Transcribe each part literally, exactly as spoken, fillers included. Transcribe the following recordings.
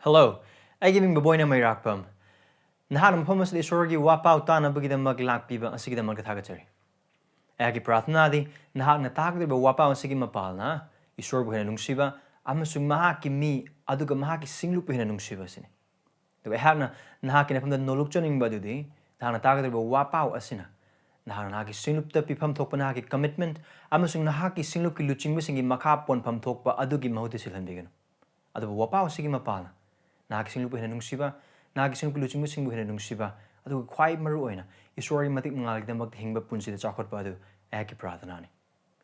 Hello, ꯑꯩꯒꯤ ꯃꯤꯡ ꯕꯣꯕꯣꯏꯅ ꯃꯩꯔꯥꯛꯄꯝ꯫ ꯅꯍꯥꯛꯅ ꯃꯐꯝ ꯑꯁꯤꯗ ꯏꯁꯣꯔꯒꯤ ꯋꯥꯄꯥꯎ ꯇꯥꯅꯕꯒꯤꯗꯃꯛ ꯂꯥꯛꯄꯤꯕ ꯑꯁꯤꯒꯤꯗꯃꯛꯇ ꯊꯥꯒꯠꯆꯔꯤ꯫ ꯑꯩꯍꯥꯛꯀꯤ ꯄ꯭ꯔꯥꯔꯊꯅꯥꯗꯤ ꯅꯍꯥꯛꯅ ꯇꯥꯒꯗꯧꯔꯤꯕ ꯋꯥꯄꯥꯎ ꯑꯁꯤꯒꯤ ꯃꯄꯥꯜꯅ ꯏꯁꯣꯔꯕꯨ ꯍꯦꯟꯅ ꯅꯨꯡꯁꯤꯕ ꯑꯃꯁꯨꯡ ꯃꯍꯥꯛꯀꯤ ꯃꯤ ꯑꯗꯨꯒ ꯃꯍꯥꯛꯀꯤ ꯁꯤꯡꯂꯨꯞꯄꯨ ꯍꯦꯟꯅ ꯅꯨꯡꯁꯤꯕ ꯑꯁꯤꯅꯤ꯫ ꯑꯗꯨꯒ ꯑꯩꯍꯥꯛꯅ ꯅꯍꯥꯛꯀꯤ ꯅꯐꯝꯗ ꯅꯣꯂꯨꯛꯆꯅꯤꯡꯕ ꯑꯗꯨꯗꯤ ꯅꯍꯥꯛꯅ ꯇꯥꯒꯗꯧꯔꯤꯕ ꯋꯥꯄꯥꯎ ꯑꯁꯤꯅ ꯅꯍꯥꯛꯅ ꯅꯍꯥꯛꯀꯤ ꯁꯤꯡꯂꯨꯞꯇ ꯄꯤꯐꯝ ꯊꯣꯛꯄ ꯅꯍꯥꯛꯀꯤ commitment ꯑꯃꯁꯨꯡ ꯅꯍꯥꯛꯀꯤ ꯁꯤꯡꯂꯨꯞꯀꯤ ꯂꯨꯆꯤꯡꯕꯁꯤꯡꯒꯤ ꯃꯈꯥ ꯄꯣꯟꯐꯝ ꯊꯣꯛꯄ ꯑꯗꯨꯒꯤ ꯃꯍꯨꯠꯇ ꯁꯤꯜꯍꯟꯕꯤꯒꯅꯨ꯫ ꯑꯗꯨꯕꯨ ꯋꯥꯄꯥꯎ ꯑꯁꯤꯒꯤ ꯃꯄꯥꯜꯅ ꯅꯍꯥꯛꯀꯤ ꯁꯤꯡꯂꯨꯞꯄꯨ ꯍꯦꯟꯅ ꯅꯨꯡꯁꯤꯕ, ꯅꯍꯥꯛꯀꯤ ꯁꯤꯡꯂꯨꯞꯀꯤ ꯂꯨꯆꯤꯡꯕꯁꯤꯡꯕꯨ ꯍꯦꯟꯅ ꯅꯨꯡꯁꯤꯕ, ꯑꯗꯨꯒ ꯈ꯭ꯋꯥꯏ ꯃꯔꯨ ꯑꯣꯏꯅ ꯏꯁꯣꯔꯒꯤ ꯃꯇꯤꯛ ꯃꯉꯥꯜꯒꯤꯗꯃꯛꯇ ꯍꯤꯡꯕ ꯄꯨꯟꯁꯤꯗ ꯆꯥꯎꯈꯠꯄ ꯑꯗꯨ ꯑꯩꯍꯥꯛꯀꯤ ꯄ꯭ꯔꯥꯔꯊꯅꯥꯅꯤ꯫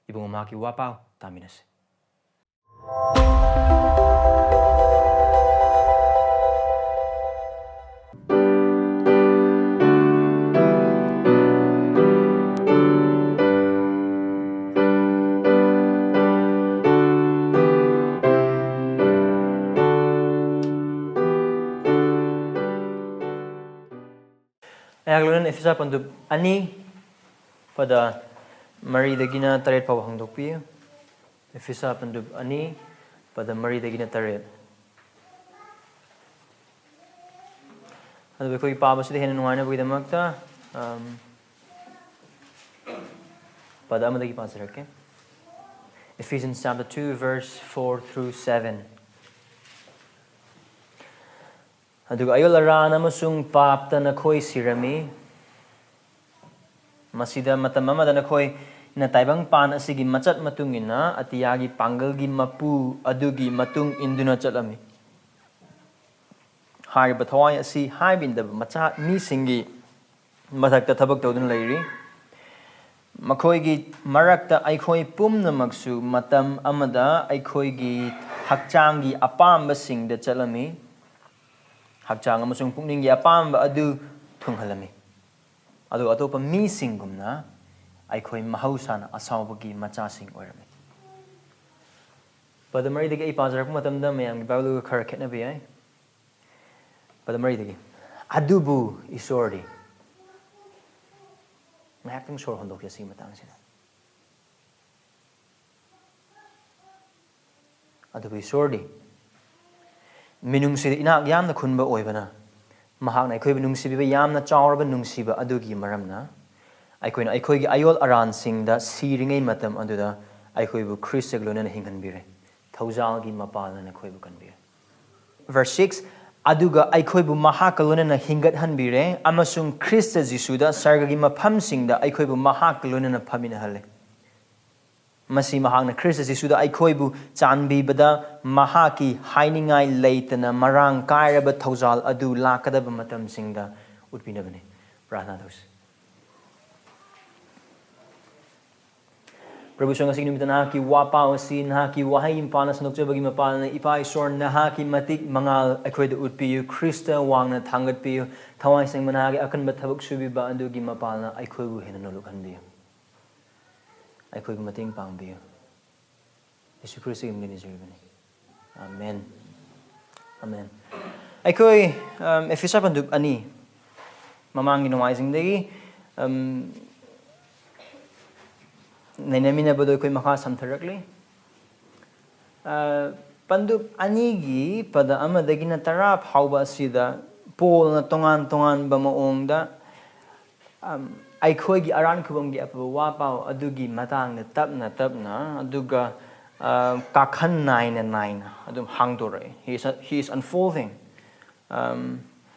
ꯏꯕꯨꯡꯉꯣ, ꯃꯍꯥꯛꯀꯤ ꯋꯥꯄꯥꯎ ꯇꯥꯃꯤꯟꯅꯁꯤ꯫ ꯑꯩꯍꯥꯛ ꯂꯣꯏꯅꯅ ꯏꯐꯤꯁꯥ ꯄꯟꯗꯨꯞ ꯑꯅꯤ, ꯄꯗ ꯃꯔꯤꯗꯒꯤꯅ ꯇꯔꯦꯠ ꯐꯥꯎꯕ ꯍꯥꯡꯗꯣꯛꯄꯤꯌꯨ꯫ ꯏꯐꯤꯁꯥ ꯄꯟꯗꯨꯞ ꯑꯅꯤ, ꯄꯗ ꯃꯔꯤꯗꯒꯤꯅ ꯇꯔꯦꯠ꯫ ꯑꯗꯨꯕꯨ ꯑꯩꯈꯣꯏ ꯄꯥꯕꯁꯤꯗ ꯍꯦꯟꯅ ꯅꯨꯡꯉꯥꯏꯅꯕꯒꯤꯗꯃꯛꯇ, ꯑꯝ, ꯄꯗ ꯑꯃꯗꯒꯤ ꯄꯥꯖꯔꯛꯀꯦ꯫ Ephesians chapter two, verse four through seven. ꯑꯗꯨꯒ ꯑꯌꯣꯜ ꯑꯔꯥꯟ ꯑꯃꯁꯨꯡ ꯄꯥꯞꯇ ꯅꯈꯣꯏ ꯁꯤꯔꯝꯃꯤ꯫ ꯃꯁꯤꯗ ꯃꯇꯝ ꯑꯃꯗ ꯅꯈꯣꯏꯅ ꯇꯥꯏꯕꯪꯄꯥꯟ ꯑꯁꯤꯒꯤ ꯃꯆꯠ ꯃꯇꯨꯡ ꯏꯟꯅ ꯑꯇꯤꯌꯥꯒꯤ ꯄꯥꯡꯒꯜꯒꯤ ꯃꯄꯨ ꯑꯗꯨꯒꯤ ꯃꯇꯨꯡ ꯏꯟꯗꯨꯅ ꯆꯠꯂꯝꯃꯤ꯫ ꯍꯥꯏꯔꯤꯕ ꯊꯋꯥꯏ ꯑꯁꯤ ꯍꯥꯏꯕ ꯏꯟꯗꯕ ꯃꯆꯥ ꯃꯤꯁꯤꯡꯒꯤ ꯃꯊꯛꯇ ꯊꯕꯛ ꯇꯧꯗꯨꯅ ꯂꯩꯔꯤ꯫ ꯃꯈꯣꯏꯒꯤ ꯃꯔꯛꯇ ꯑꯩꯈꯣꯏ ꯄꯨꯝꯅꯃꯛꯁꯨ ꯃꯇꯝ ꯑꯃꯗ ꯑꯩꯈꯣꯏꯒꯤ ꯍꯛꯆꯥꯡꯒꯤ ꯑꯄꯥꯝꯕꯁꯤꯡꯗ ꯆꯠꯂꯝꯃꯤ, ꯍꯛꯆꯥꯡ ꯑꯃꯁꯨꯡ ꯄꯨꯛꯅꯤꯡꯒꯤ ꯑꯄꯥꯝꯕ ꯑꯗꯨ ꯊꯨꯡꯍꯜꯂꯝꯃꯤ꯫ ꯑꯗꯨꯒ ꯑꯇꯣꯞꯄ ꯃꯤꯁꯤꯡꯒꯨꯝꯅ ꯑꯩꯈꯣꯏ ꯃꯍꯧꯁꯥꯅ ꯑꯁꯥꯎꯕꯒꯤ ꯃꯆꯥꯁꯤꯡ ꯑꯣꯏꯔꯝꯃꯤ꯫ ꯄꯗ ꯃꯔꯤꯗꯒꯤ ꯑꯩ ꯄꯥꯖꯔꯛꯄ ꯃꯇꯝꯗ ꯃꯌꯥꯝꯒꯤ ꯕꯥꯏꯕꯜꯒ ꯈꯔ ꯈꯦꯠꯅꯕ ꯌꯥꯏ꯫ ꯄꯗ ꯃꯔꯤꯗꯒꯤ, "ꯑꯗꯨꯕꯨ ꯏꯁꯣꯔꯗꯤ"꯫ ꯉꯥꯏꯍꯥꯛꯇꯪ ꯁꯣꯔ ꯍꯣꯟꯗꯣꯛꯁꯦ ꯁꯤꯒꯤ ꯃꯇꯥꯡꯁꯤꯗ꯫ "ꯑꯗꯨꯕꯨ ꯏꯁꯣꯔꯗꯤ ꯃꯤꯅꯨꯡꯁꯤꯗ ꯏꯅꯥꯛ ꯌꯥꯝꯅ ꯈꯨꯟꯕ ꯑꯣꯏꯕꯅ, ꯃꯍꯥꯛꯅ ꯑꯩꯈꯣꯏꯕꯨ ꯅꯨꯡꯁꯤꯕꯤꯕ ꯌꯥꯝꯅ ꯆꯥꯎꯔꯕ ꯅꯨꯡꯁꯤꯕ ꯑꯗꯨꯒꯤ ꯃꯔꯝꯅ, ꯑꯩꯈꯣꯏꯅ ꯑꯩꯈꯣꯏꯒꯤ ꯑꯌꯣꯜ ꯑꯔꯥꯟꯁꯤꯡꯗ ꯁꯤꯔꯤꯉꯩ ꯃꯇꯝ ꯑꯗꯨꯗ ꯑꯩꯈꯣꯏꯕꯨ ꯈ꯭ꯔꯤꯁꯇꯒ ꯂꯣꯏꯅꯅ ꯍꯤꯡꯍꯟꯕꯤꯔꯦ꯫ ꯊꯧꯖꯥꯜꯒꯤ ꯃꯄꯥꯜꯅ ꯅꯈꯣꯏꯕꯨ ꯀꯟꯕꯤꯔꯦ꯫ Verse six, ꯑꯗꯨꯒ ꯑꯩꯈꯣꯏꯕꯨ ꯃꯍꯥꯛꯀ ꯂꯣꯏꯅꯅ ꯍꯤꯡꯒꯠꯍꯟꯕꯤꯔꯦ ꯑꯃꯁꯨꯡ ꯈ꯭ꯔꯤꯁꯇ ꯖꯤꯁꯨꯗ ꯁꯔꯒꯒꯤ ꯃꯐꯝꯁꯤꯡꯗ ꯑꯩꯈꯣꯏꯕꯨ ꯃꯍꯥꯛꯀ ꯂꯣꯏꯅꯅ ꯐꯝꯃꯤꯟꯅꯍꯜꯂꯦ꯫ ꯃꯁꯤ ꯃꯍꯥꯛꯅ ꯈ꯭ꯔꯤꯁꯇ ꯖꯤꯁꯨꯗ ꯑꯩꯈꯣꯏꯕꯨ ꯆꯥꯟꯕꯤꯕꯗ ꯃꯍꯥꯛꯀꯤ ꯍꯥꯏꯅꯤꯡꯉꯥꯏ ꯂꯩꯇꯅ ꯃꯔꯥꯡ ꯀꯥꯏꯔꯕ ꯊꯧꯖꯥꯜ ꯑꯗꯨ ꯂꯥꯛꯀꯗꯕ ꯃꯇꯝꯁꯤꯡꯗ ꯎꯠꯄꯤꯅꯕꯅꯤ꯫ ꯄ꯭ꯔꯥꯔꯊꯅꯥ ꯇꯧꯁꯤ꯫ ꯄ꯭ꯔꯚꯨ ꯏꯁꯣꯔ, ꯉꯁꯤꯒꯤ ꯅꯨꯃꯤꯠꯇ ꯅꯍꯥꯛꯀꯤ ꯋꯥꯄꯥꯎ ꯑꯁꯤ ꯅꯍꯥꯛꯀꯤ ꯋꯥꯍꯩ ꯃꯄꯥꯟꯅ ꯁꯟꯗꯣꯛꯆꯕꯒꯤ ꯃꯄꯥꯟꯅ, ꯏꯄꯥ ꯏꯁꯣꯔ, ꯅꯍꯥꯛꯀꯤ ꯃꯇꯤꯛ ꯃꯉꯥꯜ ꯑꯩꯈꯣꯏꯗ ꯎꯠꯄꯤꯌꯨ꯫ ꯈ꯭ꯔꯤꯁꯇ ꯋꯥꯡꯅ ꯊꯥꯡꯒꯠꯄꯤꯌꯨ꯫ ꯊꯋꯥꯏ ꯁꯦꯡꯕ ꯅꯍꯥꯛꯀꯤ ꯑꯀꯟꯕ ꯊꯕꯛ ꯁꯨꯕꯤꯕ ꯑꯗꯨꯒꯤ ꯃꯄꯥꯟꯅ ꯑꯩꯈꯣꯏꯕꯨ ꯍꯦꯟꯅ ꯅꯣꯂꯨꯛꯍꯟꯕꯤꯌꯨ꯫ ꯑꯩꯈꯣꯏꯕꯨ ꯃꯇꯦꯡ ꯄꯥꯡꯕꯤꯌꯨ꯫ ꯌꯦꯁꯨ ꯈ꯭ꯔꯤꯁꯇꯒꯤ ꯃꯤꯡꯗ ꯅꯤꯖꯔꯤꯕꯅꯤ꯫ ꯑꯥꯃꯦꯟ꯫ ꯑꯥꯃꯦꯟ꯫ ꯑꯩꯈꯣꯏ, ꯑꯝ, ꯑꯦꯐꯤꯁꯥ ꯄꯟꯗꯨꯞ ꯑꯅꯤ, ꯃꯃꯥꯡꯒꯤ ꯅꯣꯡꯃꯥꯏꯖꯤꯡꯗꯒꯤ, ꯑꯝ, ꯅꯩꯅꯃꯤꯟꯅꯕꯗꯣ ꯑꯩꯈꯣꯏ ꯃꯈꯥ ꯁꯝꯊꯔꯛꯂꯤ꯫ ꯑ, ꯄꯟꯗꯨꯞ ꯑꯅꯤꯒꯤ ꯄꯗ ꯑꯃꯗꯒꯤꯅ ꯇꯔꯥ ꯐꯥꯎꯕ ꯑꯁꯤꯗ ꯄꯣꯜꯅ ꯇꯣꯉꯥꯟ ꯇꯣꯉꯥꯟꯕ ꯃꯑꯣꯡꯗ, ꯑꯝ, ꯑꯩꯈꯣꯏꯒꯤ ꯑꯔꯥꯟ ꯈꯨꯕꯝꯒꯤ ꯑꯐꯕ ꯋꯥ ꯄꯥꯎ ꯑꯗꯨꯒꯤ ꯃꯇꯥꯡꯗ ꯇꯞꯅ ꯇꯞꯅ, ꯑꯗꯨꯒ, ꯑ, ꯀꯥꯈꯟ ꯅꯥꯏꯅ ꯅꯥꯏꯅ ꯑꯗꯨꯝ ꯍꯥꯡꯗꯣꯔꯛꯏ꯫ He is, he is unfolding. ꯑꯝ,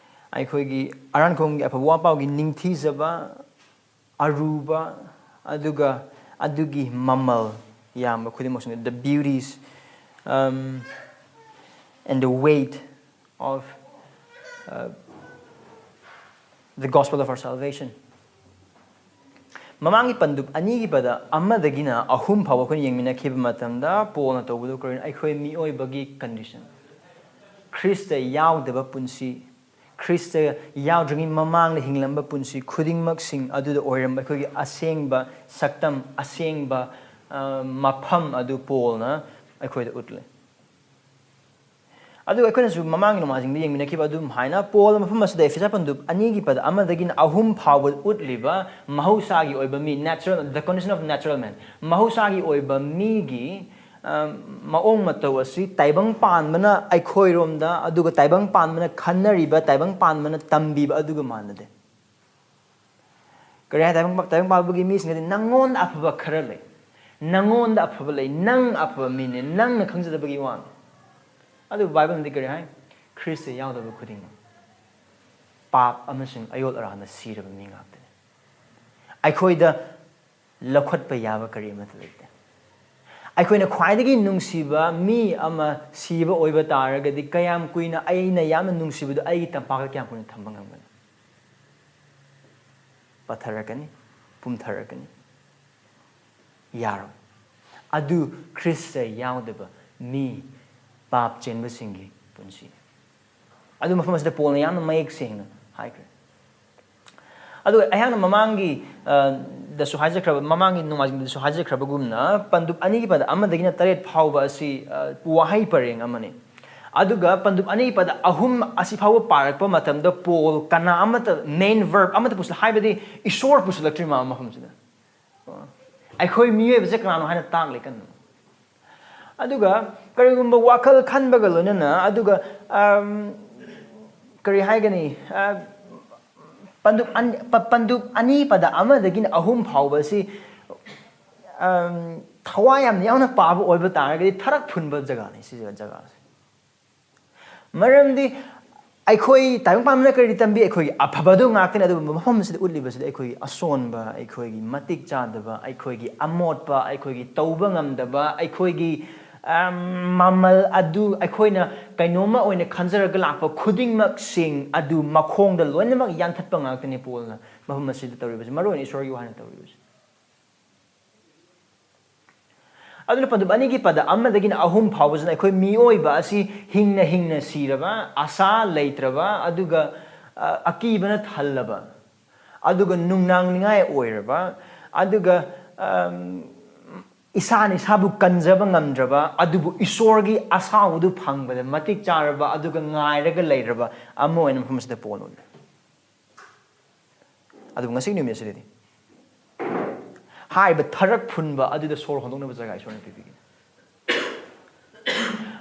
ꯑꯩꯈꯣꯏꯒꯤ ꯑꯔꯥꯟ ꯈꯨꯕꯝꯒꯤ ꯑꯐꯕ ꯋꯥ ꯄꯥꯎꯒꯤ ꯅꯤꯡꯊꯤꯖꯕ, ꯑꯔꯨꯕ, ꯑꯗꯨꯒ ꯑꯗꯨꯒꯤ ꯃꯃꯜ ꯌꯥꯝꯕ ꯈꯨꯗꯤꯡꯃꯛꯁꯤꯡ, the beauties, um, and the weight of, uh, the gospel of our salvation. ꯃꯃꯥꯡꯒꯤ ꯄꯟꯗꯨꯞ ꯑꯅꯤꯒꯤ ꯄꯗ ꯑꯃꯗꯒꯤꯅ ꯑꯍꯨꯝ ꯐꯥꯎꯕ ꯑꯩꯈꯣꯏꯅ ꯌꯦꯡꯃꯤꯟꯅꯈꯤꯕ ꯃꯇꯝꯗ, ꯄꯣꯜꯅ ꯇꯧꯕꯗꯨ ꯀꯔꯤꯅꯣ? ꯑꯩꯈꯣꯏ ꯃꯤꯑꯣꯏꯕꯒꯤ condition, ꯈ꯭ꯔꯤꯁꯇ ꯌꯥꯎꯗꯕ ꯄꯨꯟꯁꯤ, ꯈ꯭ꯔꯤꯁꯇ ꯌꯥꯎꯗ꯭ꯔꯤꯉꯩ ꯃꯃꯥꯡꯗ ꯍꯤꯡꯂꯝꯕ ꯄꯨꯟꯁꯤ ꯈꯨꯗꯤꯡꯃꯛꯁꯤꯡ ꯑꯗꯨꯗ ꯑꯣꯏꯔꯝꯕ ꯑꯩꯈꯣꯏꯒꯤ ꯑꯁꯦꯡꯕ ꯁꯛꯇꯝ, ꯑꯁꯦꯡꯕ, ꯑ, ꯃꯐꯝ ꯑꯗꯨ ꯄꯣꯜꯅ ꯑꯩꯈꯣꯏꯗ ꯎꯠꯂꯦ꯫ ꯑꯗꯨꯒ ꯑꯩꯈꯣꯏꯅꯁꯨ ꯃꯃꯥꯡꯒꯤ ꯅꯣꯡꯃꯥꯏꯖꯤꯡꯗ ꯌꯦꯡꯃꯤꯟꯅꯈꯤꯕ ꯑꯗꯨꯝ ꯍꯥꯏꯅ, ꯄꯣꯜ ꯃꯐꯝ ꯑꯁꯤꯗ ꯑꯦꯐꯤꯁꯥ ꯄꯟꯗꯨꯞ ꯑꯅꯤꯒꯤ ꯄꯗ ꯑꯃꯗꯒꯤꯅ ꯑꯍꯨꯝ ꯐꯥꯎꯕ ꯎꯠꯂꯤꯕ ꯃꯍꯧꯁꯥꯒꯤ ꯑꯣꯏꯕ ꯃꯤ, natural, the condition of natural man, ꯃꯍꯧꯁꯥꯒꯤ ꯑꯣꯏꯕ ꯃꯤꯒꯤ, ꯑ, ꯃꯑꯣꯡ ꯃꯇꯧ ꯑꯁꯤ ꯇꯥꯏꯕꯪ ꯄꯥꯟꯕꯅ ꯑꯩꯈꯣꯏꯔꯣꯝꯗ, ꯑꯗꯨꯒ ꯇꯥꯏꯕꯪ ꯄꯥꯟꯕꯅ ꯈꯟꯅꯔꯤꯕ, ꯇꯥꯏꯕꯪ ꯄꯥꯟꯕꯅ ꯇꯝꯕꯤꯕ ꯑꯗꯨꯒ ꯃꯥꯟꯅꯗꯦ꯫ ꯀꯔꯤ ꯍꯥꯏ? ꯇꯥꯏꯕꯪ, ꯇꯥꯏꯕꯪ ꯄꯥꯟꯕꯒꯤ ꯃꯤꯁꯤꯡꯅꯗꯤ, "ꯅꯪꯉꯣꯟꯗ ꯑꯐꯕ ꯈꯔ ꯂꯩ, ꯅꯪꯉꯣꯟꯗ ꯑꯐꯕ ꯂꯩ, ꯅꯪ ꯑꯐꯕ ꯃꯤꯅꯦ, ꯅꯪꯅ ꯈꯪꯖꯗꯕꯒꯤ ꯋꯥꯅꯤ"꯫ ꯑꯗꯨꯕꯨ ꯕꯥꯏꯕꯜꯅꯗꯤ ꯀꯔꯤ ꯍꯥꯏ? "ꯈ꯭ꯔꯤꯁꯇ ꯌꯥꯎꯗꯕ ꯈꯨꯗꯤꯡꯃꯛ ꯄꯥꯞ ꯑꯃꯁꯨꯡ ꯑꯌꯣꯜ ꯑꯔꯥꯟꯗ ꯁꯤꯔꯕ ꯃꯤ ꯉꯥꯛꯇꯅꯤ"꯫ ꯑꯩꯈꯣꯏꯗ ꯂꯧꯈꯠꯄ ꯌꯥꯕ ꯀꯔꯤ ꯑꯃꯠꯇ ꯂꯩꯇꯦ꯫ ꯑꯩꯈꯣꯏꯅ ꯈ꯭ꯋꯥꯏꯗꯒꯤ ꯅꯨꯡꯁꯤꯕ ꯃꯤ ꯑꯃ ꯁꯤꯕ ꯑꯣꯏꯕ ꯇꯥꯔꯒꯗꯤ, ꯀꯌꯥꯝ ꯀꯨꯏꯅ ꯑꯩꯅ ꯌꯥꯝꯅ ꯅꯨꯡꯁꯤꯕꯗꯨ ꯑꯩꯒꯤ ꯇꯝꯄꯥꯛꯇ ꯀꯌꯥꯝ ꯀꯨꯏꯅ ꯊꯝꯕ ꯉꯝꯒꯅꯤ? ꯄꯠꯊꯔꯛꯀꯅꯤ, ꯄꯨꯝꯊꯔꯛꯀꯅꯤ꯫ ꯌꯥꯔꯣꯏ꯫ ꯑꯗꯨ ꯈ꯭ꯔꯤꯁꯇ ꯌꯥꯎꯗꯕ ꯃꯤ, ꯄꯥꯞ ꯆꯦꯟꯕꯁꯤꯡꯒꯤ ꯄꯨꯟꯁꯤꯅꯤ꯫ ꯑꯗꯨ ꯃꯐꯝ ꯑꯁꯤꯗ ꯄꯣꯜꯅ ꯌꯥꯝꯅ ꯃꯌꯦꯛ ꯁꯦꯡꯅ ꯍꯥꯏꯈ꯭ꯔꯦ꯫ ꯑꯗꯨꯒ ꯑꯩꯍꯥꯛꯅ ꯃꯃꯥꯡꯒꯤ, ꯑ, ꯗꯁꯨ ꯍꯥꯏꯖꯈ꯭ꯔꯕ, ꯃꯃꯥꯡꯒꯤ ꯅꯣꯡꯃꯥꯏꯖꯤꯡꯗꯁꯨ ꯍꯥꯏꯖꯈ꯭ꯔꯕꯒꯨꯝꯅ, ꯄꯟꯗꯨꯞ ꯑꯅꯤꯒꯤ ꯄꯗ ꯑꯃꯗꯒꯤꯅ ꯇꯔꯦꯠ ꯐꯥꯎꯕ ꯑꯁꯤ, ꯑ, ꯋꯥꯍꯩ ꯄꯔꯦꯡ ꯑꯃꯅꯤ꯫ ꯑꯗꯨꯒ ꯄꯟꯗꯨꯞ ꯑꯅꯤꯒꯤ ꯄꯗ ꯑꯍꯨꯝ ꯑꯁꯤ ꯐꯥꯎꯕ ꯄꯥꯔꯛꯄ ꯃꯇꯝꯗ, ꯄꯣꯜ ꯀꯅꯥ ꯑꯃꯠꯇ, main verb ꯑꯃꯠꯇ ꯄꯨꯁꯤꯜ-, ꯍꯥꯏꯕꯗꯤ ꯏꯁꯣꯔ ꯄꯨꯁꯤꯜꯂꯛꯇ꯭ꯔꯤ ꯃꯥ ꯃꯐꯝꯁꯤꯗ꯫ ꯑꯩꯈꯣꯏ ꯃꯤꯑꯣꯏꯕꯁꯦ ꯀꯅꯥꯅꯣ ꯍꯥꯏꯅ ꯇꯥꯛꯂꯤ ꯀꯟꯅ꯫ ꯑꯗꯨꯒ ꯀꯔꯤꯒꯨꯝꯕ ꯋꯥꯈꯜ ꯈꯟꯕꯒ ꯂꯣꯏꯅꯅ, ꯑꯗꯨꯒ, ꯑꯝ, ꯀꯔꯤ ꯍꯥꯏꯒꯅꯤ? ꯑ, ꯄꯟꯗꯨꯞ ꯑꯟ-, ꯄ-, ꯄꯟꯗꯨꯞ ꯑꯅꯤ ꯄꯗ ꯑꯃꯗꯒꯤꯅ ꯑꯍꯨꯝ ꯐꯥꯎꯕ ꯑꯁꯤ, ꯑꯝ, ꯊꯋꯥꯏ ꯌꯥꯝꯅ ꯌꯥꯎꯅ ꯄꯥꯕ ꯑꯣꯏꯕ ꯇꯥꯔꯒꯗꯤ ꯊꯔꯛ ꯐꯨꯟꯕ ꯖꯒꯥꯅꯤ ꯁꯤꯁꯦ, ꯖꯒꯥꯁꯦ꯫ ꯃꯔꯝꯗꯤ ꯑꯩꯈꯣꯏ ꯇꯥꯏꯕꯪ ꯄꯥꯟꯕꯅ ꯀꯔꯤ ꯇꯝꯕꯤ? ꯑꯩꯈꯣꯏꯒꯤ ꯑꯐꯕꯗꯨ ꯉꯥꯛꯇꯅꯤ꯫ ꯑꯗꯨꯕꯨ ꯃꯐꯝ ꯑꯁꯤꯗ ꯎꯠꯂꯤꯕꯁꯤꯗꯤ ꯑꯩꯈꯣꯏꯒꯤ ꯑꯁꯣꯟꯕ, ꯑꯩꯈꯣꯏꯒꯤ ꯃꯇꯤꯛ ꯆꯥꯗꯕ, ꯑꯩꯈꯣꯏꯒꯤ ꯑꯃꯣꯠꯄ, ꯑꯩꯈꯣꯏꯒꯤ ꯇꯧꯕ ꯉꯝꯗꯕ, ꯑꯩꯈꯣꯏꯒꯤ, ꯑꯝ, ꯃꯃꯜ ꯑꯗꯨ ꯑꯩꯈꯣꯏꯅ ꯀꯩꯅꯣꯝꯃ ꯑꯣꯏꯅ ꯈꯟꯖꯔꯒ ꯂꯥꯛꯄ ꯈꯨꯗꯤꯡꯃꯛꯁꯤꯡ ꯑꯗꯨ ꯃꯈꯣꯡꯗ ꯂꯣꯏꯅꯃꯛ ꯌꯥꯟꯊꯠꯄ ꯉꯥꯛꯇꯅꯤ ꯄꯣꯜꯅ ꯃꯐꯝ ꯑꯁꯤꯗ ꯇꯧꯔꯤꯕꯁꯤ, ꯃꯔꯨꯑꯣꯏꯅ ꯏꯁꯣꯔꯒꯤ ꯋꯥꯍꯩꯅ ꯇꯧꯔꯤꯕꯁꯤ꯫ ꯑꯗꯨꯅ ꯄꯟꯗꯨꯞ ꯑꯅꯤꯒꯤ ꯄꯗ ꯑꯃꯗꯒꯤꯅ ꯑꯍꯨꯝ ꯐꯥꯎꯕꯁꯤꯅ ꯑꯩꯈꯣꯏ ꯃꯤꯑꯣꯏꯕ ꯑꯁꯤ ꯍꯤꯡꯅ ꯍꯤꯡꯅ ꯁꯤꯔꯕ, ꯑꯁꯥ ꯂꯩꯇ꯭ꯔꯕ, ꯑꯗꯨꯒ, ꯑ, ꯑꯀꯤꯕꯅ ꯊꯜꯂꯕ, ꯑꯗꯨꯒ ꯅꯨꯡꯅꯥꯡꯅꯤꯡꯉꯥꯏ ꯑꯣꯏꯔꯕ, ꯑꯗꯨꯒ, ꯑꯝ, ꯏꯁꯥꯅ ꯏꯁꯥꯕꯨ ꯀꯟꯖꯕ ꯉꯝꯗ꯭ꯔꯕ, ꯑꯗꯨꯕꯨ ꯏꯁꯣꯔꯒꯤ ꯑꯁꯥꯎꯕꯗꯨ ꯐꯪꯕꯗ ꯃꯇꯤꯛ ꯆꯥꯔꯕ, ꯑꯗꯨꯒ ꯉꯥꯏꯔꯒ ꯂꯩꯔꯕ ꯑꯃ ꯑꯣꯏꯅ ꯃꯐꯝ ꯑꯁꯤꯗ ꯄꯣꯜ ꯎꯠꯂꯤ꯫ ꯑꯗꯨꯕꯨ ꯉꯁꯤꯒꯤ ꯅꯨꯃꯤꯠ ꯑꯁꯤꯗꯗꯤ ꯍꯥꯏꯔꯤꯕ ꯊꯔꯛ ꯐꯨꯟꯕ ꯑꯗꯨꯗ ꯁꯣꯔ ꯍꯣꯟꯗꯣꯛꯅꯕ ꯖꯒꯥ ꯏꯁꯣꯔꯅ ꯄꯤꯕꯤꯒꯅꯤ꯫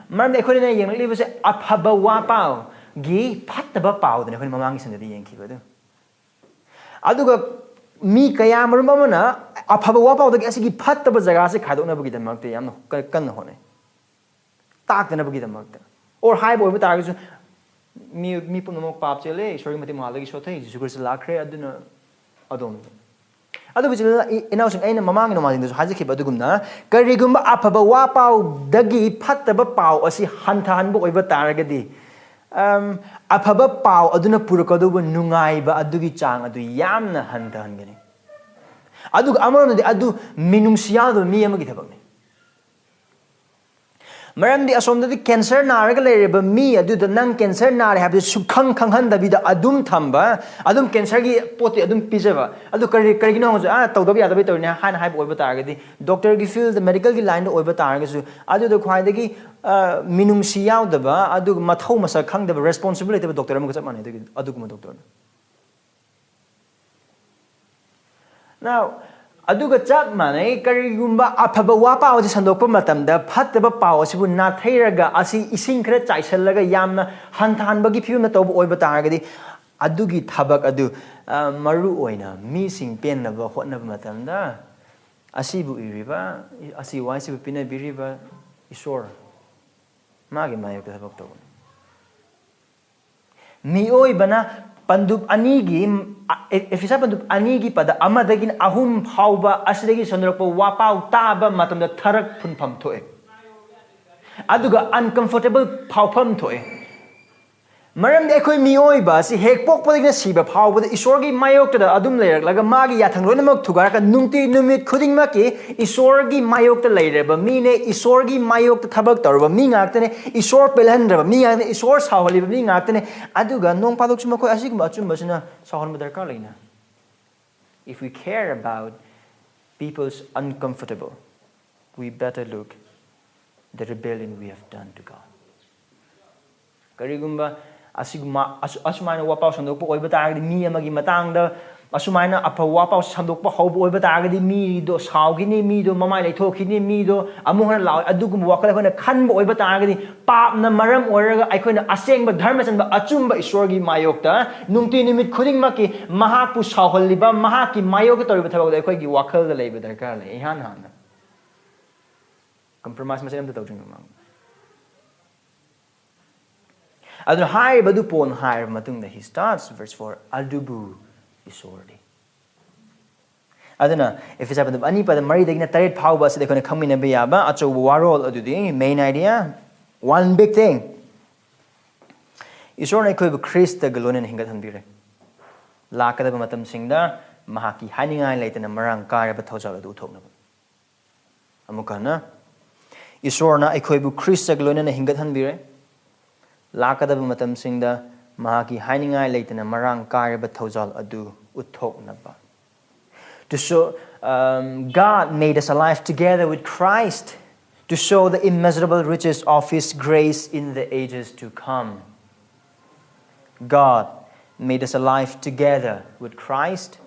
ꯃꯔꯝꯗꯤ ꯑꯩꯈꯣꯏꯅ ꯌꯦꯡꯂꯛꯂꯤꯕꯁꯦ ꯑꯐꯕ ꯋꯥ ꯄꯥꯎꯒꯤ ꯐꯠꯇꯕ ꯄꯥꯎꯗꯨꯅꯤ ꯑꯩꯈꯣꯏꯅ ꯃꯃꯥꯡꯒꯤ ꯁꯟꯗꯦꯗ ꯌꯦꯡꯈꯤꯕ ꯑꯗꯨ꯫ ꯑꯗꯨꯒ ꯃꯤ ꯀꯌꯥ ꯃꯔꯨꯝ ꯑꯃꯅ ꯑꯐꯕ ꯋꯥ ꯄꯥꯎꯗꯒꯤ ꯑꯁꯤꯒꯤ ꯐꯠꯇꯕ ꯖꯒꯥꯁꯦ ꯈꯥꯏꯗꯣꯛꯅꯕꯒꯤꯗꯃꯛꯇ ꯌꯥꯝꯅ ꯀ- ꯀꯟꯅ ꯍꯣꯠꯅꯩ, ꯇꯥꯛꯇꯅꯕꯒꯤꯗꯃꯛꯇ꯫ ꯑꯣꯔ ꯍꯥꯏꯕ ꯑꯣꯏꯕ ꯇꯥꯔꯒꯁꯨ, ꯃꯤ ꯃꯤ ꯄꯨꯝꯅꯃꯛ ꯄꯥꯞ ꯆꯦꯜꯂꯦ, ꯏꯁꯣꯔꯒꯤ ꯃꯇꯤꯛ ꯃꯉꯥꯜꯗꯒꯤ ꯁꯣꯠꯊꯩ, ꯖꯤꯁꯨ ꯈ꯭ꯔꯤꯁꯇ ꯂꯥꯛꯈ꯭ꯔꯦ, ꯑꯗꯨꯅ ꯑꯗꯣꯝꯗ꯫ ꯑꯗꯨꯕꯨ ꯏꯆꯤꯜ ꯏꯅꯥꯎꯁꯤꯡ, ꯑꯩꯅ ꯃꯃꯥꯡꯒꯤ ꯅꯣꯡꯃꯥꯏꯖꯤꯡꯗꯁꯨ ꯍꯥꯏꯖꯈꯤꯕ ꯑꯗꯨꯒꯨꯝꯅ, ꯀꯔꯤꯒꯨꯝꯕ ꯑꯐꯕ ꯋꯥ ꯄꯥꯎꯗꯒꯤ ꯐꯠꯇꯕ ꯄꯥꯎ ꯑꯁꯤ ꯍꯟꯊꯍꯟꯕ ꯑꯣꯏꯕ ꯇꯥꯔꯒꯗꯤ, ꯑꯝ, ꯑꯐꯕ ꯄꯥꯎ ꯑꯗꯨꯅ ꯄꯨꯔꯛꯀꯗꯧꯕ ꯅꯨꯡꯉꯥꯏꯕ ꯑꯗꯨꯒꯤ ꯆꯥꯡ ꯑꯗꯨ ꯌꯥꯝꯅ ꯍꯟꯊꯍꯟꯒꯅꯤ꯫ ꯑꯗꯨꯒ ꯑꯃꯔꯣꯝꯗꯗꯤ ꯑꯗꯨ ꯃꯤꯅꯨꯡꯁꯤ ꯌꯥꯎꯗꯕ ꯃꯤ ꯑꯃꯒꯤ ꯊꯕꯛꯅꯤ꯫ ꯃꯔꯝꯗꯤ ꯑꯁꯣꯝꯗꯗꯤ ꯀꯦꯟꯁꯔ ꯅꯥꯔꯒ ꯂꯩꯔꯤꯕ ꯃꯤ ꯑꯗꯨꯗ ꯅꯪ ꯀꯦꯟꯁꯔ ꯅꯥꯔꯦ ꯍꯥꯏꯕꯗꯨ ꯁꯨꯛꯈꯪ ꯈꯪꯍꯟꯗꯕꯤꯗ ꯑꯗꯨꯝ ꯊꯝꯕ, ꯑꯗꯨꯝ ꯀꯦꯟꯁꯔꯒꯤ ꯄꯣꯠꯇꯤ ꯑꯗꯨꯝ ꯄꯤꯖꯕ꯫ ꯑꯗꯨ ꯀꯔꯤ, ꯀꯔꯤꯒꯤꯅꯣ ꯍꯪꯕꯁꯨ, "ꯑꯥ, ꯇꯧꯗꯕ ꯌꯥꯗꯕꯩ ꯇꯧꯔꯤꯅꯦ" ꯍꯥꯏꯅ ꯍꯥꯏꯕ ꯑꯣꯏꯕ ꯇꯥꯔꯒꯗꯤ, ꯗꯣꯛꯇꯔꯒꯤ ꯐꯤꯜꯗ, ꯃꯦꯗꯤꯀꯦꯜꯒꯤ ꯂꯥꯏꯟꯗ ꯑꯣꯏꯕ ꯇꯥꯔꯒꯁꯨ, ꯑꯗꯨꯗ ꯈ꯭ꯋꯥꯏꯗꯒꯤ, ꯑ, ꯃꯤꯅꯨꯡꯁꯤ ꯌꯥꯎꯗꯕ, ꯑꯗꯨꯒ ꯃꯊꯧ ꯃꯁꯛ ꯈꯪꯗꯕ, ꯔꯦꯁꯄꯣꯟꯁꯤꯕꯜ ꯂꯩꯇꯕ ꯗꯣꯛꯇꯔ ꯑꯃꯒ ꯆꯞ ꯃꯥꯟꯅꯩ, ꯑꯗꯨꯒꯤ, ꯑꯗꯨꯒꯨꯝꯕ ꯗꯣꯛꯇꯔꯅ꯫ Now, ꯑꯗꯨꯒ ꯆꯞ ꯃꯥꯟꯅꯩ, ꯀꯔꯤꯒꯨꯝꯕ ꯑꯐꯕ ꯋꯥ ꯄꯥꯎ ꯑꯁꯤ ꯁꯟꯗꯣꯛꯄ ꯃꯇꯝꯗ ꯐꯠꯇꯕ ꯄꯥꯎ ꯑꯁꯤꯕꯨ ꯅꯥꯊꯩꯔꯒ, ꯑꯁꯤ ꯏꯁꯤꯡ ꯈꯔ ꯆꯥꯏꯁꯤꯜꯂꯒ ꯌꯥꯝꯅ ꯍꯟꯊꯍꯟꯕꯒꯤ ꯐꯤꯕꯝꯗ ꯇꯧꯕ ꯑꯣꯏꯕ ꯇꯥꯔꯒꯗꯤ, ꯑꯗꯨꯒꯤ ꯊꯕꯛ ꯑꯗꯨ, ꯑ, ꯃꯔꯨ ꯑꯣꯏꯅ ꯃꯤꯁꯤꯡ ꯄꯦꯟꯅꯕ ꯍꯣꯠꯅꯕ ꯃꯇꯝꯗ, ꯑꯁꯤꯕꯨ ꯏꯔꯤꯕ, ꯑꯁꯤ ꯋꯥꯍꯩꯁꯤꯕꯨ ꯄꯤꯅꯕꯤꯔꯤꯕ ꯏꯁꯣꯔ, ꯃꯥꯒꯤ ꯃꯥꯌꯣꯛꯇ ꯊꯕꯛ ꯇꯧꯒꯅꯤ꯫ ꯃꯤꯑꯣꯏꯕꯅ ꯄꯟꯗꯨꯞ ꯑꯅꯤꯒꯤ, ꯑꯦ-, ꯑꯦꯐꯤꯁꯥ ꯄꯟꯗꯨꯞ ꯑꯅꯤꯒꯤ ꯄꯗ ꯑꯃꯗꯒꯤꯅ ꯑꯍꯨꯝ ꯐꯥꯎꯕ ꯑꯁꯤꯗꯒꯤ ꯁꯟꯗꯣꯔꯛꯄ ꯋꯥꯄꯥꯎ ꯇꯥꯕ ꯃꯇꯝꯗ ꯊꯔꯛ ꯐꯨꯟꯐꯝ ꯊꯣꯛꯑꯦ, ꯑꯗꯨꯒ ꯑꯟꯀꯝꯐꯣꯔꯇꯦꯕꯜ ꯐꯥꯎꯐꯝ ꯊꯣꯛꯑꯦ꯫ ꯃꯔꯝꯗꯤ ꯑꯩꯈꯣꯏ ꯃꯤꯑꯣꯏꯕ ꯑꯁꯤ ꯍꯦꯛ ꯄꯣꯛꯄꯗꯒꯤꯅ ꯁꯤꯕ ꯐꯥꯎꯕꯗ ꯏꯁꯣꯔꯒꯤ ꯃꯥꯌꯣꯛꯇꯗ ꯑꯗꯨꯝ ꯂꯩꯔꯛꯂꯒ, ꯃꯥꯒꯤ ꯌꯥꯊꯪ ꯂꯣꯏꯅꯃꯛ ꯊꯨꯒꯥꯏꯔꯒ, ꯅꯨꯡꯇꯤ ꯅꯨꯃꯤꯠ ꯈꯨꯗꯤꯡꯃꯛꯀꯤ ꯏꯁꯣꯔꯒꯤ ꯃꯥꯌꯣꯛꯇ ꯂꯩꯔꯕ ꯃꯤꯅꯦ, ꯏꯁꯣꯔꯒꯤ ꯃꯥꯌꯣꯛꯇ ꯊꯕꯛ ꯇꯧꯔꯕ ꯃꯤ ꯉꯥꯛꯇꯅꯦ, ꯏꯁꯣꯔ ꯄꯦꯜꯍꯟꯗ꯭ꯔꯕ ꯃꯤ ꯉꯥꯛꯇꯅꯦ, ꯏꯁꯣꯔ ꯁꯥꯎꯍꯜꯂꯤꯕ ꯃꯤ ꯉꯥꯛꯇꯅꯦ꯫ ꯑꯗꯨꯒ ꯅꯣꯡ ꯐꯥꯗꯣꯛꯁꯨ ꯃꯈꯣꯏ ꯑꯁꯤꯒꯨꯝꯕ ꯑꯆꯨꯝꯕꯁꯤꯅ ꯁꯥꯎꯍꯟꯕ ꯗꯔꯀꯥꯔ ꯂꯩꯅ? If we care about people's uncomfortable, we better look the rebellion we have done to God. ꯀꯔꯤꯒꯨꯝꯕ ꯑꯁꯤꯒꯨꯝꯕ ꯑꯁꯨ-, ꯑꯁꯨꯃꯥꯏꯅ ꯋꯥꯄꯥꯎ ꯁꯟꯗꯣꯛꯄ ꯑꯣꯏꯕ ꯇꯥꯔꯒꯗꯤ, ꯃꯤ ꯑꯃꯒꯤ ꯃꯇꯥꯡꯗ ꯑꯁꯨꯃꯥꯏꯅ ꯑꯐꯕ ꯋꯥꯄꯥꯎ ꯁꯟꯗꯣꯛꯄ ꯍꯧꯕ ꯑꯣꯏꯕ ꯇꯥꯔꯒꯗꯤ ꯃꯤꯗꯣ ꯁꯥꯎꯈꯤꯅꯤ, ꯃꯤꯗꯣ ꯃꯃꯥꯏ ꯂꯩꯊꯣꯛꯈꯤꯅꯤ, ꯃꯤꯗꯣ ꯑꯃꯨꯛ ꯍꯟꯅ ꯂꯥꯛꯑꯣꯏ꯫ ꯑꯗꯨꯒꯨꯝꯕ ꯋꯥꯈꯜ ꯑꯩꯈꯣꯏꯅ ꯈꯟꯕ ꯑꯣꯏꯕ ꯇꯥꯔꯒꯗꯤ, ꯄꯥꯞꯅ ꯃꯔꯝ ꯑꯣꯏꯔꯒ ꯑꯩꯈꯣꯏꯅ ꯑꯁꯦꯡꯕ ꯙꯔꯃ ꯆꯟꯕ ꯑꯆꯨꯝꯕ ꯏꯁꯣꯔꯒꯤ ꯃꯥꯌꯣꯛꯇ ꯅꯨꯡꯇꯤ ꯅꯨꯃꯤꯠ ꯈꯨꯗꯤꯡꯃꯛꯀꯤ ꯃꯍꯥꯛꯄꯨ ꯁꯥꯎꯍꯜꯂꯤꯕ, ꯃꯍꯥꯛꯀꯤ ꯃꯥꯌꯣꯛꯇ ꯇꯧꯔꯤꯕ ꯊꯕꯛ ꯑꯗꯨ ꯑꯩꯈꯣꯏꯒꯤ ꯋꯥꯈꯜꯗ ꯂꯩꯕ ꯗꯔꯀꯥꯔ ꯂꯩ꯫ ꯏꯍꯥꯟ ꯍꯥꯟꯅ ꯀꯝꯄ꯭ꯔꯣꯃꯥꯏꯁ ꯃꯆꯦꯠ ꯑꯝꯇ ꯇꯧꯗ꯭ꯔꯤꯉꯩ ꯃꯃꯥꯡꯗ꯫ ꯑꯗꯨꯅ ꯍꯥꯏꯔꯤꯕꯗꯨ ꯄꯣꯜꯅ ꯍꯥꯏꯔꯕ ꯃꯇꯨꯡꯗ, he starts verse four, "ꯑꯗꯨꯕꯨ ꯏꯁꯣꯔꯗꯤ"꯫ ꯑꯗꯨꯅ ꯏꯐꯤꯁꯥ ꯄꯟꯗꯨꯞ ꯑꯅꯤ ꯄꯗ ꯃꯔꯤꯗꯒꯤꯅ ꯇꯔꯦꯠ ꯐꯥꯎꯕ ꯑꯁꯤꯗ ꯑꯩꯈꯣꯏꯅ ꯈꯪꯃꯤꯟꯅꯕ ꯌꯥꯕ ꯑꯆꯧꯕ ꯋꯥꯔꯣꯜ ꯑꯗꯨꯗꯤ, main idea, one big thing, ꯏꯁꯣꯔꯅ ꯑꯩꯈꯣꯏꯕꯨ ꯈ꯭ꯔꯤꯁꯇꯒ ꯂꯣꯏꯅꯅ ꯍꯤꯡꯒꯠꯍꯟꯕꯤꯔꯦ꯫ ꯂꯥꯛꯀꯗꯕ ꯃꯇꯝꯁꯤꯡꯗ ꯃꯍꯥꯛꯀꯤ ꯍꯥꯏꯅꯤꯡꯉꯥꯏ ꯂꯩꯇꯅ ꯃꯔꯥꯡ ꯀꯥꯏꯔꯕ ꯊꯧꯖꯥꯜ ꯑꯗꯨ ꯎꯠꯊꯣꯛꯅꯕ꯫ ꯑꯃꯨꯛꯀ ꯍꯟꯅ, ꯏꯁꯣꯔꯅ ꯑꯩꯈꯣꯏꯕꯨ ꯈ꯭ꯔꯤꯁꯇꯒ ꯂꯣꯏꯅꯅ ꯍꯤꯡꯒꯠꯍꯟꯕꯤꯔꯦ꯫ ꯂꯥꯛꯀꯗꯕ ꯃꯇꯝꯁꯤꯡꯗ ꯃꯍꯥꯛꯀꯤ ꯍꯥꯏꯅꯤꯡꯉꯥꯏ ꯂꯩꯇꯅ ꯃꯔꯥꯡ ꯀꯥꯏꯔꯕ ꯊꯧꯖꯥꯜ ꯑꯗꯨ ꯎꯠꯊꯣꯛꯅꯕ꯫ To show, um, God made us alive together with Christ to show the immeasurable riches of His grace in the ages to come. God made us alive together with Christ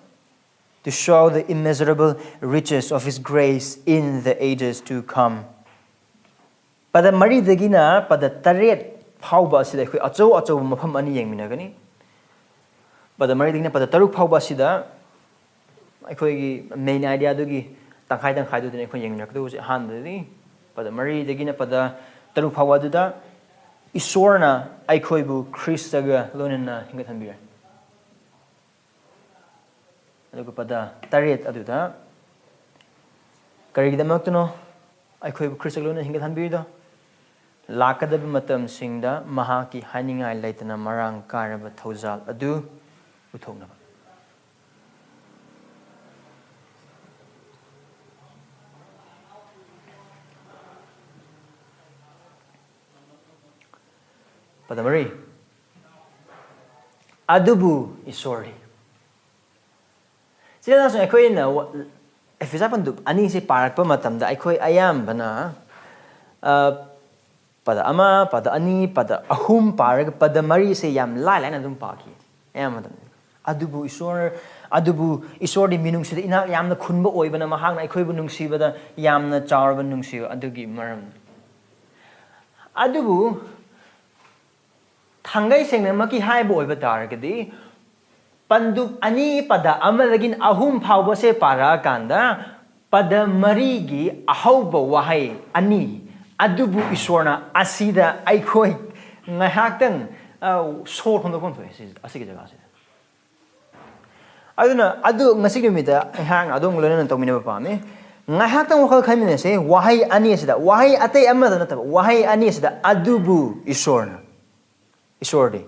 to show the immeasurable riches of His grace in the ages to come. ꯄꯗ ꯃꯔꯤꯗꯒꯤꯅ ꯄꯗ ꯇꯔꯦꯠ ꯐꯥꯎꯕ ꯑꯁꯤꯗ ꯑꯩꯈꯣꯏ ꯑꯆꯧ ꯑꯆꯧꯕ ꯃꯐꯝ ꯑꯅꯤ ꯌꯦꯡꯃꯤꯟꯅꯒꯅꯤ꯫ ꯄꯗ ꯃꯔꯤꯗꯒꯤꯅ ꯄꯗ ꯇꯔꯨꯛ ꯐꯥꯎꯕ ꯑꯁꯤꯗ ꯑꯩꯈꯣꯏꯒꯤ main idea ꯑꯗꯨꯒꯤ ꯇꯪꯈꯥꯏ ꯇꯪꯈꯥꯏꯗꯨꯗꯅꯤ ꯑꯩꯈꯣꯏ ꯌꯦꯡꯃꯤꯟꯅꯔꯛꯀꯗꯧꯕꯁꯦ꯫ ꯑꯍꯥꯟꯕꯗꯗꯤ ꯄꯗ ꯃꯔꯤꯗꯒꯤꯅ ꯄꯗ ꯇꯔꯨꯛ ꯐꯥꯎꯕ ꯑꯗꯨꯗ ꯏꯁꯣꯔꯅ ꯑꯩꯈꯣꯏꯕꯨ ꯈ꯭ꯔꯤꯁꯇꯒ ꯂꯣꯏꯅꯅ ꯍꯤꯡꯒꯠꯍꯟꯕꯤꯔꯦ꯫ ꯑꯗꯨꯒ ꯄꯗ ꯇꯔꯦꯠ ꯑꯗꯨꯗ ꯀꯔꯤꯒꯤꯗꯃꯛꯇꯅꯣ ꯑꯩꯈꯣꯏꯕꯨ ꯈ꯭ꯔꯤꯁꯇꯒ ꯂꯣꯏꯅꯅ ꯍꯤꯡꯒꯠꯍꯟꯕꯤꯔꯤꯗꯣ? ꯂꯥꯛꯀꯗꯕ ꯃꯇꯝꯁꯤꯡꯗ ꯃꯍꯥꯛꯀꯤ ꯍꯥꯏꯅꯤꯡꯉꯥꯏ ꯂꯩꯇꯅ ꯃꯔꯥꯡ ꯀꯥꯏꯔꯕ ꯊꯧꯖꯥꯜ ꯑꯗꯨ ꯎꯠꯊꯣꯛꯅꯕ꯫ ꯄꯗ ꯃꯔꯤ, "ꯑꯗꯨꯕꯨ ꯏꯁꯣꯔꯗꯤ"꯫ ꯁꯤꯗ ꯑꯩꯈꯣꯏꯅ ꯋꯥ-, ꯑꯦꯐꯤꯁꯥ ꯄꯟꯗꯨꯞ ꯑꯅꯤꯁꯦ ꯄꯥꯔꯛꯄ ꯃꯇꯝꯗ ꯑꯩꯈꯣꯏ ꯑꯌꯥꯝꯕꯅ, ꯑ, ꯄꯗ ꯑꯃ, ꯄꯗ ꯑꯅꯤ, ꯄꯗ ꯑꯍꯨꯝ ꯄꯥꯔꯒ ꯄꯗ ꯃꯔꯤꯁꯦ ꯌꯥꯝ ꯂꯥꯏ ꯂꯥꯏꯅ ꯑꯗꯨꯝ ꯄꯥꯈꯤ ꯑꯌꯥꯝꯕ ꯃꯇꯝꯗ꯫ "ꯑꯗꯨꯕꯨ ꯏꯁꯣꯔ, ꯑꯗꯨꯕꯨ ꯏꯁꯣꯔꯗꯤ ꯃꯤꯅꯨꯡꯁꯤꯗ ꯏꯅꯥꯛ ꯌꯥꯝꯅ ꯈꯨꯟꯕ ꯑꯣꯏꯕꯅ ꯃꯍꯥꯛꯅ ꯑꯩꯈꯣꯏꯕꯨ ꯅꯨꯡꯁꯤꯕꯗ ꯌꯥꯝꯅ ꯆꯥꯎꯔꯕ ꯅꯨꯡꯁꯤꯕ ꯑꯗꯨꯒꯤ ꯃꯔꯝ꯫ ꯑꯗꯨꯕꯨ ꯊꯥꯡꯒꯩ ꯁꯦꯡꯅꯃꯛꯀꯤ ꯍꯥꯏꯕ ꯑꯣꯏꯕ ꯇꯥꯔꯒꯗꯤ, ꯄꯟꯗꯨꯞ ꯑꯅꯤ ꯄꯗ ꯑꯃꯗꯒꯤꯅ ꯑꯍꯨꯝ ꯐꯥꯎꯕꯁꯦ ꯄꯥꯔꯛꯑꯀꯥꯟꯗ, ꯄꯗ ꯃꯔꯤꯒꯤ ꯑꯍꯧꯕ ꯋꯥꯍꯩ ꯑꯅꯤ ꯑꯗꯨꯕꯨ ꯏꯁꯣꯔꯅ ꯑꯁꯤꯗ ꯑꯩꯈꯣꯏ ꯉꯥꯏꯍꯥꯛꯇꯪ, ꯑ, ꯁꯣꯔ ꯍꯣꯟꯗꯣꯛꯐꯝ ꯊꯣꯛꯑꯦ ꯁꯤ, ꯑꯁꯤꯒꯤ ꯖꯒꯥꯁꯤꯗ꯫ ꯑꯗꯨꯅ ꯑꯗꯨ ꯉꯁꯤꯒꯤ ꯅꯨꯃꯤꯠꯇ ꯑꯩꯍꯥꯛꯅ ꯑꯗꯣꯝꯒ ꯂꯣꯏꯅꯅ ꯇꯧꯃꯤꯟꯅꯕ ꯄꯥꯝꯃꯤ꯫ ꯉꯥꯏꯍꯥꯛꯇꯪ ꯋꯥꯈꯜ ꯈꯟꯃꯤꯟꯅꯁꯦ, ꯋꯥꯍꯩ ꯑꯅꯤ ꯑꯁꯤꯗ, ꯋꯥꯍꯩ ꯑꯇꯩ ꯑꯃꯗ ꯅꯠꯇꯕ, ꯋꯥꯍꯩ ꯑꯅꯤ ꯑꯁꯤꯗ "ꯑꯗꯨꯕꯨ ꯏꯁꯣꯔꯅ", ꯏꯁꯣꯔꯗꯤ꯫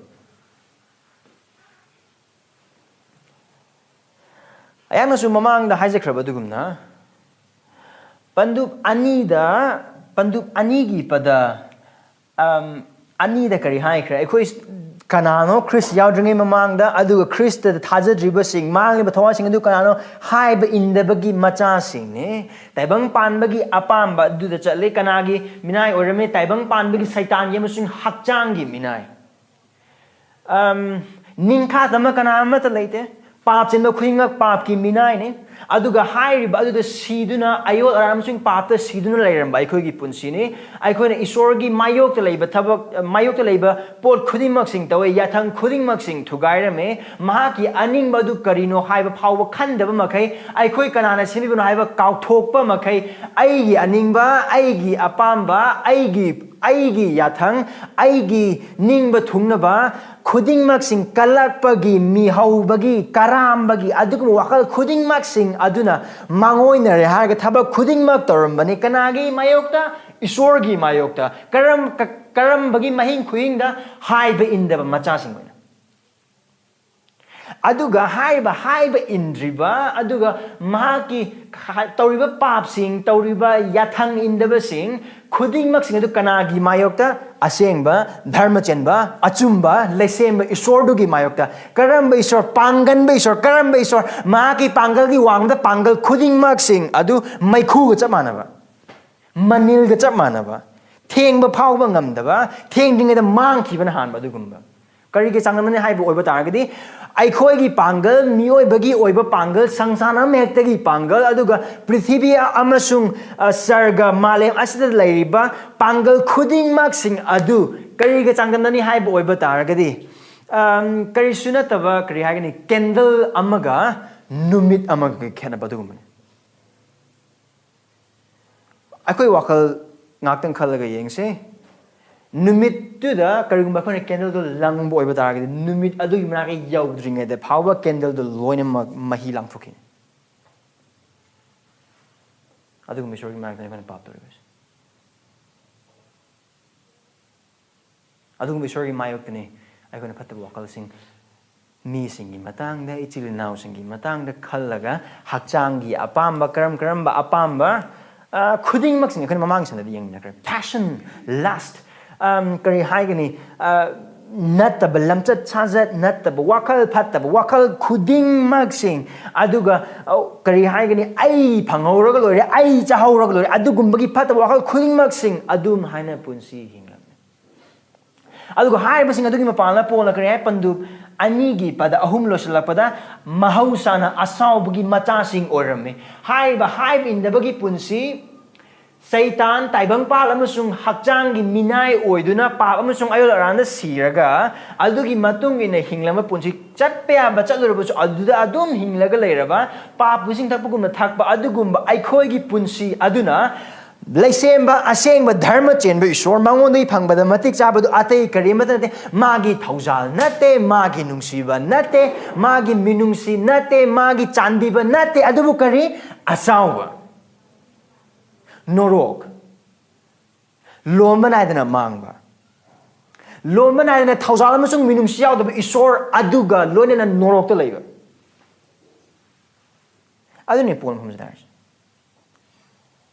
ꯑꯩꯍꯥꯛꯅꯁꯨ ꯃꯃꯥꯡꯗ ꯍꯥꯏꯖꯈ꯭ꯔꯕ ꯑꯗꯨꯒꯨꯝꯅ, ꯄꯟꯗꯨꯞ ꯑꯅꯤꯗ, ꯄꯟꯗꯨꯞ ꯑꯅꯤꯒꯤ ꯄꯗ, ꯑꯝ, ꯑꯅꯤꯗ ꯀꯔꯤ ꯍꯥꯏꯈ꯭ꯔꯦ? ꯑꯩꯈꯣꯏ ꯀꯅꯥꯅꯣ ꯈ꯭ꯔꯤꯁ ꯌꯥꯎꯗ꯭ꯔꯤꯉꯩ ꯃꯃꯥꯡꯗ, ꯑꯗꯨꯒ ꯈ꯭ꯔꯤꯁꯇꯗ ꯊꯥꯖꯗ꯭ꯔꯤꯕꯁꯤꯡ, ꯃꯥꯡꯂꯤꯕ ꯊꯋꯥꯏꯁꯤꯡ ꯑꯗꯨ ꯀꯅꯥꯅꯣ? ꯍꯥꯏꯕ ꯏꯟꯗꯕꯒꯤ ꯃꯆꯥꯁꯤꯡꯅꯤ꯫ ꯇꯥꯏꯕꯪ ꯄꯥꯟꯕꯒꯤ ꯑꯄꯥꯝꯕ ꯑꯗꯨꯗ ꯆꯠꯂꯤ꯫ ꯀꯅꯥꯒꯤ ꯃꯤꯅꯥꯏ ꯑꯣꯏꯔꯝꯃꯤ? ꯇꯥꯏꯕꯪ ꯄꯥꯟꯕꯒꯤ ꯁꯩꯇꯥꯟꯒꯤ ꯑꯃꯁꯨꯡ ꯍꯛꯆꯥꯡꯒꯤ ꯃꯤꯅꯥꯏ꯫ ꯑꯝ, ꯅꯤꯡꯈꯥ ꯇꯝꯕ ꯀꯅꯥ ꯑꯃꯠꯇ ꯂꯩꯇꯦ꯫ ꯄꯥꯞ ꯆꯦꯟꯕ ꯈꯨꯗꯤꯡꯃꯛ ꯄꯥꯞꯀꯤ ꯃꯤꯅꯥꯏꯅꯤ꯫ ꯑꯗꯨꯒ ꯍꯥꯏꯔꯤꯕ ꯑꯗꯨꯗ ꯁꯤꯗꯨꯅ, ꯑꯌꯣꯠ ꯑꯔꯥꯟ ꯑꯃꯁꯨꯡ ꯄꯥꯞꯇ ꯁꯤꯗꯨꯅ ꯂꯩꯔꯝꯕ ꯑꯩꯈꯣꯏꯒꯤ ꯄꯨꯟꯁꯤꯅꯤ꯫ ꯑꯩꯈꯣꯏꯅ ꯏꯁꯣꯔꯒꯤ ꯃꯥꯌꯣꯛꯇ ꯂꯩꯕ ꯊꯕꯛ, ꯃꯥꯌꯣꯛꯇ ꯂꯩꯕ ꯄꯣꯠ ꯈꯨꯗꯤꯡꯃꯛꯁꯤꯡ ꯇꯧꯋꯦ, ꯌꯥꯊꯪ ꯈꯨꯗꯤꯡꯃꯛꯁꯤꯡ ꯊꯨꯒꯥꯏꯔꯝꯃꯦ꯫ ꯃꯍꯥꯛꯀꯤ ꯑꯅꯤꯡꯕ ꯑꯗꯨ ꯀꯔꯤꯅꯣ ꯍꯥꯏꯕ ꯐꯥꯎꯕ ꯈꯟꯗꯕ ꯃꯈꯩ, ꯑꯩꯈꯣꯏ ꯀꯅꯥꯅ ꯁꯦꯝꯕꯤꯕꯅꯣ ꯍꯥꯏꯕ ꯀꯥꯎꯊꯣꯛꯄ ꯃꯈꯩ, ꯑꯩꯒꯤ ꯑꯅꯤꯡꯕ, ꯑꯩꯒꯤ ꯑꯄꯥꯝꯕ, ꯑꯩꯒꯤ, ꯑꯩꯒꯤ ꯌꯥꯊꯪ, ꯑꯩꯒꯤ ꯅꯤꯡꯕ ꯊꯨꯡꯅꯕ ꯈꯨꯗꯤꯡꯃꯛꯁꯤꯡ ꯀꯜꯂꯛꯄꯒꯤ, ꯃꯤꯍꯧꯕꯒꯤ, ꯀꯔꯥꯝꯕꯒꯤ ꯑꯗꯨꯒꯨꯝꯕ ꯋꯥꯈꯜ ꯈꯨꯗꯤꯡꯃꯛꯁꯤꯡ ꯑꯗꯨꯅ ꯃꯥꯡꯑꯣꯏꯅꯔꯦ ꯍꯥꯏꯔꯒ ꯊꯕꯛ ꯈꯨꯗꯤꯡꯃꯛ ꯇꯧꯔꯝꯕꯅꯤ꯫ ꯀꯅꯥꯒꯤ ꯃꯥꯌꯣꯛꯇ? ꯏꯁꯣꯔꯒꯤ ꯃꯥꯌꯣꯛꯇ꯫ ꯀꯔꯝ-, ꯀ-, ꯀꯔꯝꯕꯒꯤ ꯃꯍꯤꯡ ꯈꯨꯍꯤꯡꯗ? ꯍꯥꯏꯕ ꯏꯟꯗꯕ ꯃꯆꯥꯁꯤꯡ ꯑꯣꯏꯅ꯫ ꯑꯗꯨꯒ ꯍꯥꯏꯔꯤꯕ ꯍꯥꯏꯕ ꯏꯟꯗ꯭ꯔꯤꯕ, ꯑꯗꯨꯒ ꯃꯍꯥꯛꯀꯤ ꯈ-, ꯇꯧꯔꯤꯕ ꯄꯥꯞꯁꯤꯡ, ꯇꯧꯔꯤꯕ ꯌꯥꯊꯪ ꯏꯟꯗꯕꯁꯤꯡ ꯈꯨꯗꯤꯡꯃꯛꯁꯤꯡ ꯑꯗꯨ ꯀꯅꯥꯒꯤ ꯃꯥꯌꯣꯛꯇ? ꯑꯁꯦꯡꯕ, ꯙꯔꯃ ꯆꯦꯟꯕ, ꯑꯆꯨꯝꯕ, ꯂꯩꯁꯦꯝꯕ ꯏꯁꯣꯔꯗꯨꯒꯤ ꯃꯥꯌꯣꯛꯇ꯫ ꯀꯔꯝꯕ ꯏꯁꯣꯔ? ꯄꯥꯡꯒꯟꯕ ꯏꯁꯣꯔ꯫ ꯀꯔꯝꯕ ꯏꯁꯣꯔ? ꯃꯍꯥꯛꯀꯤ ꯄꯥꯡꯒꯜꯒꯤ ꯋꯥꯡꯃꯗ ꯄꯥꯡꯒꯜ ꯈꯨꯗꯤꯡꯃꯛꯁꯤꯡ ꯑꯗꯨ ꯃꯩꯈꯨꯒ ꯆꯞ ꯃꯥꯟꯅꯕ, ꯃꯅꯤꯜꯒ ꯆꯞ ꯃꯥꯟꯅꯕ, ꯊꯦꯡꯕ ꯐꯥꯎꯕ ꯉꯝꯗꯕ, ꯊꯦꯡꯗ꯭ꯔꯤꯉꯩꯗ ꯃꯥꯡꯈꯤꯕꯅ ꯍꯥꯟꯕ ꯑꯗꯨꯒꯨꯝꯕ꯫ ꯀꯔꯤꯒꯤ ꯆꯥꯡꯗꯝꯅꯅꯤ ꯍꯥꯏꯕ ꯑꯣꯏꯕ ꯇꯥꯔꯒꯗꯤ, ꯑꯩꯈꯣꯏꯒꯤ ꯄꯥꯡꯒꯜ, ꯃꯤꯑꯣꯏꯕꯒꯤ ꯑꯣꯏꯕ ꯄꯥꯡꯒꯜ, ꯁꯪꯁꯥꯔ ꯑꯃꯍꯦꯛꯇꯒꯤ ꯄꯥꯡꯒꯜ, ꯑꯗꯨꯒ ꯄ꯭ꯔꯤꯊꯤꯕꯤ ꯑꯃꯁꯨꯡ, ꯑ, ꯁꯔꯒ, ꯃꯥꯂꯦꯝ ꯑꯁꯤꯗ ꯂꯩꯔꯤꯕ ꯄꯥꯡꯒꯜ ꯈꯨꯗꯤꯡꯃꯛꯁꯤꯡ ꯑꯗꯨ ꯀꯔꯤꯒ ꯆꯥꯡꯗꯝꯅꯅꯤ ꯍꯥꯏꯕ ꯑꯣꯏꯕ ꯇꯥꯔꯒꯗꯤ, ꯑꯝ, ꯀꯔꯤꯁꯨ ꯅꯠꯇꯕ, ꯀꯔꯤ ꯍꯥꯏꯒꯅꯤ, ꯀꯦꯟꯗꯜ ꯑꯃꯒ ꯅꯨꯃꯤꯠ ꯑꯃꯒꯤ ꯈꯦꯠꯅꯕ ꯑꯗꯨꯒꯨꯝꯕꯅꯤ꯫ ꯑꯩꯈꯣꯏ ꯋꯥꯈꯜ ꯉꯥꯛꯇꯪ ꯈꯜꯂꯒ ꯌꯦꯡꯁꯦ꯫ ꯅꯨꯃꯤꯠꯇꯨꯗ ꯀꯔꯤꯒꯨꯝꯕ ꯑꯩꯈꯣꯏꯅ ꯀꯦꯟꯗꯜꯗꯨ ꯂꯪꯕ ꯑꯣꯏꯕ ꯇꯥꯔꯒꯗꯤ, ꯅꯨꯃꯤꯠ ꯑꯗꯨꯒꯤ ꯃꯅꯥꯛꯇ ꯌꯧꯗ꯭ꯔꯤꯉꯩꯗ ꯐꯥꯎꯕ ꯀꯦꯟꯗꯜꯗꯨ ꯂꯣꯏꯅꯃꯛ ꯃꯍꯤ ꯂꯥꯡꯊꯣꯛꯈꯤꯅꯤ꯫ ꯑꯗꯨꯒꯨꯝꯕ ꯏꯁꯣꯔꯒꯤ ꯃꯅꯥꯛꯇꯅꯤ ꯑꯩꯈꯣꯏꯅ ꯄꯥꯞ ꯇꯧꯔꯤꯕꯁꯦ꯫ ꯑꯗꯨꯒꯨꯝꯕ ꯏꯁꯣꯔꯒꯤ ꯃꯥꯌꯣꯛꯇꯅꯤ ꯑꯩꯈꯣꯏꯅ ꯐꯠꯇꯕ ꯋꯥꯈꯜꯁꯤꯡ, ꯃꯤꯁꯤꯡꯒꯤ ꯃꯇꯥꯡꯗ, ꯏꯆꯤꯜ ꯏꯅꯥꯎꯁꯤꯡꯒꯤ ꯃꯇꯥꯡꯗ ꯈꯜꯂꯒ, ꯍꯛꯆꯥꯡꯒꯤ ꯑꯄꯥꯝꯕ, ꯀꯔꯝ ꯀꯔꯝꯕ ꯑꯄꯥꯝꯕ, ꯑ, ꯈꯨꯗꯤꯡꯃꯛꯁꯤꯡ ꯑꯩꯈꯣꯏꯅ ꯃꯃꯥꯡꯒꯤ ꯁꯟꯗꯗꯤ ꯌꯦꯡꯃꯤꯟꯅꯈ꯭ꯔꯦ꯫ Passion, lust, ꯑꯝ, ꯀꯔꯤ ꯍꯥꯏꯒꯅꯤ, ꯑ, ꯅꯠꯇꯕ ꯂꯝꯆꯠ ꯁꯥꯖꯠ, ꯅꯠꯇꯕ ꯋꯥꯈꯜ ꯐꯠꯇꯕ ꯋꯥꯈꯜ ꯈꯨꯗꯤꯡꯃꯛꯁꯤꯡ, ꯑꯗꯨꯒ, ꯑ, ꯀꯔꯤ ꯍꯥꯏꯒꯅꯤ, ꯑꯩ ꯐꯪꯍꯧꯔꯒ ꯂꯣꯏꯔꯦ, ꯑꯩ ꯆꯥꯍꯧꯔꯒ ꯂꯣꯏꯔꯦ, ꯑꯗꯨꯒꯨꯝꯕꯒꯤ ꯐꯠꯇꯕ ꯋꯥꯈꯜ ꯈꯨꯗꯤꯡꯃꯛꯁꯤꯡ ꯑꯗꯨꯝ ꯍꯥꯏꯅ ꯄꯨꯟꯁꯤ ꯍꯤꯡꯂꯝꯃꯤ꯫ ꯑꯗꯨꯒ ꯍꯥꯏꯔꯤꯕꯁꯤꯡ ꯑꯗꯨꯒꯤ ꯃꯄꯥꯟꯗ ꯄꯣꯜꯅ ꯀꯔꯤ ꯍꯥꯏ? ꯄꯟꯗꯨꯞ ꯑꯅꯤꯒꯤ ꯄꯗ ꯑꯍꯨꯝ ꯂꯣꯏꯁꯤꯜꯂꯛꯄꯗ, ꯃꯍꯧꯁꯥꯅ ꯑꯁꯥꯎꯕꯒꯤ ꯃꯆꯥꯁꯤꯡ ꯑꯣꯏꯔꯝꯃꯤ꯫ ꯍꯥꯏꯔꯤꯕ ꯍꯥꯏꯕ ꯏꯟꯗꯕꯒꯤ ꯄꯨꯟꯁꯤ, ꯁꯩꯇꯥꯟ, ꯇꯥꯏꯕꯪꯄꯥꯜ ꯑꯃꯁꯨꯡ ꯍꯛꯆꯥꯡꯒꯤ ꯃꯤꯅꯥꯏ ꯑꯣꯏꯗꯨꯅ ꯄꯥꯞ ꯑꯃꯁꯨꯡ ꯑꯌꯣꯜ ꯑꯔꯥꯟꯗ ꯁꯤꯔꯒ, ꯑꯗꯨꯒꯤ ꯃꯇꯨꯡ ꯏꯟꯅ ꯍꯤꯡꯂꯝꯕ ꯄꯨꯟꯁꯤ, ꯆꯠꯄ ꯌꯥꯕ ꯆꯠꯂꯨꯔꯕꯁꯨ ꯑꯗꯨꯗ ꯑꯗꯨꯝ ꯍꯤꯡꯂꯒ ꯂꯩꯔꯕ, ꯄꯥꯞ ꯄꯨꯁꯤꯡ ꯊꯛꯄꯒꯨꯝꯅ ꯊꯛꯄ ꯑꯗꯨꯒꯨꯝꯕ ꯑꯩꯈꯣꯏꯒꯤ ꯄꯨꯟꯁꯤ ꯑꯗꯨꯅ ꯂꯩꯁꯦꯝꯕ, ꯑꯁꯦꯡꯕ ꯙꯔꯃ ꯆꯦꯟꯕ ꯏꯁꯣꯔ, ꯃꯉꯣꯟꯗꯒꯤ ꯐꯪꯕꯗ ꯃꯇꯤꯛ ꯆꯥꯕꯗꯨ ꯑꯇꯩ ꯀꯔꯤꯃꯠꯇ ꯅꯠꯇꯦ꯫ ꯃꯥꯒꯤ ꯊꯧꯖꯥꯜ ꯅꯠꯇꯦ, ꯃꯥꯒꯤ ꯅꯨꯡꯁꯤꯕ ꯅꯠꯇꯦ, ꯃꯥꯒꯤ ꯃꯤꯅꯨꯡꯁꯤ ꯅꯠꯇꯦ, ꯃꯥꯒꯤ ꯆꯥꯟꯕꯤꯕ ꯅꯠꯇꯦ, ꯑꯗꯨꯕꯨ ꯀꯔꯤ? ꯑꯆꯥꯎꯕ ꯅꯣꯔꯣꯛ, ꯂꯣꯝꯕ ꯅꯥꯏꯗꯅ ꯃꯥꯡꯕ, ꯂꯣꯝꯕ ꯅꯥꯏꯗꯅ ꯊꯧꯖꯥꯜ ꯑꯃꯁꯨꯡ ꯃꯤꯅꯨꯡꯁꯤ ꯌꯥꯎꯗꯕ ꯏꯁꯣꯔ ꯑꯗꯨꯒ ꯂꯣꯏꯅꯅ ꯅꯣꯔꯣꯛꯇ ꯂꯩꯕ꯫ ꯑꯗꯨꯅꯤ ꯄꯣꯜ ꯃꯐꯝꯁꯤꯗ ꯍꯥꯏꯔꯤꯁꯦ꯫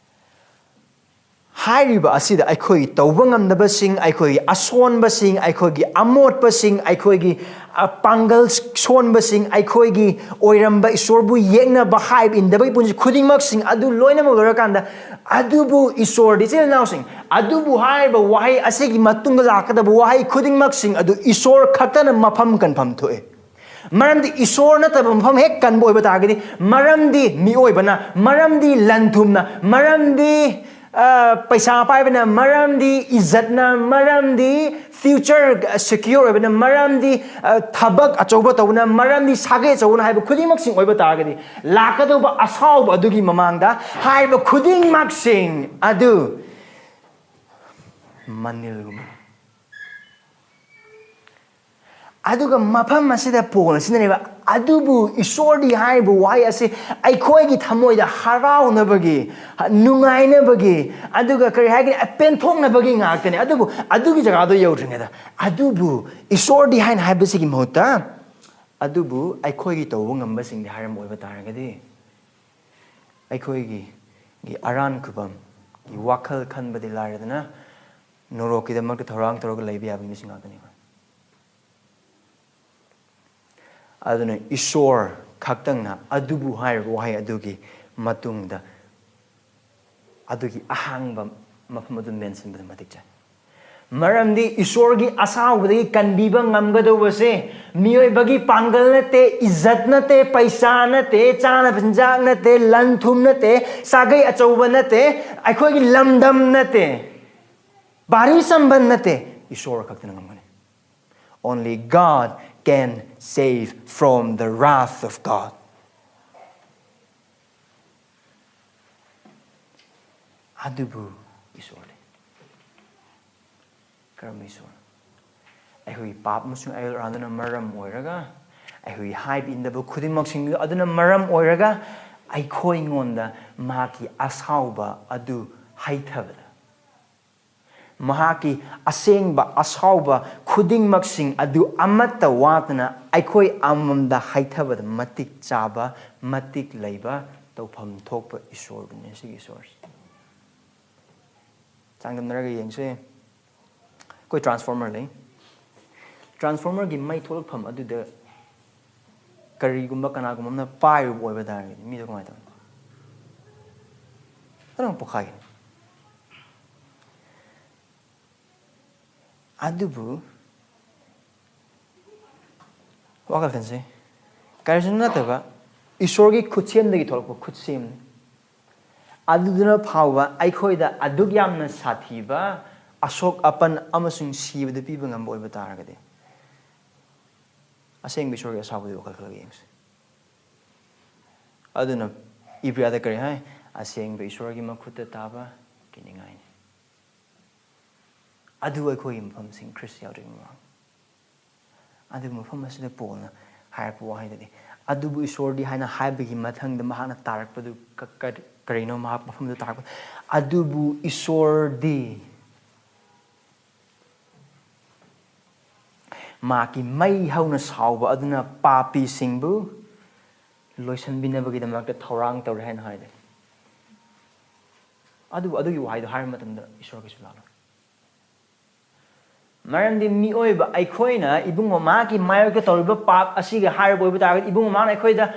ꯍꯥꯏꯔꯤꯕ ꯑꯁꯤꯗ ꯑꯩꯈꯣꯏ ꯇꯧꯕ ꯉꯝꯗꯕꯁꯤꯡ, ꯑꯩꯈꯣꯏꯒꯤ ꯑꯁꯣꯟꯕꯁꯤꯡ, ꯑꯩꯈꯣꯏꯒꯤ ꯑꯃꯣꯠꯄꯁꯤꯡ, ꯑꯩꯈꯣꯏꯒꯤ, ꯑ, ꯄꯥꯡꯒꯜ ꯁꯣꯟꯕꯁꯤꯡ, ꯑꯩꯈꯣꯏꯒꯤ ꯑꯣꯏꯔꯝꯕ ꯏꯁꯣꯔꯕꯨ ꯌꯦꯛꯅꯕ ꯍꯥꯏꯕ ꯏꯟꯗꯕꯒꯤ ꯄꯨꯟꯁꯤ ꯈꯨꯗꯤꯡꯃꯛꯁꯤꯡ ꯑꯗꯨ ꯂꯣꯏꯅꯃꯛ ꯂꯣꯏꯔꯀꯥꯟꯗ, ꯑꯗꯨꯕꯨ ꯏꯁꯣꯔꯗꯤ, ꯏꯆꯤꯜ ꯏꯅꯥꯎꯁꯤꯡ, ꯑꯗꯨꯕꯨ ꯍꯥꯏꯔꯤꯕ ꯋꯥꯍꯩ ꯑꯁꯤꯒꯤ ꯃꯇꯨꯡꯗ ꯂꯥꯛꯀꯗꯕ ꯋꯥꯍꯩ ꯈꯨꯗꯤꯡꯃꯛꯁꯤꯡ ꯑꯗꯨ ꯏꯁꯣꯔ ꯈꯛꯇꯅ ꯃꯐꯝ ꯀꯟꯐꯝ ꯊꯣꯛꯑꯦ꯫ ꯃꯔꯝꯗꯤ ꯏꯁꯣꯔ ꯅꯠꯇꯕ ꯃꯐꯝ ꯍꯦꯛ ꯀꯟꯕ ꯑꯣꯏꯕ ꯇꯥꯔꯒꯗꯤ, ꯃꯔꯝꯗꯤ ꯃꯤꯑꯣꯏꯕꯅ, ꯃꯔꯝꯗꯤ ꯂꯟ ꯊꯨꯝꯅ, ꯃꯔꯝꯗꯤ, ꯑ, ꯄꯩꯁꯥ ꯄꯥꯏꯕꯅ, ꯃꯔꯝꯗꯤ ꯏꯖꯠꯅ, ꯃꯔꯝꯗꯤ future secure ꯑꯣꯏꯕꯅ, ꯃꯔꯝꯗꯤ, ꯑ, ꯊꯕꯛ ꯑꯆꯧꯕ ꯇꯧꯕꯅ, ꯃꯔꯝꯗꯤ ꯁꯥꯒꯩ ꯑꯆꯧꯕꯅ ꯍꯥꯏꯕ ꯈꯨꯗꯤꯡꯃꯛꯁꯤꯡ ꯑꯣꯏꯕ ꯇꯥꯔꯒꯗꯤ, ꯂꯥꯛꯀꯗꯧꯕ ꯑꯁꯥꯎꯕ ꯑꯗꯨꯒꯤ ꯃꯃꯥꯡꯗ ꯍꯥꯏꯕ ꯈꯨꯗꯤꯡꯃꯛꯁꯤꯡ ꯑꯗꯨ ꯃꯅꯤꯜꯒꯨꯝꯕ꯫ ꯑꯗꯨꯒ ꯃꯐꯝ ꯑꯁꯤꯗ ꯄꯣꯜꯅ ꯁꯤꯖꯤꯟꯅꯔꯤꯕ "ꯑꯗꯨꯕꯨ ꯏꯁꯣꯔꯗꯤ" ꯍꯥꯏꯔꯤꯕ ꯋꯥꯍꯩ ꯑꯁꯤ ꯑꯩꯈꯣꯏꯒꯤ ꯊꯃꯣꯏꯗ ꯍꯔꯥꯎꯅꯕꯒꯤ, ꯅꯨꯡꯉꯥꯏꯅꯕꯒꯤ, ꯑꯗꯨꯒ ꯀꯔꯤ ꯍꯥꯏꯒꯅꯤ, ꯄꯦꯟꯊꯣꯛꯅꯕꯒꯤ ꯉꯥꯛꯇꯅꯤ꯫ ꯑꯗꯨꯕꯨ ꯑꯗꯨꯒꯤ ꯖꯒꯥꯗꯣ ꯌꯧꯗ꯭ꯔꯤꯉꯩꯗ, "ꯑꯗꯨꯕꯨ ꯏꯁꯣꯔꯗꯤ" ꯍꯥꯏꯅ ꯍꯥꯏꯕꯁꯤꯒꯤ ꯃꯍꯨꯠꯇ, "ꯑꯗꯨꯕꯨ ꯑꯩꯈꯣꯏꯒꯤ ꯇꯧꯕ ꯉꯝꯕꯁꯤꯡꯗꯤ" ꯍꯥꯏꯔꯝꯕ ꯑꯣꯏꯕ ꯇꯥꯔꯒꯗꯤ, ꯑꯩꯈꯣꯏꯒꯤ, ꯒꯤ ꯑꯔꯥꯟ ꯈꯨꯕꯝꯒꯤ ꯋꯥꯈꯜ ꯈꯟꯕꯗꯤ ꯂꯥꯏꯔꯗꯅ, ꯅꯣꯔꯣꯛꯀꯤꯗꯃꯛꯇ ꯊꯧꯔꯥꯡ ꯇꯧꯔꯒ ꯂꯩꯕ ꯌꯥꯕ ꯃꯤꯁꯤꯡ ꯉꯥꯛꯇꯅꯤ꯫ ꯑꯗꯨꯅ ꯏꯁꯣꯔ ꯈꯛꯇꯪꯅ "ꯑꯗꯨꯕꯨ" ꯍꯥꯏꯔꯤꯕ ꯋꯥꯍꯩ ꯑꯗꯨꯒꯤ ꯃꯇꯨꯡꯗ ꯑꯗꯨꯒꯤ ꯑꯍꯥꯡꯕ ꯃꯐꯝ ꯑꯗꯨ ꯃꯦꯟꯁꯤꯟꯕꯗ ꯃꯇꯤꯛ ꯆꯥꯏ꯫ ꯃꯔꯝꯗꯤ ꯏꯁꯣꯔꯒꯤ ꯑꯁꯥꯎꯕꯗꯒꯤ ꯀꯟꯕꯤꯕ ꯉꯝꯒꯗꯧꯕꯁꯦ ꯃꯤꯑꯣꯏꯕꯒꯤ ꯄꯥꯡꯒꯜ ꯅꯠꯇꯦ, ꯏꯖꯠ ꯅꯠꯇꯦ, ꯄꯩꯁꯥ ꯅꯠꯇꯦ, ꯆꯥꯅꯕ ꯆꯤꯟꯖꯥꯛ ꯅꯠꯇꯦ, ꯂꯟ ꯊꯨꯝ ꯅꯠꯇꯦ, ꯁꯥꯒꯩ ꯑꯆꯧꯕ ꯅꯠꯇꯦ, ꯑꯩꯈꯣꯏꯒꯤ ꯂꯝꯗꯝ ꯅꯠꯇꯦ, ꯚꯥꯔꯤ ꯁꯝꯕꯟ ꯅꯠꯇꯦ, ꯏꯁꯣꯔ ꯈꯛꯇꯅ ꯉꯝꯒꯅꯤ꯫ Only God can save from the wrath of God. ꯑꯗꯨꯕꯨ ꯏꯁꯣꯔꯅꯤ꯫ ꯀꯔꯝꯕ ꯏꯁꯣꯔ? ꯑꯩꯈꯣꯏꯒꯤ ꯄꯥꯞ ꯑꯃꯁꯨꯡ ꯑꯌꯦꯜ ꯑꯔꯥꯟꯗꯨꯅ ꯃꯔꯝ ꯑꯣꯏꯔꯒ, ꯑꯩꯈꯣꯏꯒꯤ ꯍꯥꯏꯕ ꯏꯟꯗꯕ ꯈꯨꯗꯤꯡꯃꯛꯁꯤꯡꯗꯨ ꯑꯗꯨꯅ ꯃꯔꯝ ꯑꯣꯏꯔꯒ, ꯑꯩꯈꯣꯏꯉꯣꯟꯗ ꯃꯍꯥꯛꯀꯤ ꯑꯁꯥꯎꯕ ꯑꯗꯨ ꯍꯩꯊꯕꯗ, ꯃꯍꯥꯛꯀꯤ ꯑꯁꯦꯡꯕ ꯑꯁꯥꯎꯕ ꯈꯨꯗꯤꯡꯃꯛꯁꯤꯡ ꯑꯗꯨ ꯑꯃꯠꯇ ꯋꯥꯠꯇꯅ ꯑꯩꯈꯣꯏ ꯑꯃꯃꯝꯗ ꯍꯩꯊꯕꯗ ꯃꯇꯤꯛ ꯆꯥꯕ, ꯃꯇꯤꯛ ꯂꯩꯕ, ꯇꯧꯐꯝ ꯊꯣꯛꯄ ꯏꯁꯣꯔꯗꯨꯅꯤ ꯁꯤꯒꯤ ꯏꯁꯣꯔꯁꯤ꯫ ꯆꯥꯡꯗꯝꯅꯔꯒ ꯌꯦꯡꯁꯦ꯫ ꯑꯩꯈꯣꯏ ꯇ꯭ꯔꯥꯟꯁꯐꯣꯔꯃꯔ ꯂꯩ꯫ ꯇ꯭ꯔꯥꯟꯁꯐꯣꯔꯃꯔꯒꯤ ꯃꯩ ꯊꯣꯛꯂꯛꯐꯝ ꯑꯗꯨꯗ ꯀꯔꯤꯒꯨꯝꯕ ꯀꯅꯥꯒꯨꯝꯕ ꯑꯃꯅ ꯄꯥꯏꯔꯨꯕ ꯑꯣꯏꯕ ꯇꯥꯔꯒꯗꯤ ꯃꯤꯗꯣ ꯀꯃꯥꯏꯅ ꯇꯧꯅꯤ? ꯐꯖꯅ ꯄꯣꯛꯈꯥꯏꯒꯅꯤ꯫ ꯑꯗꯨꯕꯨ ꯋꯥꯈꯜ ꯈꯟꯁꯦ꯫ ꯀꯔꯤꯁꯨ ꯅꯠꯇꯕ ꯏꯁꯣꯔꯒꯤ ꯈꯨꯠꯁꯦꯝꯗꯒꯤ ꯊꯣꯛꯂꯛꯄ ꯈꯨꯠꯁꯦꯝꯅꯤ꯫ ꯑꯗꯨꯗꯨꯅ ꯐꯥꯎꯕ ꯑꯩꯈꯣꯏꯗ ꯑꯗꯨꯛ ꯌꯥꯝꯅ ꯁꯥꯊꯤꯕ ꯑꯁꯣꯛ ꯑꯄꯟ ꯑꯃꯁꯨꯡ ꯁꯤꯕꯗ ꯄꯤꯕ ꯉꯝꯕ ꯑꯣꯏꯕ ꯇꯥꯔꯒꯗꯤ, ꯑꯁꯦꯡꯕ ꯏꯁꯣꯔꯒꯤ ꯑꯁꯥꯎꯕꯗꯨ ꯋꯥꯈꯜ ꯈꯜꯂꯒ ꯌꯦꯡꯁꯤ꯫ ꯑꯗꯨꯅ ꯏꯕ꯭ꯔꯤꯌꯥꯗ ꯀꯔꯤ ꯍꯥꯏ? "ꯑꯁꯦꯡꯕ ꯏꯁꯣꯔꯒꯤ ꯃꯈꯨꯠꯇ ꯇꯥꯕ ꯀꯤꯅꯤꯡꯉꯥꯏꯅꯤ"꯫ ꯑꯗꯨ ꯑꯩꯈꯣꯏꯒꯤ ꯃꯐꯝꯁꯤꯡ ꯈ꯭ꯔꯤꯁ ꯌꯥꯎꯗ꯭ꯔꯤꯉꯩ ꯃꯃꯥꯡ꯫ ꯑꯗꯨꯒꯤ ꯃꯐꯝ ꯑꯁꯤꯗ ꯄꯣꯜꯅ ꯍꯥꯏꯔꯛꯄ ꯋꯥꯍꯩꯗꯨꯗꯤ, "ꯑꯗꯨꯕꯨ ꯏꯁꯣꯔꯗꯤ" ꯍꯥꯏꯅ ꯍꯥꯏꯕꯒꯤ ꯃꯊꯪꯗ ꯃꯍꯥꯛꯅ ꯇꯥꯔꯛꯄꯗꯨ ꯀ-, ꯀ-, ꯀꯔꯤꯅꯣ? ꯃꯍꯥꯛ ꯃꯐꯝꯗꯨ ꯇꯥꯔꯛꯄ, "ꯑꯗꯨꯕꯨ ꯏꯁꯣꯔꯗꯤ ꯃꯍꯥꯛꯀꯤ ꯃꯩ ꯍꯧꯅ ꯁꯥꯎꯕ ꯑꯗꯨꯅ ꯄꯥꯄꯤꯁꯤꯡꯕꯨ ꯂꯣꯏꯁꯤꯟꯕꯤꯅꯕꯒꯤꯗꯃꯛꯇ ꯊꯧꯔꯥꯡ ꯇꯧꯔꯦ" ꯍꯥꯏꯅ ꯍꯥꯏꯗꯦ꯫ ꯑꯗꯨꯕꯨ ꯑꯗꯨꯒꯤ ꯋꯥꯍꯩꯗꯣ ꯍꯥꯏꯕ ꯃꯇꯝꯗ ꯏꯁꯣꯔ ꯀꯩꯁꯨ ꯂꯥꯜꯂꯣꯏ꯫ ꯃꯔꯝꯗꯤ ꯃꯤꯑꯣꯏꯕ ꯑꯩꯈꯣꯏꯅ ꯏꯕꯨꯡꯉꯣ ꯃꯍꯥꯛꯀꯤ ꯃꯥꯌꯣꯛꯇ ꯇꯧꯔꯤꯕ ꯄꯥꯞ ꯑꯁꯤꯒꯤ ꯍꯥꯏꯔꯕ ꯑꯣꯏꯕ ꯇꯥꯔꯒꯗꯤ, ꯏꯕꯨꯡꯉꯣ ꯃꯍꯥꯛꯅ ꯑꯩꯈꯣꯏꯗ,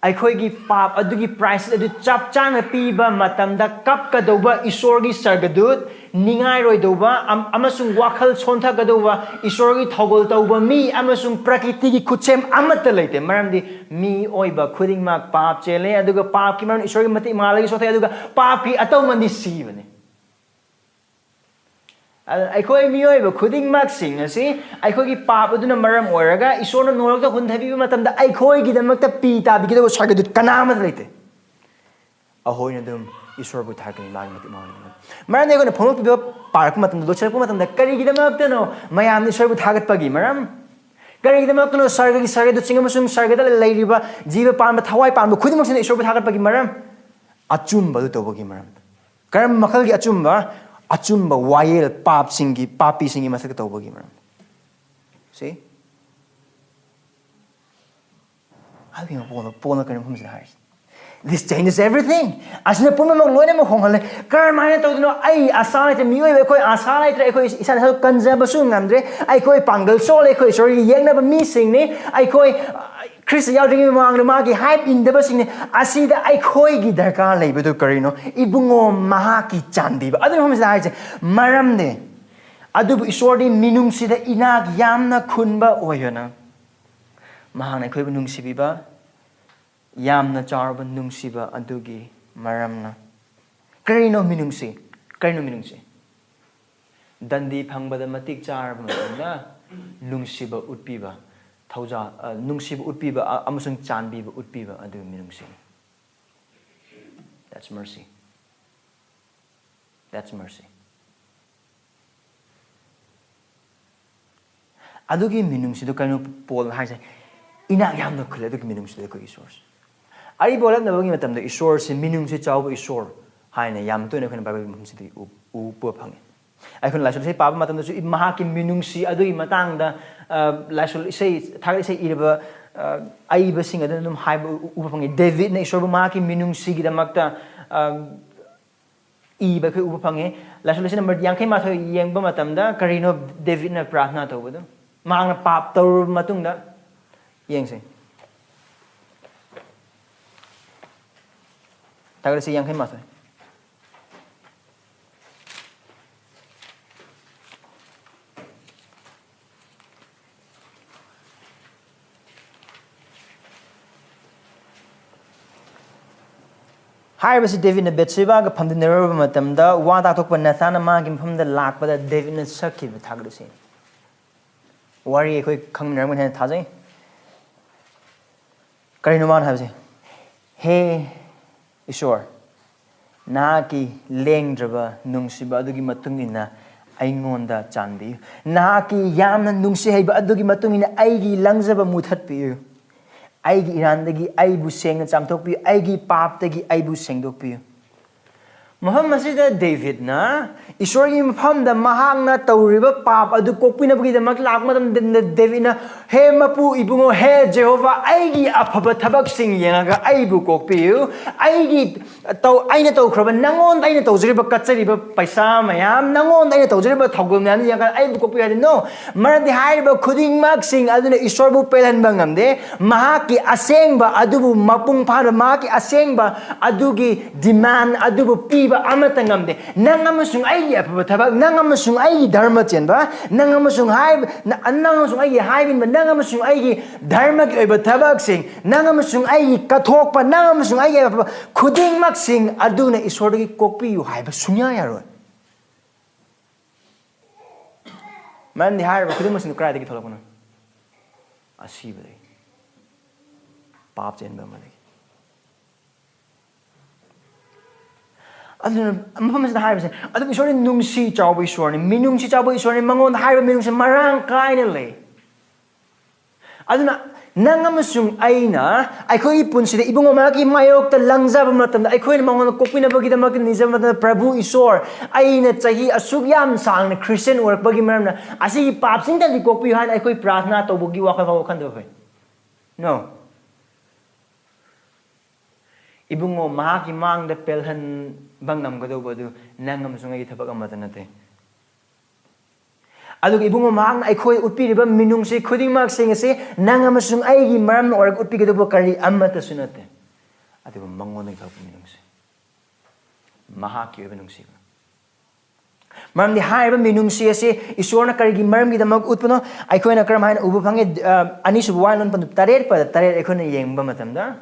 ꯑꯩꯈꯣꯏꯒꯤ ꯄꯥꯞ ꯑꯗꯨꯒꯤ ꯄ꯭ꯔꯥꯏꯁ ꯑꯗꯨ ꯆꯞ ꯆꯥꯅ ꯄꯤꯕ ꯃꯇꯝꯗ ꯀꯞꯀꯗꯧꯕ ꯏꯁꯣꯔꯒꯤ ꯁꯔꯒꯗꯨꯠ, ꯅꯤꯡꯉꯥꯏꯔꯣꯏꯗꯧꯕ ꯑꯝ-, ꯑꯃꯁꯨꯡ ꯋꯥꯈꯜ ꯁꯣꯟꯊꯒꯗꯧꯕ ꯏꯁꯣꯔꯒꯤ ꯊꯧꯒꯜ ꯇꯧꯕ ꯃꯤ ꯑꯃꯁꯨꯡ ꯄ꯭ꯔꯀꯤꯇꯤꯒꯤ ꯈꯨꯠꯁꯦꯝ ꯑꯃꯠꯇ ꯂꯩꯇꯦ꯫ ꯃꯔꯝꯗꯤ ꯃꯤꯑꯣꯏꯕ ꯈꯨꯗꯤꯡꯃꯛ ꯄꯥꯞ ꯆꯦꯜꯂꯦ, ꯑꯗꯨꯒ ꯄꯥꯞꯀꯤ ꯃꯔꯝ ꯏꯁꯣꯔꯒꯤ ꯃꯇꯤꯛ ꯃꯉꯥꯜꯗꯒꯤ ꯁꯣꯛꯊꯩ, ꯑꯗꯨꯒ ꯄꯥꯞꯀꯤ ꯑꯇꯧꯃꯟꯗꯤ ꯁꯤꯕꯅꯤ꯫ ꯑꯗꯨꯅ ꯑꯩꯈꯣꯏ ꯃꯤꯑꯣꯏꯕ ꯈꯨꯗꯤꯡꯃꯛꯁꯤꯡ ꯑꯁꯤ ꯑꯩꯈꯣꯏꯒꯤ ꯄꯥꯞ ꯑꯗꯨꯅ ꯃꯔꯝ ꯑꯣꯏꯔꯒ ꯏꯁꯣꯔꯅ ꯅꯣꯔꯛꯇ ꯍꯨꯟꯊꯕꯤꯕ ꯃꯇꯝꯗ ꯑꯩꯈꯣꯏꯒꯤꯗꯃꯛꯇ ꯄꯤ ꯇꯥꯕꯤꯒꯗꯕ ꯁꯔꯒꯗꯨꯠ ꯀꯅꯥ ꯑꯃꯠꯇ ꯂꯩꯇꯦ꯫ ꯑꯩꯈꯣꯏꯅ ꯑꯗꯨꯝ ꯏꯁꯣꯔꯕꯨ ꯊꯥꯒꯠꯀꯅꯤ, ꯃꯥꯒꯤ ꯃꯇꯤꯛ ꯃꯉꯥꯜꯒꯤꯗꯃꯛ꯫ ꯃꯔꯝꯗꯤ ꯑꯩꯈꯣꯏꯅ ꯐꯣꯡꯗꯣꯛꯄꯤꯕ ꯄꯥꯔꯛꯄ ꯃꯇꯝꯗ, ꯂꯣꯏꯁꯤꯜꯂꯛꯄ ꯃꯇꯝꯗ ꯀꯔꯤꯒꯤꯗꯃꯛꯇꯅꯣ ꯃꯌꯥꯝꯅ ꯏꯁꯣꯔꯕꯨ ꯊꯥꯒꯠꯄꯒꯤ ꯃꯔꯝ? ꯀꯔꯤꯒꯤꯗꯃꯛꯇꯅꯣ ꯁꯔꯒꯒꯤ ꯁꯔꯒꯗꯨꯠꯁꯤꯡ ꯑꯃꯁꯨꯡ ꯁꯔꯒꯗ ꯂꯩꯔꯤꯕ ꯖꯤꯕ ꯄꯥꯟꯕ, ꯊꯋꯥꯏ ꯄꯥꯟꯕ ꯈꯨꯗꯤꯡꯃꯛꯁꯤꯅ ꯏꯁꯣꯔꯕꯨ ꯊꯥꯒꯠꯄꯒꯤ ꯃꯔꯝ? ꯑꯆꯨꯝꯕ ꯑꯗꯨ ꯇꯧꯕꯒꯤ ꯃꯔꯝ꯫ ꯀꯔꯝꯕ ꯃꯈꯜꯒꯤ ꯑꯆꯨꯝꯕ? ꯑꯆꯨꯝꯕ ꯋꯥꯌꯦꯜ ꯄꯥꯞꯁꯤꯡꯒꯤ, ꯄꯥꯄꯤꯁꯤꯡꯒꯤ ꯃꯊꯛꯇ ꯇꯧꯕꯒꯤ ꯃꯔꯝ꯫ ꯁꯤ? ꯑꯗꯨꯒꯤ ꯄꯣꯜꯅ, ꯄꯣꯜꯅ ꯀꯔꯤ ꯃꯐꯝꯁꯤꯗ ꯍꯥꯏꯔꯤꯁꯤ? This changes everything. ꯑꯁꯤꯅ ꯄꯨꯝꯅꯃꯛ ꯂꯣꯏꯅꯃꯛ ꯍꯣꯡꯍꯜꯂꯦ꯫ ꯀꯔꯝꯍꯥꯏꯅ ꯇꯧꯗꯣꯏꯅꯣ? ꯑꯩ ꯑꯁꯥ ꯂꯩꯇ꯭ꯔꯦ, ꯃꯤꯑꯣꯏꯕ ꯑꯩꯈꯣꯏ ꯑꯁꯥ ꯂꯩꯇ꯭ꯔꯦ, ꯑꯩꯈꯣꯏ ꯏꯁꯥꯅ ꯏꯁꯥ ꯀꯟꯖꯕꯁꯨ ꯉꯝꯗ꯭ꯔꯦ, ꯑꯩꯈꯣꯏ ꯄꯥꯡꯒꯜ ꯁꯣꯜꯂꯦ, ꯑꯩꯈꯣꯏ ꯏꯁꯣꯔꯒꯤ ꯌꯦꯛꯅꯕ ꯃꯤꯁꯤꯡꯅꯤ, ꯑꯩꯈꯣꯏ ꯈ꯭ꯔꯤꯁꯇ ꯌꯥꯎꯗ꯭ꯔꯤꯉꯩ ꯃꯃꯥꯡꯗ ꯃꯥꯒꯤ ꯍꯥꯏꯞ ꯏꯟꯗꯕꯁꯤꯡꯅꯤ꯫ ꯑꯁꯤꯗ ꯑꯩꯈꯣꯏꯒꯤ ꯗꯔꯀꯥꯔ ꯂꯩꯕꯗꯨ ꯀꯔꯤꯅꯣ? ꯏꯕꯨꯡꯉꯣ, ꯃꯍꯥꯛꯀꯤ ꯆꯥꯟꯕꯤꯕ꯫ ꯑꯗꯨꯅ ꯃꯐꯝꯁꯤꯗ ꯍꯥꯏꯁꯦ, ꯃꯔꯝꯗꯤ ꯑꯗꯨꯕꯨ ꯏꯁꯣꯔꯗꯤ ꯃꯤꯅꯨꯡꯁꯤꯗ ꯏꯅꯥꯛ ꯌꯥꯝꯅ ꯈꯨꯟꯕ ꯑꯣꯏꯌꯣꯅ꯫ ꯃꯍꯥꯛꯅ ꯑꯩꯈꯣꯏꯕꯨ ꯅꯨꯡꯁꯤꯕꯤꯕ ꯌꯥꯝꯅ ꯆꯥꯎꯔꯕ ꯅꯨꯡꯁꯤꯕ ꯑꯗꯨꯒꯤ ꯃꯔꯝꯅ꯫ ꯀꯔꯤꯅꯣ ꯃꯤꯅꯨꯡꯁꯤ? ꯀꯔꯤꯅꯣ ꯃꯤꯅꯨꯡꯁꯤ? ꯗꯟꯗꯤ ꯐꯪꯕꯗ ꯃꯇꯤꯛ ꯆꯥꯔꯕ ꯃꯇꯝꯗ ꯅꯨꯡꯁꯤꯕ ꯎꯠꯄꯤꯕ, ꯊꯧꯖꯥ-, ꯑ, ꯅꯨꯡꯁꯤꯕ ꯎꯠꯄꯤꯕ, ꯑ-, ꯑꯃꯁꯨꯡ ꯆꯥꯟꯕꯤꯕ ꯎꯠꯄꯤꯕ ꯑꯗꯨ ꯃꯤꯅꯨꯡꯁꯤꯅꯤ꯫ That's mercy. That's mercy. ꯑꯗꯨꯒꯤ ꯃꯤꯅꯨꯡꯁꯤꯗꯨ ꯀꯩꯅꯣ ꯄꯣꯜ ꯍꯥꯏꯁꯦ? ꯏꯅꯥꯛ ꯌꯥꯝꯅ ꯈꯨꯜꯂꯦ ꯑꯗꯨꯒꯤ ꯃꯤꯅꯨꯡꯁꯤꯗꯨ ꯑꯩꯈꯣꯏ ꯏꯁꯣꯔꯁꯦ꯫ ꯑꯔꯤꯕ ꯑꯣꯜꯂꯛꯅꯕꯒꯤ ꯃꯇꯝꯗ ꯏꯁꯣꯔꯁꯦ ꯃꯤꯅꯨꯡꯁꯤ ꯆꯥꯎꯕ ꯏꯁꯣꯔ ꯍꯥꯏꯅ ꯌꯥꯝ ꯇꯣꯏꯅ ꯑꯩꯈꯣꯏꯅ ꯕꯥꯏꯕꯜꯒꯤ ꯃꯐꯝꯁꯤꯗꯒꯤ ꯎ-, ꯎꯕ ꯐꯪꯉꯤ꯫ ꯑꯩꯈꯣꯏꯅ ꯂꯥꯏꯁꯣꯟ ꯏꯁꯩ ꯄꯥꯕ ꯃꯇꯝꯗꯁꯨ ꯏ-, ꯃꯍꯥꯛꯀꯤ ꯃꯤꯅꯨꯡꯁꯤ ꯑꯗꯨꯒꯤ ꯃꯇꯥꯡꯗ, ꯑ, ꯂꯥꯏꯁꯣꯟ ꯏꯁꯩ, ꯊꯥꯒꯠ ꯏꯁꯩ ꯏꯔꯕ, ꯑ, ꯑꯏꯕꯁꯤꯡ ꯑꯗꯨꯅ ꯑꯗꯨꯝ ꯍꯥꯏꯕ ꯎ-, ꯎꯕ ꯐꯪꯉꯤ꯫ ꯗꯦꯕꯤꯠꯅ ꯏꯁꯣꯔꯕꯨ ꯃꯍꯥꯛꯀꯤ ꯃꯤꯅꯨꯡꯁꯤꯒꯤꯗꯃꯛꯇ, ꯑ, ꯏꯕ ꯑꯩꯈꯣꯏ ꯎꯕ ꯐꯪꯉꯤ꯫ ꯂꯥꯏꯁꯣꯟ ꯏꯁꯩ ꯅꯝꯕꯔ ꯌꯥꯡꯈꯩ ꯃꯥꯊꯣꯏ ꯌꯦꯡꯕ ꯃꯇꯝꯗ ꯀꯔꯤꯅꯣ ꯗꯦꯕꯤꯠꯅ ꯄ꯭ꯔꯥꯔꯊꯅꯥ ꯇꯧꯕꯗꯨ? ꯃꯍꯥꯛꯅ ꯄꯥꯞ ꯇꯧꯔꯕ ꯃꯇꯨꯡꯗ, ꯌꯦꯡꯁꯤ꯫ ꯊꯥꯒꯠꯂꯁꯤ, ꯌꯥꯡꯈꯩ ꯃꯥꯊꯣꯏ꯫ ꯍꯥꯏꯔꯤꯕꯁꯤ ꯗꯦꯕꯤꯠꯅ ꯕꯦꯠꯁꯦꯕꯥꯒ ꯐꯝꯗꯤꯟꯅꯔꯨꯔꯕ ꯃꯇꯝꯗ ꯋꯥ ꯇꯥꯊꯣꯛꯄ ꯅꯥꯊꯥꯟꯅ ꯃꯥꯒꯤ ꯃꯐꯝꯗ ꯂꯥꯛꯄꯗ ꯗꯦꯕꯤꯠꯅ ꯁꯛꯈꯤꯕ ꯊꯥꯒꯠꯂꯁꯤ꯫ ꯋꯥꯔꯤ ꯑꯩꯈꯣꯏ ꯈꯪꯃꯤꯟꯅꯔꯝꯒꯅꯤ ꯍꯥꯏꯅ ꯊꯥꯖꯩ꯫ ꯀꯔꯤꯅꯣ ꯃꯥꯅ ꯍꯥꯏꯕꯁꯦ? ꯍꯦ ꯏꯁꯣꯔ, ꯅꯍꯥꯛꯀꯤ ꯂꯦꯡꯗ꯭ꯔꯕ ꯅꯨꯡꯁꯤꯕ ꯑꯗꯨꯒꯤ ꯃꯇꯨꯡ ꯏꯟꯅ ꯑꯩꯉꯣꯟꯗ ꯆꯥꯟꯕꯤꯌꯨ꯫ ꯅꯍꯥꯛꯀꯤ ꯌꯥꯝꯅ ꯅꯨꯡꯁꯤ ꯍꯩꯕ ꯑꯗꯨꯒꯤ ꯃꯇꯨꯡ ꯏꯟꯅ ꯑꯩꯒꯤ ꯂꯪꯖꯕ ꯃꯨꯊꯠꯄꯤꯌꯨ꯫ ꯑꯩꯒꯤ ꯏꯔꯥꯟꯗꯒꯤ ꯑꯩꯕꯨ ꯁꯦꯡꯅ ꯆꯥꯝꯊꯣꯛꯄꯤꯌꯨ꯫ ꯑꯩꯒꯤ ꯄꯥꯞꯇꯒꯤ ꯑꯩꯕꯨ ꯁꯦꯡꯗꯣꯛꯄꯤꯌꯨ꯫ ꯃꯐꯝ ꯑꯁꯤꯗ ꯗꯦꯕꯤꯠꯅ ꯏꯁꯣꯔꯒꯤ ꯃꯐꯝꯗ ꯃꯍꯥꯛꯅ ꯇꯧꯔꯤꯕ ꯄꯥꯞ ꯑꯗꯨ ꯀꯣꯛꯄꯤꯅꯕꯒꯤꯗꯃꯛ ꯂꯥꯛꯄ ꯃꯇꯝꯗ, ꯗꯦꯕꯤꯠꯅ, "ꯍꯦ ꯃꯄꯨ ꯏꯕꯨꯡꯉꯣ, ꯍꯦ ꯖꯦꯍꯣꯚꯥ, ꯑꯩꯒꯤ ꯑꯐꯕ ꯊꯕꯛꯁꯤꯡ ꯌꯦꯡꯉꯒ ꯑꯩꯕꯨ ꯀꯣꯛꯄꯤꯌꯨ꯫ ꯑꯩꯒꯤ ꯇꯧ-, ꯑꯩꯅ ꯇꯧꯈ꯭ꯔꯕ, ꯅꯪꯉꯣꯟꯗ ꯑꯩꯅ ꯇꯧꯖꯔꯤꯕ, ꯀꯠꯆꯔꯤꯕ ꯄꯩꯁꯥ ꯃꯌꯥꯝ, ꯅꯪꯉꯣꯟꯗ ꯑꯩꯅ ꯇꯧꯖꯔꯤꯕ ꯊꯧꯒꯜ ꯃꯌꯥꯝ ꯌꯦꯡꯉꯒ ꯑꯩꯕꯨ ꯀꯣꯛꯄꯤꯌꯨ" ꯍꯥꯏꯗꯤ, no꯫ ꯃꯔꯝꯗꯤ ꯍꯥꯏꯔꯤꯕ ꯈꯨꯗꯤꯡꯃꯛꯁꯤꯡ ꯑꯗꯨꯅ ꯏꯁꯣꯔꯕꯨ ꯄꯦꯜꯍꯟꯕ ꯉꯝꯗꯦ꯫ ꯃꯍꯥꯛꯀꯤ ꯑꯁꯦꯡꯕ ꯑꯗꯨꯕꯨ ꯃꯄꯨꯡ ꯐꯥꯅ, ꯃꯍꯥꯛꯀꯤ ꯑꯁꯦꯡꯕ ꯑꯗꯨꯒꯤ demand ꯑꯗꯨꯕꯨ ꯄꯤꯕ ꯑꯃꯠꯇ ꯉꯝꯗꯦ꯫ ꯅꯪ ꯑꯃꯁꯨꯡ ꯑꯩꯒꯤ ꯑꯐꯕ ꯊꯕꯛ, ꯅꯪ ꯑꯃꯁꯨꯡ ꯑꯩꯒꯤ ꯙꯔꯃ ꯆꯦꯟꯕ, ꯅꯪ ꯑꯃꯁꯨꯡ ꯍꯥꯏ-, ꯅ-, ꯅꯪ ꯑꯃꯁꯨꯡ ꯑꯩꯒꯤ ꯍꯥꯏꯕ ꯏꯟꯕ, ꯅꯪ ꯑꯃꯁꯨꯡ ꯑꯩꯒꯤ ꯙꯔꯃꯒꯤ ꯑꯣꯏꯕ ꯊꯕꯛꯁꯤꯡ, ꯅꯪ ꯑꯃꯁꯨꯡ ꯑꯩꯒꯤ ꯀꯠꯊꯣꯛꯄ, ꯅꯪ ꯑꯃꯁꯨꯡ ꯑꯩꯒꯤ ꯑꯐꯕ ꯈꯨꯗꯤꯡꯃꯛꯁꯤꯡ ꯑꯗꯨꯅ ꯏꯁꯣꯔꯗꯒꯤ ꯀꯣꯛꯄꯤꯌꯨ ꯍꯥꯏꯕ ꯁꯨꯡꯌꯥ ꯌꯥꯔꯣꯏ꯫ ꯃꯔꯝꯗꯤ ꯍꯥꯏꯔꯤꯕ ꯈꯨꯗꯤꯡꯃꯛꯁꯤꯡꯗꯨ ꯀꯗꯥꯏꯗꯒꯤ ꯊꯣꯛꯂꯛꯄꯅꯣ? ꯑꯁꯤꯕꯗꯒꯤ, ꯄꯥꯞ ꯆꯦꯟꯕ ꯑꯃꯗꯒꯤ꯫ ꯑꯗꯨꯅ ꯃꯐꯝ ꯑꯁꯤꯗ ꯍꯥꯏꯔꯤꯕꯁꯦ, ꯑꯗꯨꯝ ꯏꯁꯣꯔꯅꯤ, ꯅꯨꯡꯁꯤ ꯆꯥꯎꯕ ꯏꯁꯣꯔꯅꯤ, ꯃꯤꯅꯨꯡꯁꯤ ꯆꯥꯎꯕ ꯏꯁꯣꯔꯅꯤ, ꯃꯉꯣꯟꯗ ꯍꯥꯏꯔꯤꯕ ꯃꯤꯅꯨꯡꯁꯤ ꯃꯔꯥꯡ ꯀꯥꯏꯅ ꯂꯩ꯫ ꯑꯗꯨꯅ ꯅꯪ ꯑꯃꯁꯨꯡ ꯑꯩꯅ ꯑꯩꯈꯣꯏꯒꯤ ꯄꯨꯟꯁꯤꯗ ꯏꯕꯨꯡꯉꯣ ꯃꯍꯥꯛꯀꯤ ꯃꯥꯌꯣꯛꯇ ꯂꯪꯖꯕ ꯃꯇꯝꯗ, ꯑꯩꯈꯣꯏꯅ ꯃꯉꯣꯟꯗ ꯀꯣꯛꯄꯤꯅꯕꯒꯤꯗꯃꯛꯇ ꯅꯤꯖꯕ ꯃꯇꯝꯗ, "ꯄ꯭ꯔꯚꯨ ꯏꯁꯣꯔ, ꯑꯩꯅ ꯆꯍꯤ ꯑꯁꯨꯛ ꯌꯥꯝ ꯁꯥꯡꯅ ꯈ꯭ꯔꯤꯁꯇꯤꯌꯟ ꯑꯣꯏꯔꯛꯄꯒꯤ ꯃꯔꯝꯅ ꯑꯁꯤꯒꯤ ꯄꯥꯞꯁꯤꯡꯗꯒꯤ ꯀꯣꯛꯄꯤꯌꯨ" ꯍꯥꯏꯅ ꯑꯩꯈꯣꯏ ꯄ꯭ꯔꯥꯔꯊꯅꯥ ꯇꯧꯕꯒꯤ ꯋꯥꯈꯜ ꯐꯥꯎꯕ ꯈꯟꯗꯕ ꯐꯩ꯫ No꯫ ꯏꯕꯨꯡꯉꯣ ꯃꯍꯥꯛꯀꯤ ꯃꯥꯡꯗ ꯄꯦꯜꯍꯟꯕ ꯉꯝꯒꯗꯧꯕ ꯑꯗꯨ ꯅꯪ ꯑꯃꯁꯨꯡ ꯑꯩꯒꯤ ꯊꯕꯛ ꯑꯃꯠꯇ ꯅꯠꯇꯦ꯫ ꯑꯗꯨꯒ ꯏꯕꯨꯡꯉꯣ ꯃꯍꯥꯛꯅ ꯑꯩꯈꯣꯏ ꯎꯠꯄꯤꯔꯤꯕ ꯃꯤꯅꯨꯡꯁꯤ ꯈꯨꯗꯤꯡꯃꯛꯁꯤꯡ ꯑꯁꯤ ꯅꯪ ꯑꯃꯁꯨꯡ ꯑꯩꯒꯤ ꯃꯔꯝꯅ ꯑꯣꯏꯔꯒ ꯎꯠꯄꯤꯒꯗꯧꯕ ꯀꯔꯤ ꯑꯃꯠꯇꯁꯨ ꯅꯠꯇꯦ꯫ ꯑꯗꯨꯕꯨ ꯃꯉꯣꯟꯗꯒꯤ ꯊꯣꯛꯄ ꯃꯤꯅꯨꯡꯁꯤ, ꯃꯍꯥꯛꯀꯤ ꯑꯣꯏꯕ ꯅꯨꯡꯁꯤꯕ꯫ ꯃꯔꯝꯗꯤ ꯍꯥꯏꯔꯤꯕ ꯃꯤꯅꯨꯡꯁꯤ ꯑꯁꯤ ꯏꯁꯣꯔꯅ ꯀꯔꯤꯒꯤ ꯃꯔꯝꯒꯤꯗꯃꯛ ꯎꯠꯄꯅꯣ? ꯑꯩꯈꯣꯏꯅ ꯀꯔꯝ ꯍꯥꯏꯅ ꯎꯕ ꯐꯪꯉꯤ? ꯑ, ꯑꯅꯤꯁꯨꯕ ꯋꯥꯍꯩꯂꯣꯟ ꯄꯟꯗꯨ ꯇꯔꯦꯠ ꯄꯗ ꯇꯔꯦꯠ ꯑꯩꯈꯣꯏꯅ ꯌꯦꯡꯕ ꯃꯇꯝꯗ,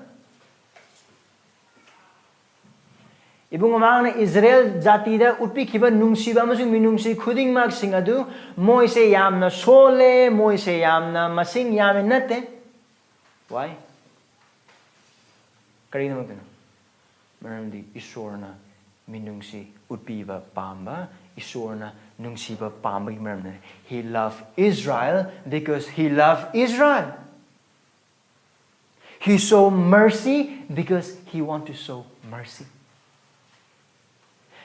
ꯏꯕꯨꯡꯉꯣ ꯃꯍꯥꯛꯅ ꯏꯖꯔꯦꯜ ꯖꯥꯇꯤꯗ ꯎꯠꯄꯤꯈꯤꯕ ꯅꯨꯡꯁꯤꯕ ꯑꯃꯁꯨꯡ ꯃꯤꯅꯨꯡꯁꯤ ꯈꯨꯗꯤꯡꯃꯛꯁꯤꯡ ꯑꯗꯨ ꯃꯣꯏꯁꯦ ꯌꯥꯝꯅ ꯁꯣꯜꯂꯦ, ꯃꯣꯏꯁꯦ ꯌꯥꯝꯅ ꯃꯁꯤꯡ ꯌꯥꯝꯃꯦ ꯅꯠꯇꯦ꯫ Why? ꯀꯔꯤꯒꯤꯗꯃꯛꯇꯅꯣ? ꯃꯔꯝꯗꯤ ꯏꯁꯣꯔꯅ ꯃꯤꯅꯨꯡꯁꯤ ꯎꯠꯄꯤꯕ ꯄꯥꯝꯕ, ꯏꯁꯣꯔꯅ ꯅꯨꯡꯁꯤꯕ ꯄꯥꯝꯕꯒꯤ ꯃꯔꯝꯅ꯫ He loved Israel because he loved Israel. He show mercy because he want to show mercy.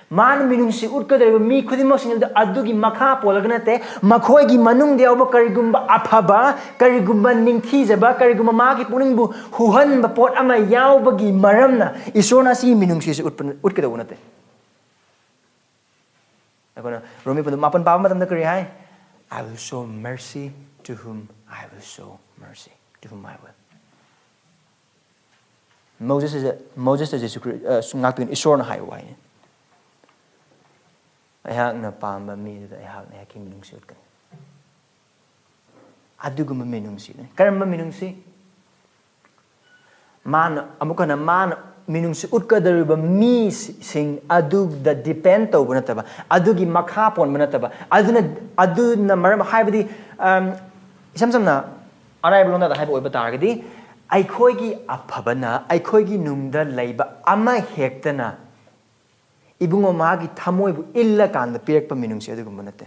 ꯃꯥꯅ ꯃꯤꯅꯨꯡꯁꯤ ꯎꯠꯀꯗꯧꯔꯤꯕ ꯃꯤ ꯈꯨꯗꯤꯡꯃꯛꯁꯤꯡ ꯑꯗꯨ ꯑꯗꯨꯒꯤ ꯃꯈꯥ ꯄꯣꯜꯂꯒ ꯅꯠꯇꯦ, ꯃꯈꯣꯏꯒꯤ ꯃꯅꯨꯡꯗ ꯌꯥꯎꯕ ꯀꯔꯤꯒꯨꯝꯕ ꯑꯐꯕ, ꯀꯔꯤꯒꯨꯝꯕ ꯅꯤꯡꯊꯤꯖꯕ, ꯀꯔꯤꯒꯨꯝꯕ ꯃꯍꯥꯛꯀꯤ ꯄꯨꯛꯅꯤꯡꯕꯨ ꯍꯨꯍꯟꯕ ꯄꯣꯠ ꯑꯃ ꯌꯥꯎꯕꯒꯤ ꯃꯔꯝꯅ ꯏꯁꯣꯔꯅ ꯑꯁꯤꯒꯤ ꯃꯤꯅꯨꯡꯁꯤꯁꯤ ꯎꯠꯄ, ꯎꯠꯀꯗꯧꯕ ꯅꯠꯇꯦ꯫ ꯑꯩꯈꯣꯏꯅ ꯔꯣꯃꯤ ꯄꯟꯗꯨ ꯃꯥꯄꯟ ꯄꯥꯕ ꯃꯇꯝꯗ ꯀꯔꯤ ꯍꯥꯏ? "I will show mercy to whom I will show mercy, to whom I will." ꯃꯣꯖꯦꯁꯇ, ꯃꯣꯖꯦꯁꯇ ꯖꯦꯁꯨ ꯈ꯭ꯔꯤ-, ꯑ, ꯉꯥꯛꯇꯣꯏꯅꯤ, ꯏꯁꯣꯔꯅ ꯍꯥꯏꯕ ꯋꯥꯍꯩꯅꯤ꯫ "ꯑꯩꯍꯥꯛꯅ ꯄꯥꯝꯕ ꯃꯤꯗꯨꯗ ꯑꯩꯍꯥꯛꯅ ꯑꯩꯍꯥꯛꯀꯤ ꯃꯤꯅꯨꯡꯁꯤ ꯎꯠꯀꯅꯤ꯫" ꯑꯗꯨꯒꯨꯝꯕ ꯃꯤꯅꯨꯡꯁꯤꯅꯤ꯫ ꯀꯔꯝꯕ ꯃꯤꯅꯨꯡꯁꯤ? ꯃꯥꯅ, ꯑꯃꯨꯛ ꯍꯟꯅ ꯃꯥꯅ ꯃꯤꯅꯨꯡꯁꯤ ꯎꯠꯀꯗꯧꯔꯤꯕ ꯃꯤꯁꯤꯡ ꯑꯗꯨꯗ depend ꯇꯧꯕ ꯅꯠꯇꯕ, ꯑꯗꯨꯒꯤ ꯃꯈꯥ ꯄꯣꯟꯕ ꯅꯠꯇꯕ, ꯑꯗꯨꯅ, ꯑꯗꯨꯅ ꯃꯔꯝ, ꯍꯥꯏꯕꯗꯤ, ꯑꯝ, ꯏꯁꯝ ꯁꯝꯅ ꯑꯔꯥꯏꯕ ꯂꯣꯟꯗ ꯍꯥꯏꯕ ꯑꯣꯏꯕ ꯇꯥꯔꯒꯗꯤ, ꯑꯩꯈꯣꯏꯒꯤ ꯑꯐꯕꯅ, ꯑꯩꯈꯣꯏꯒꯤ ꯅꯨꯡꯗ ꯂꯩꯕ ꯑꯃ ꯍꯦꯛꯇꯅ ꯏꯕꯨꯡꯉꯣ ꯃꯍꯥꯛꯀꯤ ꯊꯃꯣꯏꯕꯨ ꯏꯜꯂꯀꯥꯟꯗ ꯄꯤꯔꯛꯄ ꯃꯤꯅꯨꯡꯁꯤ ꯑꯗꯨꯒꯨꯝꯕ ꯅꯠꯇꯦ꯫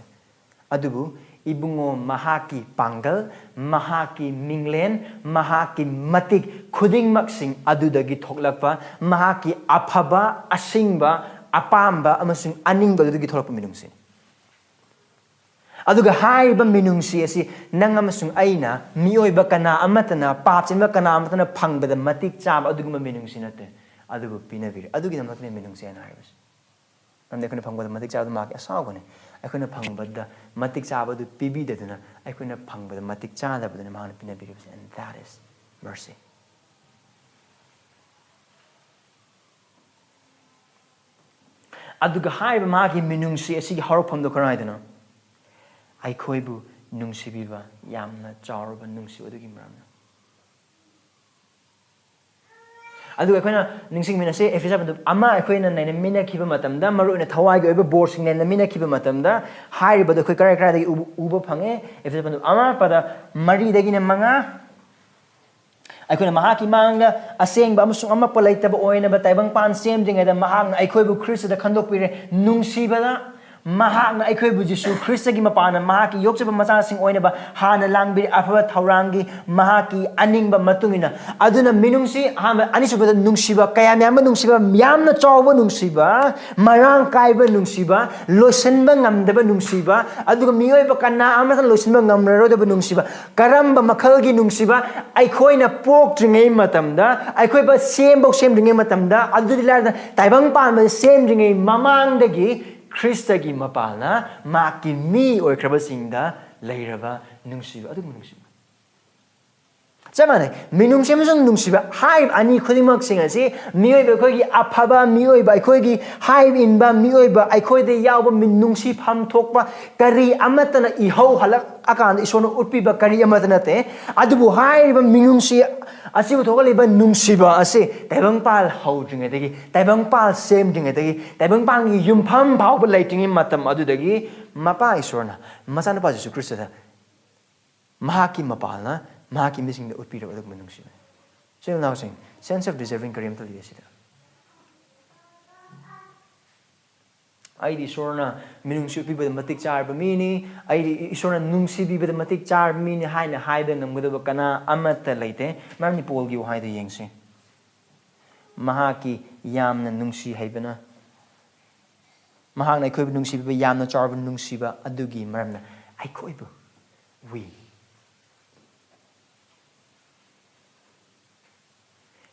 ꯑꯗꯨꯕꯨ ꯏꯕꯨꯡꯉꯣ ꯃꯍꯥꯛꯀꯤ ꯄꯥꯡꯒꯜ, ꯃꯍꯥꯛꯀꯤ ꯃꯤꯡꯂꯦꯟ, ꯃꯍꯥꯛꯀꯤ ꯃꯇꯤꯛ ꯈꯨꯗꯤꯡꯃꯛꯁꯤꯡ ꯑꯗꯨꯗꯒꯤ ꯊꯣꯛꯂꯛꯄ, ꯃꯍꯥꯛꯀꯤ ꯑꯐꯕ, ꯑꯁꯤꯡꯕ, ꯑꯄꯥꯝꯕ ꯑꯃꯁꯨꯡ ꯑꯅꯤꯡꯕ ꯑꯗꯨꯗꯒꯤ ꯊꯣꯛꯂꯛꯄ ꯃꯤꯅꯨꯡꯁꯤꯅꯤ꯫ ꯑꯗꯨꯒ ꯍꯥꯏꯔꯤꯕ ꯃꯤꯅꯨꯡꯁꯤ ꯑꯁꯤ ꯅꯪ ꯑꯃꯁꯨꯡ ꯑꯩꯅ, ꯃꯤꯑꯣꯏꯕ ꯀꯅꯥ ꯑꯃꯠꯇꯅ, ꯄꯥꯞ ꯆꯦꯟꯕ ꯀꯅꯥ ꯑꯃꯠꯇꯅ ꯐꯪꯕꯗ ꯃꯇꯤꯛ ꯆꯥꯕ ꯑꯗꯨꯒꯨꯝꯕ ꯃꯤꯅꯨꯡꯁꯤ ꯅꯠꯇꯦ, ꯑꯗꯨꯕꯨ ꯄꯤꯅꯕꯤꯔꯦ꯫ ꯑꯗꯨꯒꯤꯗꯃꯛꯇꯅꯤ ꯃꯤꯅꯨꯡꯁꯤ ꯍꯥꯏꯅ ꯍꯥꯏꯔꯤꯕꯁꯤ꯫ ꯃꯔꯝꯗꯤ ꯑꯩꯈꯣꯏꯅ ꯐꯪꯕꯗ ꯃꯇꯤꯛ ꯆꯥꯕꯗꯨ ꯃꯍꯥꯛꯀꯤ ꯑꯁꯥꯎꯕꯅꯤ꯫ ꯑꯩꯈꯣꯏꯅ ꯐꯪꯕꯗ ꯃꯇꯤꯛ ꯆꯥꯕꯗꯨ ꯄꯤꯕꯤꯗꯗꯨꯅ, ꯑꯩꯈꯣꯏꯅ ꯐꯪꯕꯗ ꯃꯇꯤꯛ ꯆꯥꯗꯕꯗꯨꯅ ꯃꯍꯥꯛꯅ ꯄꯤꯅꯕꯤꯔꯤꯕꯁꯤ, and that is mercy꯫ ꯑꯗꯨꯒ ꯍꯥꯏꯔꯤꯕ ꯃꯥꯒꯤ ꯃꯤꯅꯨꯡꯁꯤ ꯑꯁꯤꯒꯤ ꯍꯧꯔꯛꯐꯝꯗꯨ ꯀꯔꯥꯏꯗꯅꯣ? ꯑꯩꯈꯣꯏꯕꯨ ꯅꯨꯡꯁꯤꯕꯤꯕ, ꯌꯥꯝꯅ ꯆꯥꯎꯔꯕ ꯅꯨꯡꯁꯤꯕ ꯑꯗꯨꯒꯤ ꯃꯔꯝꯅ꯫ ꯑꯗꯨꯒ ꯑꯩꯈꯣꯏꯅ ꯅꯤꯡꯁꯤꯡꯃꯤꯟꯅꯁꯤ, ꯑꯦꯐꯦꯁꯨ ꯄꯟꯗꯨꯞ ꯑꯃ ꯑꯩꯈꯣꯏꯅ ꯅꯩꯅꯃꯤꯟꯅꯈꯤꯕ ꯃꯇꯝꯗ, ꯃꯔꯨꯑꯣꯏꯅ ꯊꯋꯥꯏꯒꯤ ꯑꯣꯏꯕ ꯕꯣꯔꯁꯤꯡ ꯅꯩꯅꯃꯤꯟꯅꯈꯤꯕ ꯃꯇꯝꯗ, ꯍꯥꯏꯔꯤꯕꯗꯨ ꯑꯩꯈꯣꯏ ꯀꯔꯥꯏ ꯀꯔꯥꯏꯗꯒꯤ ꯎꯕ, ꯎꯕ ꯐꯪꯉꯦ? ꯑꯦꯐꯦꯁꯨ ꯄꯟꯗꯨꯞ ꯑꯃ ꯄꯗ ꯃꯔꯤꯗꯒꯤꯅ ꯃꯉꯥ, ꯑꯩꯈꯣꯏꯅ ꯃꯍꯥꯛꯀꯤ ꯃꯥꯡꯗ ꯑꯁꯦꯡꯕ ꯑꯃꯁꯨꯡ ꯑꯃꯠꯄ ꯂꯩꯇꯕ ꯑꯣꯏꯅꯕ ꯇꯥꯏꯕꯪꯄꯥꯟ ꯁꯦꯝꯗ꯭ꯔꯤꯉꯩꯗ ꯃꯍꯥꯛꯅ ꯑꯩꯈꯣꯏꯕꯨ ꯈ꯭ꯔꯤꯁꯇꯗ ꯈꯟꯗꯣꯛꯄꯤꯔꯦ꯫ ꯅꯨꯡꯁꯤꯕꯗ, ꯃꯍꯥꯛꯅ ꯑꯩꯈꯣꯏꯕꯨ, ꯖꯤꯁꯨ ꯈ꯭ꯔꯤꯁꯇꯒꯤ ꯃꯄꯥꯅ ꯃꯍꯥꯛꯀꯤ ꯌꯣꯛꯆꯕ ꯃꯆꯥꯁꯤꯡ ꯑꯣꯏꯅꯕ ꯍꯥꯟꯅ ꯂꯥꯡꯕꯤꯔꯤ, ꯑꯐꯕ ꯊꯧꯔꯥꯡꯒꯤ ꯃꯍꯥꯛꯀꯤ ꯑꯅꯤꯡꯕ ꯃꯇꯨꯡ ꯏꯟꯅ꯫ ꯑꯗꯨꯅ ꯃꯤꯅꯨꯡꯁꯤ, ꯑꯍꯥꯟꯕ, ꯑꯅꯤꯁꯨꯕꯗ ꯅꯨꯡꯁꯤꯕ, ꯀꯌꯥꯝ ꯌꯥꯝꯕ ꯅꯨꯡꯁꯤꯕ, ꯌꯥꯝꯅ ꯆꯥꯎꯕ ꯅꯨꯡꯁꯤꯕ, ꯃꯔꯥꯡ ꯀꯥꯏꯕ ꯅꯨꯡꯁꯤꯕ, ꯂꯣꯏꯁꯤꯟꯕ ꯉꯝꯗꯕ ꯅꯨꯡꯁꯤꯕ, ꯑꯗꯨꯒ ꯃꯤꯑꯣꯏꯕ ꯀꯅꯥ ꯑꯃꯇ ꯂꯣꯏꯁꯤꯟꯕ ꯉꯝꯂꯔꯣꯏꯗꯕ ꯅꯨꯡꯁꯤꯕ꯫ ꯀꯔꯝꯕ ꯃꯈꯜꯒꯤ ꯅꯨꯡꯁꯤꯕ? ꯑꯩꯈꯣꯏꯅ ꯄꯣꯛꯇ꯭ꯔꯤꯉꯩ ꯃꯇꯝꯗ, ꯑꯩꯈꯣꯏꯕ ꯁꯦꯝꯐꯧ ꯁꯦꯝꯗ꯭ꯔꯤꯉꯩ ꯃꯇꯝꯗ, ꯑꯗꯨꯗꯤ ꯂꯥꯏꯔꯗꯅ ꯇꯥꯏꯕꯪ ꯄꯥꯟꯕ ꯁꯦꯝꯗ꯭ꯔꯤꯉꯩ ꯃꯃꯥꯡꯗꯒꯤ ꯈ꯭ꯔꯤꯁꯇꯒꯤ ꯃꯄꯥꯜꯅ ꯃꯍꯥꯛꯀꯤ ꯃꯤ ꯑꯣꯏꯈ꯭ꯔꯕꯁꯤꯡꯗ ꯂꯩꯔꯕ ꯅꯨꯡꯁꯤꯕ, ꯑꯗꯨꯒꯨꯝꯕ ꯅꯨꯡꯁꯤꯕ꯫ ꯆꯞ ꯃꯥꯟꯅꯩ꯫ ꯃꯤꯅꯨꯡꯁꯤ ꯑꯃꯁꯨꯡ ꯅꯨꯡꯁꯤꯕ ꯍꯥꯏꯔꯤꯕ ꯑꯅꯤ ꯈꯨꯗꯤꯡꯃꯛꯁꯤꯡ ꯑꯁꯤ ꯃꯤꯑꯣꯏꯕ ꯑꯩꯈꯣꯏꯒꯤ ꯑꯐꯕ, ꯃꯤꯑꯣꯏꯕ ꯑꯩꯈꯣꯏꯒꯤ ꯍꯥꯏꯕ ꯏꯟꯕ, ꯃꯤꯑꯣꯏꯕ ꯑꯩꯈꯣꯏꯗ ꯌꯥꯎꯕ ꯃꯤꯅꯨꯡꯁꯤ ꯐꯝ ꯊꯣꯛꯄ ꯀꯔꯤ ꯑꯃꯠꯇꯅ ꯏꯍꯧ ꯍꯜꯂꯛꯑꯀꯥꯟꯗ ꯏꯁꯣꯔꯅ ꯎꯠꯄꯤꯕ ꯀꯔꯤ ꯑꯃꯠꯇ ꯅꯠꯇꯦ꯫ ꯑꯗꯨꯕꯨ ꯍꯥꯏꯔꯤꯕ ꯃꯤꯅꯨꯡꯁꯤ ꯑꯁꯤꯕꯨ ꯊꯣꯛꯍꯜꯂꯤꯕ ꯅꯨꯡꯁꯤꯕ ꯑꯁꯤ ꯇꯥꯏꯕꯪꯄꯥꯜ ꯍꯧꯗ꯭ꯔꯤꯉꯩꯗꯒꯤ, ꯇꯥꯏꯕꯪꯄꯥꯜ ꯁꯦꯝꯗ꯭ꯔꯤꯉꯩꯗꯒꯤ, ꯇꯥꯏꯕꯪꯄꯥꯜꯒꯤ ꯌꯨꯝꯐꯝ ꯐꯥꯎꯕ ꯂꯩꯇ꯭ꯔꯤꯉꯩ ꯃꯇꯝ ꯑꯗꯨꯗꯒꯤ ꯃꯄꯥ ꯏꯁꯣꯔꯅ ꯃꯆꯥꯅꯨꯄꯥ ꯖꯤꯁꯨ ꯈ꯭ꯔꯤꯁꯇꯗ ꯃꯍꯥꯛꯀꯤ ꯃꯄꯥꯜꯅ ꯃꯍꯥꯛꯀꯤ ꯃꯤꯁꯤꯡꯗ ꯎꯠꯄꯤꯔꯕ ꯑꯗꯨꯒꯨꯝꯕ ꯅꯨꯡꯁꯤꯕꯅꯤ꯫ ꯏꯆꯤꯜ ꯏꯅꯥꯎꯁꯤꯡ, sense of deserving ꯀꯔꯤꯝꯇ ꯂꯩꯌꯦ ꯁꯤꯗ꯫ "ꯑꯩꯗꯤ ꯏꯁꯣꯔꯅ ꯃꯤꯅꯨꯡꯁꯤ ꯎꯠꯄꯤꯕꯗ ꯃꯇꯤꯛ ꯆꯥꯔꯕ ꯃꯤꯅꯤ, ꯑꯩꯗꯤ ꯏꯁꯣꯔꯅ ꯅꯨꯡꯁꯤꯕꯤꯕꯗ ꯃꯇꯤꯛ ꯆꯥꯔꯕ ꯃꯤꯅꯤ" ꯍꯥꯏꯅ ꯍꯥꯏꯕ ꯉꯝꯒꯗꯕ ꯀꯅꯥ ꯑꯃꯠꯇ ꯂꯩꯇꯦ꯫ ꯃꯔꯝꯗꯤ ꯄꯣꯜꯒꯤ ꯋꯥꯍꯩꯗꯨ ꯌꯦꯡꯁꯤ꯫ ꯃꯍꯥꯛꯀꯤ ꯌꯥꯝꯅ ꯅꯨꯡꯁꯤ ꯍꯩꯕꯅ, ꯃꯍꯥꯛꯅ ꯑꯩꯈꯣꯏꯕꯨ ꯅꯨꯡꯁꯤꯕꯤꯕ ꯌꯥꯝꯅ ꯆꯥꯎꯔꯕ ꯅꯨꯡꯁꯤꯕ ꯑꯗꯨꯒꯤ ꯃꯔꯝꯅ ꯑꯩꯈꯣꯏꯕꯨ, we,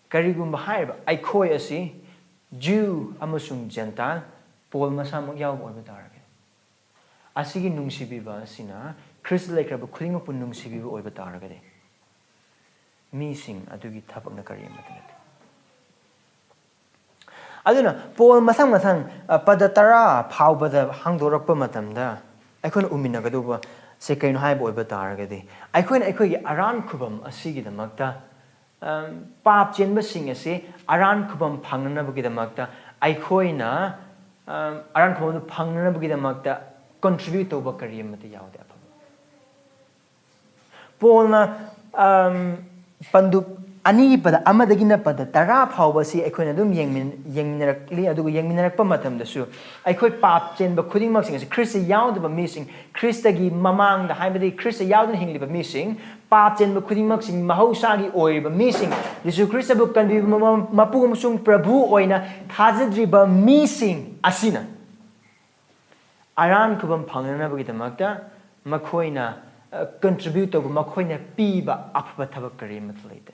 ꯀꯔꯤꯒꯨꯝꯕ ꯍꯥꯏꯔꯤꯕ "ꯑꯩꯈꯣꯏ" ꯑꯁꯤ Jew ꯑꯃꯁꯨꯡ Gentile, ꯄꯣꯜ ꯃꯁꯥꯃꯛ ꯌꯥꯎꯕ ꯑꯣꯏꯕ ꯇꯥꯔꯒꯗꯤ, ꯑꯁꯤꯒꯤ ꯅꯨꯡꯁꯤꯕꯤꯕ ꯑꯁꯤꯅ ꯈ꯭ꯔꯤꯁꯇ ꯂꯩꯈ꯭ꯔꯕ ꯈꯨꯗꯤꯡꯃꯛꯄꯨ ꯅꯨꯡꯁꯤꯕꯤꯕ ꯑꯣꯏꯕ ꯇꯥꯔꯒꯗꯤ, ꯃꯤꯁꯤꯡ ꯑꯗꯨꯒꯤ ꯊꯕꯛꯅ ꯀꯔꯤ ꯑꯃꯠꯇ ꯅꯠꯇꯦ꯫ ꯑꯗꯨꯅ ꯄꯣꯜ ꯃꯊꯪ ꯃꯊꯪ, ꯑ, ꯄꯗ ꯇꯔꯥ ꯐꯥꯎꯕꯗ ꯍꯥꯡꯗꯣꯔꯛꯄ ꯃꯇꯝꯗ ꯑꯩꯈꯣꯏꯅ ꯎꯃꯤꯟꯅꯒꯗꯧꯕ ꯁꯦ ꯀꯩꯅꯣ ꯍꯥꯏꯕ ꯑꯣꯏꯕ ꯇꯥꯔꯒꯗꯤ, ꯑꯩꯈꯣꯏꯅ ꯑꯩꯈꯣꯏꯒꯤ ꯑꯔꯥꯟ ꯈꯨꯕꯝ ꯑꯁꯤꯒꯤꯗꯃꯛꯇ, ꯑꯝ, ꯄꯥꯞ ꯆꯦꯟꯕꯁꯤꯡ ꯑꯁꯤ ꯑꯔꯥꯟ ꯈꯨꯕꯝ ꯐꯪꯅꯅꯕꯒꯤꯗꯃꯛꯇ ꯑꯩꯈꯣꯏꯅ, ꯑꯝ, ꯑꯔꯥꯟ ꯈꯨꯕꯝꯗꯨ ꯐꯪꯅꯅꯕꯒꯤꯗꯃꯛꯇ contribute ꯇꯧꯕ ꯀꯔꯤ ꯑꯃꯠꯇ ꯌꯥꯎꯗꯦ ꯑꯐꯕ꯫ ꯄꯣꯜꯅ, ꯑꯝ, ꯄꯟꯗꯨꯞ ꯑꯅꯤꯒꯤ ꯄꯗ ꯑꯃꯗꯒꯤꯅ ꯄꯗ ꯇꯔꯥ ꯐꯥꯎꯕ ꯑꯁꯤ ꯑꯩꯈꯣꯏꯅ ꯑꯗꯨꯝ ꯌꯦꯡꯃꯤꯟ- ꯌꯦꯡꯃꯤꯟꯅꯔꯛꯂꯤ꯫ ꯑꯗꯨꯒ ꯌꯦꯡꯃꯤꯟꯅꯔꯛꯄ ꯃꯇꯝꯗꯁꯨ ꯑꯩꯈꯣꯏ ꯄꯥꯞ ꯆꯦꯟꯕ ꯈꯨꯗꯤꯡꯃꯛꯁꯤꯡ ꯑꯁꯤ, ꯈ꯭ꯔꯤꯁꯇ ꯌꯥꯎꯗꯕ ꯃꯤꯁꯤꯡ, ꯈ꯭ꯔꯤꯁꯇꯒꯤ ꯃꯃꯥꯡꯗ, ꯍꯥꯏꯕꯗꯤ ꯈ꯭ꯔꯤꯁꯇ ꯌꯥꯎꯗꯨꯅ ꯍꯤꯡꯂꯤꯕ ꯃꯤꯁꯤꯡ, ꯄꯥꯞ ꯆꯦꯟꯕ ꯈꯨꯗꯤꯡꯃꯛꯁꯤꯡ, ꯃꯍꯧꯁꯥꯒꯤ ꯑꯣꯏꯔꯤꯕ ꯃꯤꯁꯤꯡ, ꯖꯤꯁꯨ ꯈ꯭ꯔꯤꯁꯇꯕꯨ ꯀꯟꯕꯤꯕ ꯃ- ꯃꯄꯨ ꯑꯃꯁꯨꯡ ꯄ꯭ꯔꯚꯨ ꯑꯣꯏꯅ ꯊꯥꯖꯗ꯭ꯔꯤꯕ ꯃꯤꯁꯤꯡ ꯑꯁꯤꯅ ꯑꯔꯥꯟ ꯈꯨꯕꯝ ꯐꯪꯅꯅꯕꯒꯤꯗꯃꯛꯇ ꯃꯈꯣꯏꯅ, ꯑ, contribute ꯇꯧꯕ, ꯃꯈꯣꯏꯅ ꯄꯤꯕ ꯑꯐꯕ ꯊꯕꯛ ꯀꯔꯤ ꯑꯃꯠꯇ ꯂꯩꯇꯦ꯫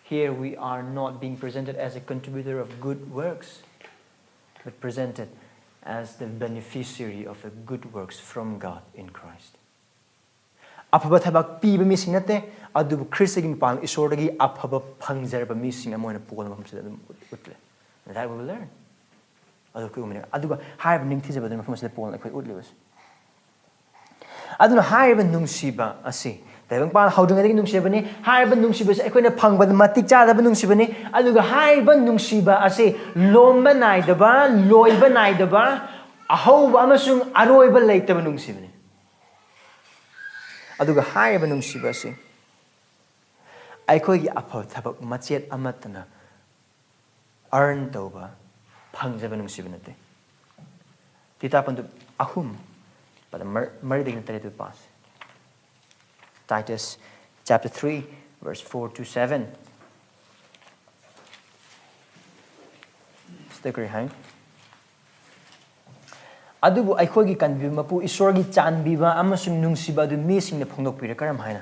Here we are not being presented as a contributor of good works, but presented as the beneficiary of a good works from God in Christ. ꯑꯐꯕ ꯊꯕꯛ ꯄꯤꯕ ꯃꯤꯁꯤꯡ ꯅꯠꯇꯦ, ꯑꯗꯨꯕꯨ ꯈ꯭ꯔꯤꯁꯇꯒꯤ ꯃꯄꯥꯟ ꯏꯁꯣꯔꯗꯒꯤ ꯑꯐꯕ ꯐꯪꯖꯔꯕ ꯃꯤꯁꯤꯡ ꯑꯃ ꯑꯣꯏꯅ ꯄꯣꯜ ꯃꯐꯝꯁꯤꯗ ꯑꯗꯨꯝ ꯎꯠ- ꯎꯠꯂꯦ꯫ That we learn. ꯑꯗꯨ ꯑꯩꯈꯣꯏ ꯎꯃꯤꯅꯤ꯫ ꯑꯗꯨꯒ ꯍꯥꯏꯔꯤꯕ ꯅꯤꯡꯊꯤꯖꯕ ꯑꯗꯨꯅ ꯃꯐꯝ ꯑꯁꯤꯗ ꯄꯣꯜꯅ ꯑꯩꯈꯣꯏ ꯎꯠꯂꯤꯕꯁꯦ꯫ ꯑꯗꯨꯅ ꯍꯥꯏꯔꯤꯕ ꯅꯨꯡꯁꯤꯕ ꯑꯁꯤ, ꯇꯥꯏꯕꯪꯄꯥꯟ ꯍꯧꯗ꯭ꯔꯤꯉꯩꯗꯒꯤ ꯅꯨꯡꯁꯤꯕꯅꯤ꯫ ꯍꯥꯏꯔꯤꯕ ꯅꯨꯡꯁꯤꯕꯁꯤ ꯑꯩꯈꯣꯏꯅ ꯐꯪꯕꯗ ꯃꯇꯤꯛ ꯆꯥꯗꯕ ꯅꯨꯡꯁꯤꯕꯅꯤ꯫ ꯑꯗꯨꯒ ꯍꯥꯏꯔꯤꯕ ꯅꯨꯡꯁꯤꯕ ꯑꯁꯤ ꯂꯣꯝꯕ ꯅꯥꯏꯗꯕ, ꯂꯣꯏꯕ ꯅꯥꯏꯗꯕ, ꯑꯍꯧꯕ ꯑꯃꯁꯨꯡ ꯑꯔꯣꯏꯕ ꯂꯩꯇꯕ ꯅꯨꯡꯁꯤꯕꯅꯤ꯫ ꯑꯗꯨꯒ ꯍꯥꯏꯔꯤꯕ ꯅꯨꯡꯁꯤꯕ ꯑꯁꯤ ꯑꯩꯈꯣꯏꯒꯤ ꯑꯐꯕ ꯊꯕꯛ ꯃꯆꯦꯠ ꯑꯃꯠꯇꯅ earn ꯇꯧꯕ, ꯐꯪꯖꯕ ꯅꯨꯡꯁꯤꯕ ꯅꯠꯇꯦ꯫ ꯇꯤꯇꯥ ꯄꯟꯗꯨꯞ ꯑꯍꯨꯝ, ꯄꯗ ꯃꯔ- ꯃꯔꯤꯗꯒꯤꯅ ꯇꯔꯦꯠꯇꯨ ꯄꯥꯁꯤ꯫ Titus chapter three, verse four to seven. ꯁꯤꯗ ꯀꯔꯤ ꯍꯥꯏ? ꯑꯗꯨꯕꯨ ꯑꯩꯈꯣꯏꯒꯤ ꯀꯟꯕꯤꯕ ꯃꯄꯨ ꯏꯁꯣꯔꯒꯤ ꯆꯥꯟꯕꯤꯕ ꯑꯃꯁꯨꯡ ꯅꯨꯡꯁꯤꯕ ꯑꯗꯨ ꯃꯤꯁꯤꯡꯗ ꯐꯣꯡꯗꯣꯛꯄꯤꯔꯦ꯫ ꯀꯔꯝ ꯍꯥꯏꯅ?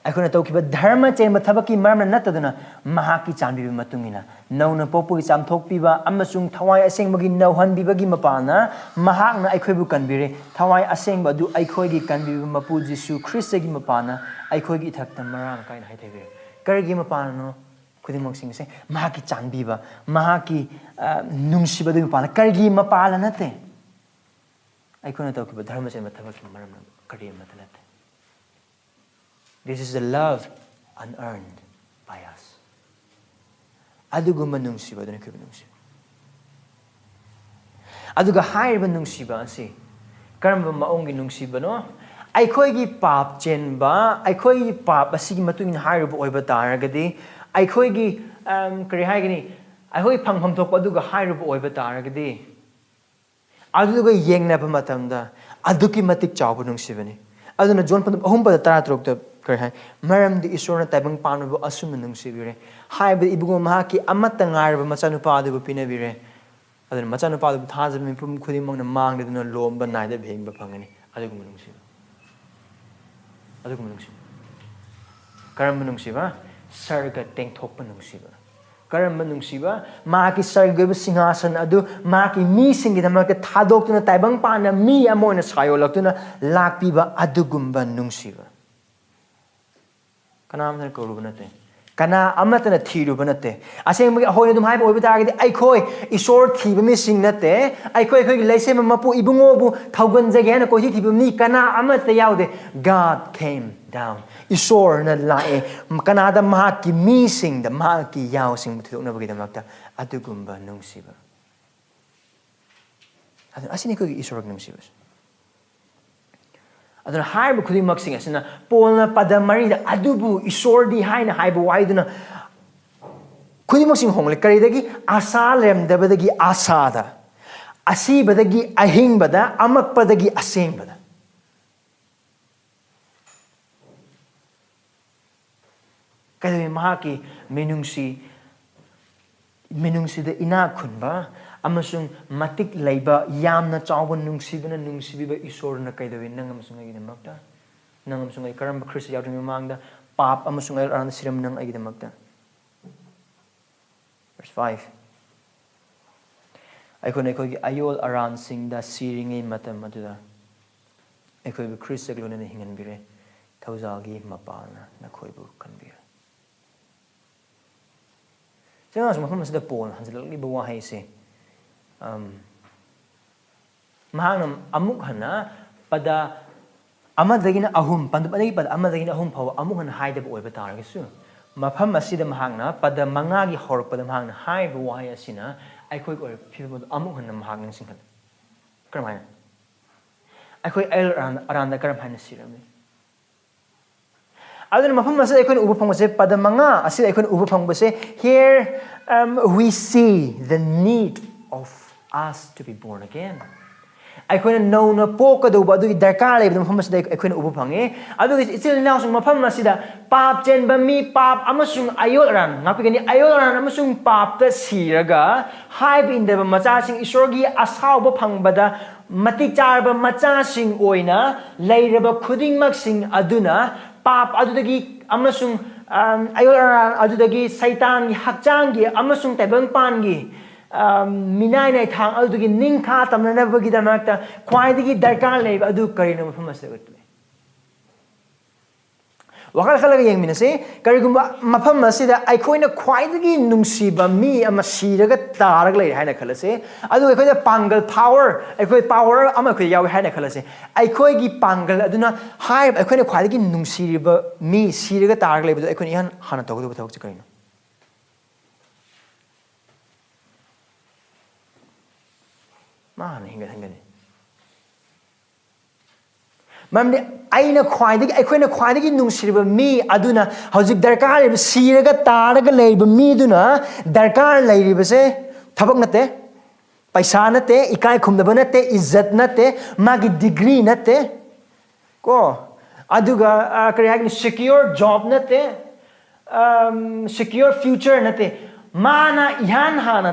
ꯑꯩꯈꯣꯏꯅ ꯇꯧꯈꯤꯕ ꯙꯔꯃ ꯆꯦꯟꯕ ꯊꯕꯛꯀꯤ ꯃꯔꯝꯅ ꯅꯠꯇꯗꯨꯅ, ꯃꯍꯥꯛꯀꯤ ꯆꯥꯟꯕꯤꯕ ꯃꯇꯨꯡ ꯏꯟꯅ ꯅꯧꯅ ꯄꯣꯛꯄꯒꯤ ꯆꯥꯝꯊꯣꯛꯄꯤꯕ ꯑꯃꯁꯨꯡ ꯊꯋꯥꯏ ꯑꯁꯦꯡꯕꯒꯤ ꯅꯧꯍꯟꯕꯤꯕꯒꯤ ꯃꯄꯥꯜꯅ ꯃꯍꯥꯛꯅ ꯑꯩꯈꯣꯏꯕꯨ ꯀꯟꯕꯤꯔꯦ꯫ ꯊꯋꯥꯏ ꯑꯁꯦꯡꯕ ꯑꯗꯨ ꯑꯩꯈꯣꯏꯒꯤ ꯀꯟꯕꯤꯕ ꯃꯄꯨ ꯖꯤꯁꯨ ꯈ꯭ꯔꯤꯁꯇꯒꯤ ꯃꯄꯥꯜꯅ ꯑꯩꯈꯣꯏꯒꯤ ꯏꯊꯛꯇ ꯃꯔꯥꯡ ꯀꯥꯏꯅ ꯍꯩꯊꯕꯤꯔꯦ꯫ ꯀꯔꯤꯒꯤ ꯃꯄꯥꯜꯅꯣ? ꯈꯨꯗꯤꯡꯃꯛꯁꯤꯡꯁꯦ ꯃꯍꯥꯛꯀꯤ ꯆꯥꯟꯕꯤꯕ, ꯃꯍꯥꯛꯀꯤ, ꯑ, ꯅꯨꯡꯁꯤꯕꯗꯨꯒꯤ ꯃꯄꯥꯜꯅ꯫ ꯀꯔꯤꯒꯤ ꯃꯄꯥꯜꯅ ꯅꯠꯇꯦ? ꯑꯩꯈꯣꯏꯅ ꯇꯧꯈꯤꯕ ꯙꯔꯃ ꯆꯦꯟꯕ ꯊꯕꯛꯀꯤ ꯃꯔꯝꯅ ꯀꯔꯤ ꯑꯃꯠꯇ ꯅꯠꯇꯦ꯫ This is the love unearned by us. ꯑꯗꯨꯒꯨꯝꯕ ꯅꯨꯡꯁꯤꯕ ꯑꯗꯨꯅ ꯑꯩꯈꯣꯏꯕꯨ ꯅꯨꯡꯁꯤꯕ꯫ ꯑꯗꯨꯒ ꯍꯥꯏꯔꯤꯕ ꯅꯨꯡꯁꯤꯕ ꯑꯁꯤ ꯀꯔꯝꯕ ꯃꯑꯣꯡꯒꯤ ꯅꯨꯡꯁꯤꯕꯅꯣ? ꯑꯩꯈꯣꯏꯒꯤ ꯄꯥꯞ ꯆꯦꯟꯕ, ꯑꯩꯈꯣꯏꯒꯤ ꯄꯥꯞ ꯑꯁꯤꯒꯤ ꯃꯇꯨꯡ ꯏꯟꯅ ꯍꯥꯏꯔꯨꯕ ꯑꯣꯏꯕ ꯇꯥꯔꯒꯗꯤ, ꯑꯩꯈꯣꯏꯒꯤ, ꯑꯝ, ꯀꯔꯤ ꯍꯥꯏꯒꯅꯤ, ꯑꯩꯈꯣꯏ ꯐꯪꯐꯝ ꯊꯣꯛꯄ ꯑꯗꯨꯒ ꯍꯥꯏꯔꯨꯕ ꯑꯣꯏꯕ ꯇꯥꯔꯒꯗꯤ, ꯑꯗꯨꯒ ꯌꯦꯡꯅꯕ ꯃꯇꯝꯗ ꯑꯗꯨꯛꯀꯤ ꯃꯇꯤꯛ ꯆꯥꯎꯕ ꯅꯨꯡꯁꯤꯕꯅꯤ꯫ ꯑꯗꯨꯅ ꯖꯣꯟ ꯄꯟ-, ꯑꯍꯨꯝ ꯄꯗ ꯇꯔꯥꯇꯔꯨꯛꯇ ꯀꯔꯤ ꯍꯥꯏ? "ꯃꯔꯝꯗꯤ ꯏꯁꯣꯔꯅ ꯇꯥꯏꯕꯪ ꯄꯥꯟꯕꯕꯨ ꯑꯁꯨꯝꯅ ꯅꯨꯡꯁꯤꯕꯤꯔꯦ, ꯍꯥꯏꯕꯗꯤ ꯏꯕꯨꯡꯉꯣ ꯃꯍꯥꯛꯀꯤ ꯑꯃꯠꯇ ꯉꯥꯏꯔꯕ ꯃꯆꯥꯅꯨꯄꯥ ꯑꯗꯨꯕꯨ ꯄꯤꯅꯕꯤꯔꯦ꯫ ꯑꯗꯨꯅ ꯃꯆꯥꯅꯨꯄꯥ ꯑꯗꯨꯕꯨ ꯊꯥꯖꯕ ꯃꯤꯄꯨꯝ ꯈꯨꯗꯤꯡꯃꯛꯅ ꯃꯥꯡꯗꯗꯨꯅ ꯂꯣꯝꯕ ꯅꯥꯏꯗꯕ ꯍꯤꯡꯕ ꯐꯪꯒꯅꯤ"꯫ ꯑꯗꯨꯒꯨꯝꯕ ꯅꯨꯡꯁꯤꯕ, ꯑꯗꯨꯒꯨꯝꯕ ꯅꯨꯡꯁꯤꯕ꯫ ꯀꯔꯝꯕ ꯅꯨꯡꯁꯤꯕ? ꯁꯔꯒ ꯇꯦꯡꯊꯣꯛꯄ ꯅꯨꯡꯁꯤꯕ꯫ ꯀꯔꯝꯕ ꯅꯨꯡꯁꯤꯕ? ꯃꯍꯥꯛꯀꯤ ꯁꯔꯒꯤ ꯑꯣꯏꯕ ꯁꯤꯡꯍꯥꯁꯟ ꯑꯗꯨ ꯃꯍꯥꯛꯀꯤ ꯃꯤꯁꯤꯡꯒꯤꯗꯃꯛꯇ ꯊꯥꯗꯣꯛꯇꯨꯅ, ꯇꯥꯏꯕꯪ ꯄꯥꯟꯅ ꯃꯤ ꯑꯃ ꯑꯣꯏꯅ ꯁꯥꯏꯌꯣꯜꯂꯛꯇꯨꯅ ꯂꯥꯛꯄꯤꯕ ꯑꯗꯨꯒꯨꯝꯕ ꯅꯨꯡꯁꯤꯕ꯫ ꯀꯅꯥ ꯑꯃꯠꯇꯅ ꯀꯧꯔꯨꯕ ꯅꯠꯇꯦ꯫ ꯀꯅꯥ ꯑꯃꯠꯇꯅ ꯊꯤꯔꯨꯕ ꯅꯠꯇꯦ꯫ ꯑꯁꯦꯡꯕꯒꯤ ꯑꯩꯈꯣꯏꯅ ꯑꯗꯨꯝ ꯍꯥꯏꯕ ꯑꯣꯏꯕ ꯇꯥꯔꯒꯗꯤ, ꯑꯩꯈꯣꯏ ꯏꯁꯣꯔ ꯊꯤꯕ ꯃꯤꯁꯤꯡ ꯅꯠꯇꯦ꯫ ꯑꯩꯈꯣꯏ, ꯑꯩꯈꯣꯏꯒꯤ ꯂꯩꯁꯦꯝꯕ ꯃꯄꯨ ꯏꯕꯨꯡꯉꯣꯕꯨ ꯊꯧꯒꯟꯖꯒꯦ ꯍꯥꯏꯅ ꯀꯣꯏꯊꯤ ꯊꯤꯕ ꯃꯤ ꯀꯅꯥ ꯑꯃꯠꯇ ꯌꯥꯎꯗꯦ꯫ God came down. ꯏꯁꯣꯔꯅ ꯂꯥꯛꯑꯦ꯫ ꯀꯅꯥꯗ? ꯃꯍꯥꯛꯀꯤ ꯃꯤꯁꯤꯡꯗ, ꯃꯍꯥꯛꯀꯤ ꯌꯥꯎꯁꯤꯡꯕꯨ ꯊꯤꯗꯣꯛꯅꯕꯒꯤꯗꯃꯛꯇ꯫ ꯑꯗꯨꯒꯨꯝꯕ ꯅꯨꯡꯁꯤꯕ꯫ ꯑꯗꯨꯅ ꯑꯁꯤꯅꯤ ꯑꯩꯈꯣꯏꯒꯤ ꯏꯁꯣꯔꯒꯤ ꯅꯨꯡꯁꯤꯕꯁꯦ꯫ ꯑꯗꯨꯅ ꯍꯥꯏꯔꯤꯕ ꯈꯨꯗꯤꯡꯃꯛꯁꯤꯡ ꯑꯁꯤꯅ ꯄꯣꯜꯅ ꯄꯗ ꯃꯔꯤꯗ "ꯑꯗꯨꯕꯨ ꯏꯁꯣꯔꯗꯤ" ꯍꯥꯏꯅ ꯍꯥꯏꯕ ꯋꯥꯍꯩꯗꯨꯅ ꯈꯨꯗꯤꯡꯃꯛꯁꯤꯡ ꯍꯣꯡꯂꯦ꯫ ꯀꯔꯤꯗꯒꯤ? ꯑꯁꯥ ꯂꯩꯔꯝꯗꯕꯗꯒꯤ ꯑꯁꯥꯗ, ꯑꯁꯤꯕꯗꯒꯤ ꯑꯍꯤꯡꯕꯗ, ꯑꯃꯛꯄꯗꯒꯤ ꯑꯁꯦꯡꯕꯗ꯫ ꯀꯩꯗꯧꯋꯤ? ꯃꯍꯥꯛꯀꯤ ꯃꯤꯅꯨꯡꯁꯤ, ꯃꯤꯅꯨꯡꯁꯤꯗ ꯏꯅꯥꯛ ꯈꯨꯟꯕ ꯑꯃꯁꯨꯡ ꯃꯇꯤꯛ ꯂꯩꯕ, ꯌꯥꯝꯅ ꯆꯥꯎꯕ ꯅꯨꯡꯁꯤꯕꯅ ꯅꯨꯡꯁꯤꯕꯤꯕ ꯏꯁꯣꯔꯅ ꯀꯩꯗꯧꯋꯤ? ꯅꯪ ꯑꯃꯁꯨꯡ ꯑꯩꯒꯤꯗꯃꯛꯇ, ꯅꯪ ꯑꯃꯁꯨꯡ ꯑꯩ ꯀꯔꯝꯕ ꯈ꯭ꯔꯤꯁꯇ ꯌꯥꯎꯗ꯭ꯔꯤꯉꯩ ꯃꯃꯥꯡꯗ ꯄꯥꯞ ꯑꯃꯁꯨꯡ ꯑꯔꯥꯟꯕ ꯁꯤꯔꯝ ꯅꯪ ꯑꯩꯒꯤꯗꯃꯛꯇ꯫ Verse five. "ꯑꯩꯈꯣꯏꯅ ꯑꯩꯈꯣꯏꯒꯤ ꯑꯌꯣꯜ ꯑꯔꯥꯟꯁꯤꯡꯗ ꯁꯤꯔꯤꯉꯩ ꯃꯇꯝ ꯑꯗꯨꯗ ꯑꯩꯈꯣꯏꯕꯨ ꯈ꯭ꯔꯤꯁꯇꯒ ꯂꯣꯏꯅꯅ ꯍꯤꯡꯍꯟꯕꯤꯔꯦ꯫ ꯊꯧꯖꯥꯜꯒꯤ ꯃꯄꯥꯜꯅ ꯅꯈꯣꯏꯕꯨ ꯀꯟꯕꯤꯔꯦ"꯫ ꯆꯦꯡꯉꯥꯁꯨ ꯃꯐꯝ ꯑꯁꯤꯗ ꯄꯣꯜꯅ ꯍꯟꯖꯤꯜꯂꯛꯂꯤꯕ ꯋꯥꯍꯩꯁꯦ, ꯑꯝ, ꯃꯍꯥꯛꯅ ꯑꯃꯨꯛ ꯍꯟꯅ ꯄꯗ ꯑꯃꯗꯒꯤꯅ ꯑꯍꯨꯝ, ꯄꯟꯗꯨꯞ ꯑꯅꯤꯒꯤ ꯄꯗ ꯑꯃꯗꯒꯤꯅ ꯑꯍꯨꯝ ꯐꯥꯎꯕ ꯑꯃꯨꯛ ꯍꯟꯅ ꯍꯥꯏꯗꯕ ꯑꯣꯏꯕ ꯇꯥꯔꯒꯁꯨ, ꯃꯐꯝ ꯑꯁꯤꯗ ꯃꯍꯥꯛꯅ ꯄꯗ ꯃꯉꯥꯒꯤ ꯍꯧꯔꯛꯄꯗ ꯃꯍꯥꯛꯅ ꯍꯥꯏꯔꯤꯕ ꯋꯥꯍꯩ ꯑꯁꯤꯅ ꯑꯩꯈꯣꯏꯒꯤ ꯑꯣꯏꯕ ꯐꯤꯕꯝ ꯑꯗꯨ ꯑꯃꯨꯛ ꯍꯟꯅ ꯃꯍꯥꯛ ꯅꯤꯡꯁꯤꯡꯍꯜꯂꯤ꯫ ꯀꯔꯝꯍꯥꯏꯅ? ꯑꯩꯈꯣꯏ ꯑꯌꯣꯜ ꯑꯔꯥꯟ- ꯑꯔꯥꯟꯗ ꯀꯔꯝ ꯍꯥꯏꯅ ꯁꯤꯔꯝꯃꯤ? ꯑꯗꯨꯅ ꯃꯐꯝ ꯑꯁꯤꯗ ꯑꯩꯈꯣꯏꯅ ꯎꯕ ꯐꯪꯕꯁꯦ, ꯄꯗ ꯃꯉꯥ ꯑꯁꯤꯗ ꯑꯩꯈꯣꯏꯅ ꯎꯕ ꯐꯪꯕꯁꯦ, here, um, we see the need of us to be born again. ꯑꯩꯈꯣꯏꯅ ꯅꯧꯅ ꯄꯣꯛꯀꯗꯧꯕ ꯑꯗꯨꯒꯤ ꯗꯔꯀꯥꯔ ꯂꯩꯕꯗꯨ ꯃꯐꯝ ꯑꯁꯤꯗ ꯑꯩꯈꯣꯏꯅ ꯎꯕ ꯐꯪꯉꯤ꯫ ꯑꯗꯨꯒ ꯏꯆꯤꯜ ꯏꯅꯥꯎꯁꯤꯡ, ꯃꯐꯝ ꯑꯁꯤꯗ ꯄꯥꯞ ꯆꯦꯟꯕ ꯃꯤ, ꯄꯥꯞ ꯑꯃꯁꯨꯡ ꯑꯌꯣꯜ ꯑꯔꯥꯟ, ꯉꯥꯛꯄꯤꯒꯅꯤ, ꯑꯌꯣꯜ ꯑꯔꯥꯟ ꯑꯃꯁꯨꯡ ꯄꯥꯞꯇ ꯁꯤꯔꯒ ꯍꯥꯏꯕ ꯏꯟꯗꯕ ꯃꯆꯥꯁꯤꯡ, ꯏꯁꯣꯔꯒꯤ ꯑꯁꯥꯎꯕ ꯐꯪꯕꯗ ꯃꯇꯤꯛ ꯆꯥꯔꯕ ꯃꯆꯥꯁꯤꯡ ꯑꯣꯏꯅ ꯂꯩꯔꯕ ꯈꯨꯗꯤꯡꯃꯛꯁꯤꯡ ꯑꯗꯨꯅ ꯄꯥꯞ ꯑꯗꯨꯗꯒꯤ ꯑꯃꯁꯨꯡ, ꯑꯝ, ꯑꯌꯣꯜ ꯑꯔꯥꯟ ꯑꯗꯨꯗꯒꯤ, ꯁꯩꯇꯥꯟꯒꯤ ꯍꯛꯆꯥꯡꯒꯤ ꯑꯃꯁꯨꯡ ꯇꯥꯏꯕꯪꯄꯥꯟꯒꯤ, ꯑꯝ, ꯃꯤꯅꯥꯏ ꯅꯥꯏꯊꯥꯡ ꯑꯗꯨꯗꯒꯤ ꯅꯤꯡꯈꯥ ꯇꯝꯅꯅꯕꯒꯤꯗꯃꯛꯇ ꯈ꯭ꯋꯥꯏꯗꯒꯤ ꯗꯔꯀꯥꯔ ꯂꯩꯕ ꯑꯗꯨ ꯀꯔꯤꯅꯣ? ꯃꯐꯝ ꯑꯁꯤꯗ ꯎꯠꯂꯦ꯫ ꯋꯥꯈꯜ ꯈꯜꯂꯒ ꯌꯦꯡꯃꯤꯟꯅꯁꯤ꯫ ꯀꯔꯤꯒꯨꯝꯕ ꯃꯐꯝ ꯑꯁꯤꯗ ꯑꯩꯈꯣꯏꯅ ꯈ꯭ꯋꯥꯏꯗꯒꯤ ꯅꯨꯡꯁꯤꯕ ꯃꯤ ꯑꯃ ꯁꯤꯔꯒ ꯇꯥꯔꯒ ꯂꯩꯔꯦ ꯍꯥꯏꯅ ꯈꯜꯂꯁꯤ, ꯑꯗꯨꯒ ꯑꯩꯈꯣꯏꯗ ꯄꯥꯡꯒꯜ, ꯄꯥꯋꯔ, ꯑꯩꯈꯣꯏ ꯄꯥꯋꯔ ꯑꯃ ꯑꯩꯈꯣꯏꯗ ꯌꯥꯎꯏ ꯍꯥꯏꯅ ꯈꯜꯂꯁꯤ꯫ ꯑꯩꯈꯣꯏꯒꯤ ꯄꯥꯡꯒꯜ ꯑꯗꯨꯅ ꯍꯥꯏꯔꯤꯕ ꯑꯩꯈꯣꯏꯅ ꯈ꯭ꯋꯥꯏꯗꯒꯤ ꯅꯨꯡꯁꯤꯔꯤꯕ ꯃꯤ ꯁꯤꯔꯒ ꯇꯥꯔꯒ ꯂꯩꯕꯗꯨ ꯑꯩꯈꯣꯏꯅ ꯏꯍꯥꯟ ꯍꯥꯟꯅ ꯇꯧꯒꯗꯕ ꯊꯕꯛꯁꯤ ꯀꯔꯤꯅꯣ? ꯃꯥ ꯍꯥꯟꯅ ꯍꯤꯡꯒꯠꯍꯟꯒꯅꯤ꯫ ꯃꯔꯝꯗꯤ ꯑꯩꯅ ꯈ꯭ꯋꯥꯏꯗꯒꯤ, ꯑꯩꯈꯣꯏꯅ ꯈ꯭ꯋꯥꯏꯗꯒꯤ ꯅꯨꯡꯁꯤꯔꯤꯕ ꯃꯤ ꯑꯗꯨꯅ ꯍꯧꯖꯤꯛ ꯗꯔꯀꯥꯔ ꯂꯩꯔꯤꯕ, ꯁꯤꯔꯒ ꯇꯥꯔꯒ ꯂꯩꯔꯤꯕ ꯃꯤꯗꯨꯅ ꯗꯔꯀꯥꯔ ꯂꯩꯔꯤꯕꯁꯦ ꯊꯕꯛ ꯅꯠꯇꯦ, ꯄꯩꯁꯥ ꯅꯠꯇꯦ, ꯏꯀꯥꯏ ꯈꯨꯝꯅꯕ ꯅꯠꯇꯦ, ꯏꯖꯠ ꯅꯠꯇꯦ, ꯃꯥꯒꯤ ꯗꯤꯒ꯭ꯔꯤ ꯅꯠꯇꯦ, ꯀꯣ, ꯑꯗꯨꯒ, ꯑ, ꯀꯔꯤ ꯍꯥꯏꯒꯅꯤ, ꯁꯤꯀ꯭ꯌꯣꯔ ꯖꯣꯕ ꯅꯠꯇꯦ, ꯁꯤꯀ꯭ꯌꯣꯔ ꯐ꯭ꯌꯨꯆꯔ ꯅꯠꯇꯦ꯫ ꯃꯥꯅ ꯏꯍꯥꯟ ꯍꯥꯟꯅ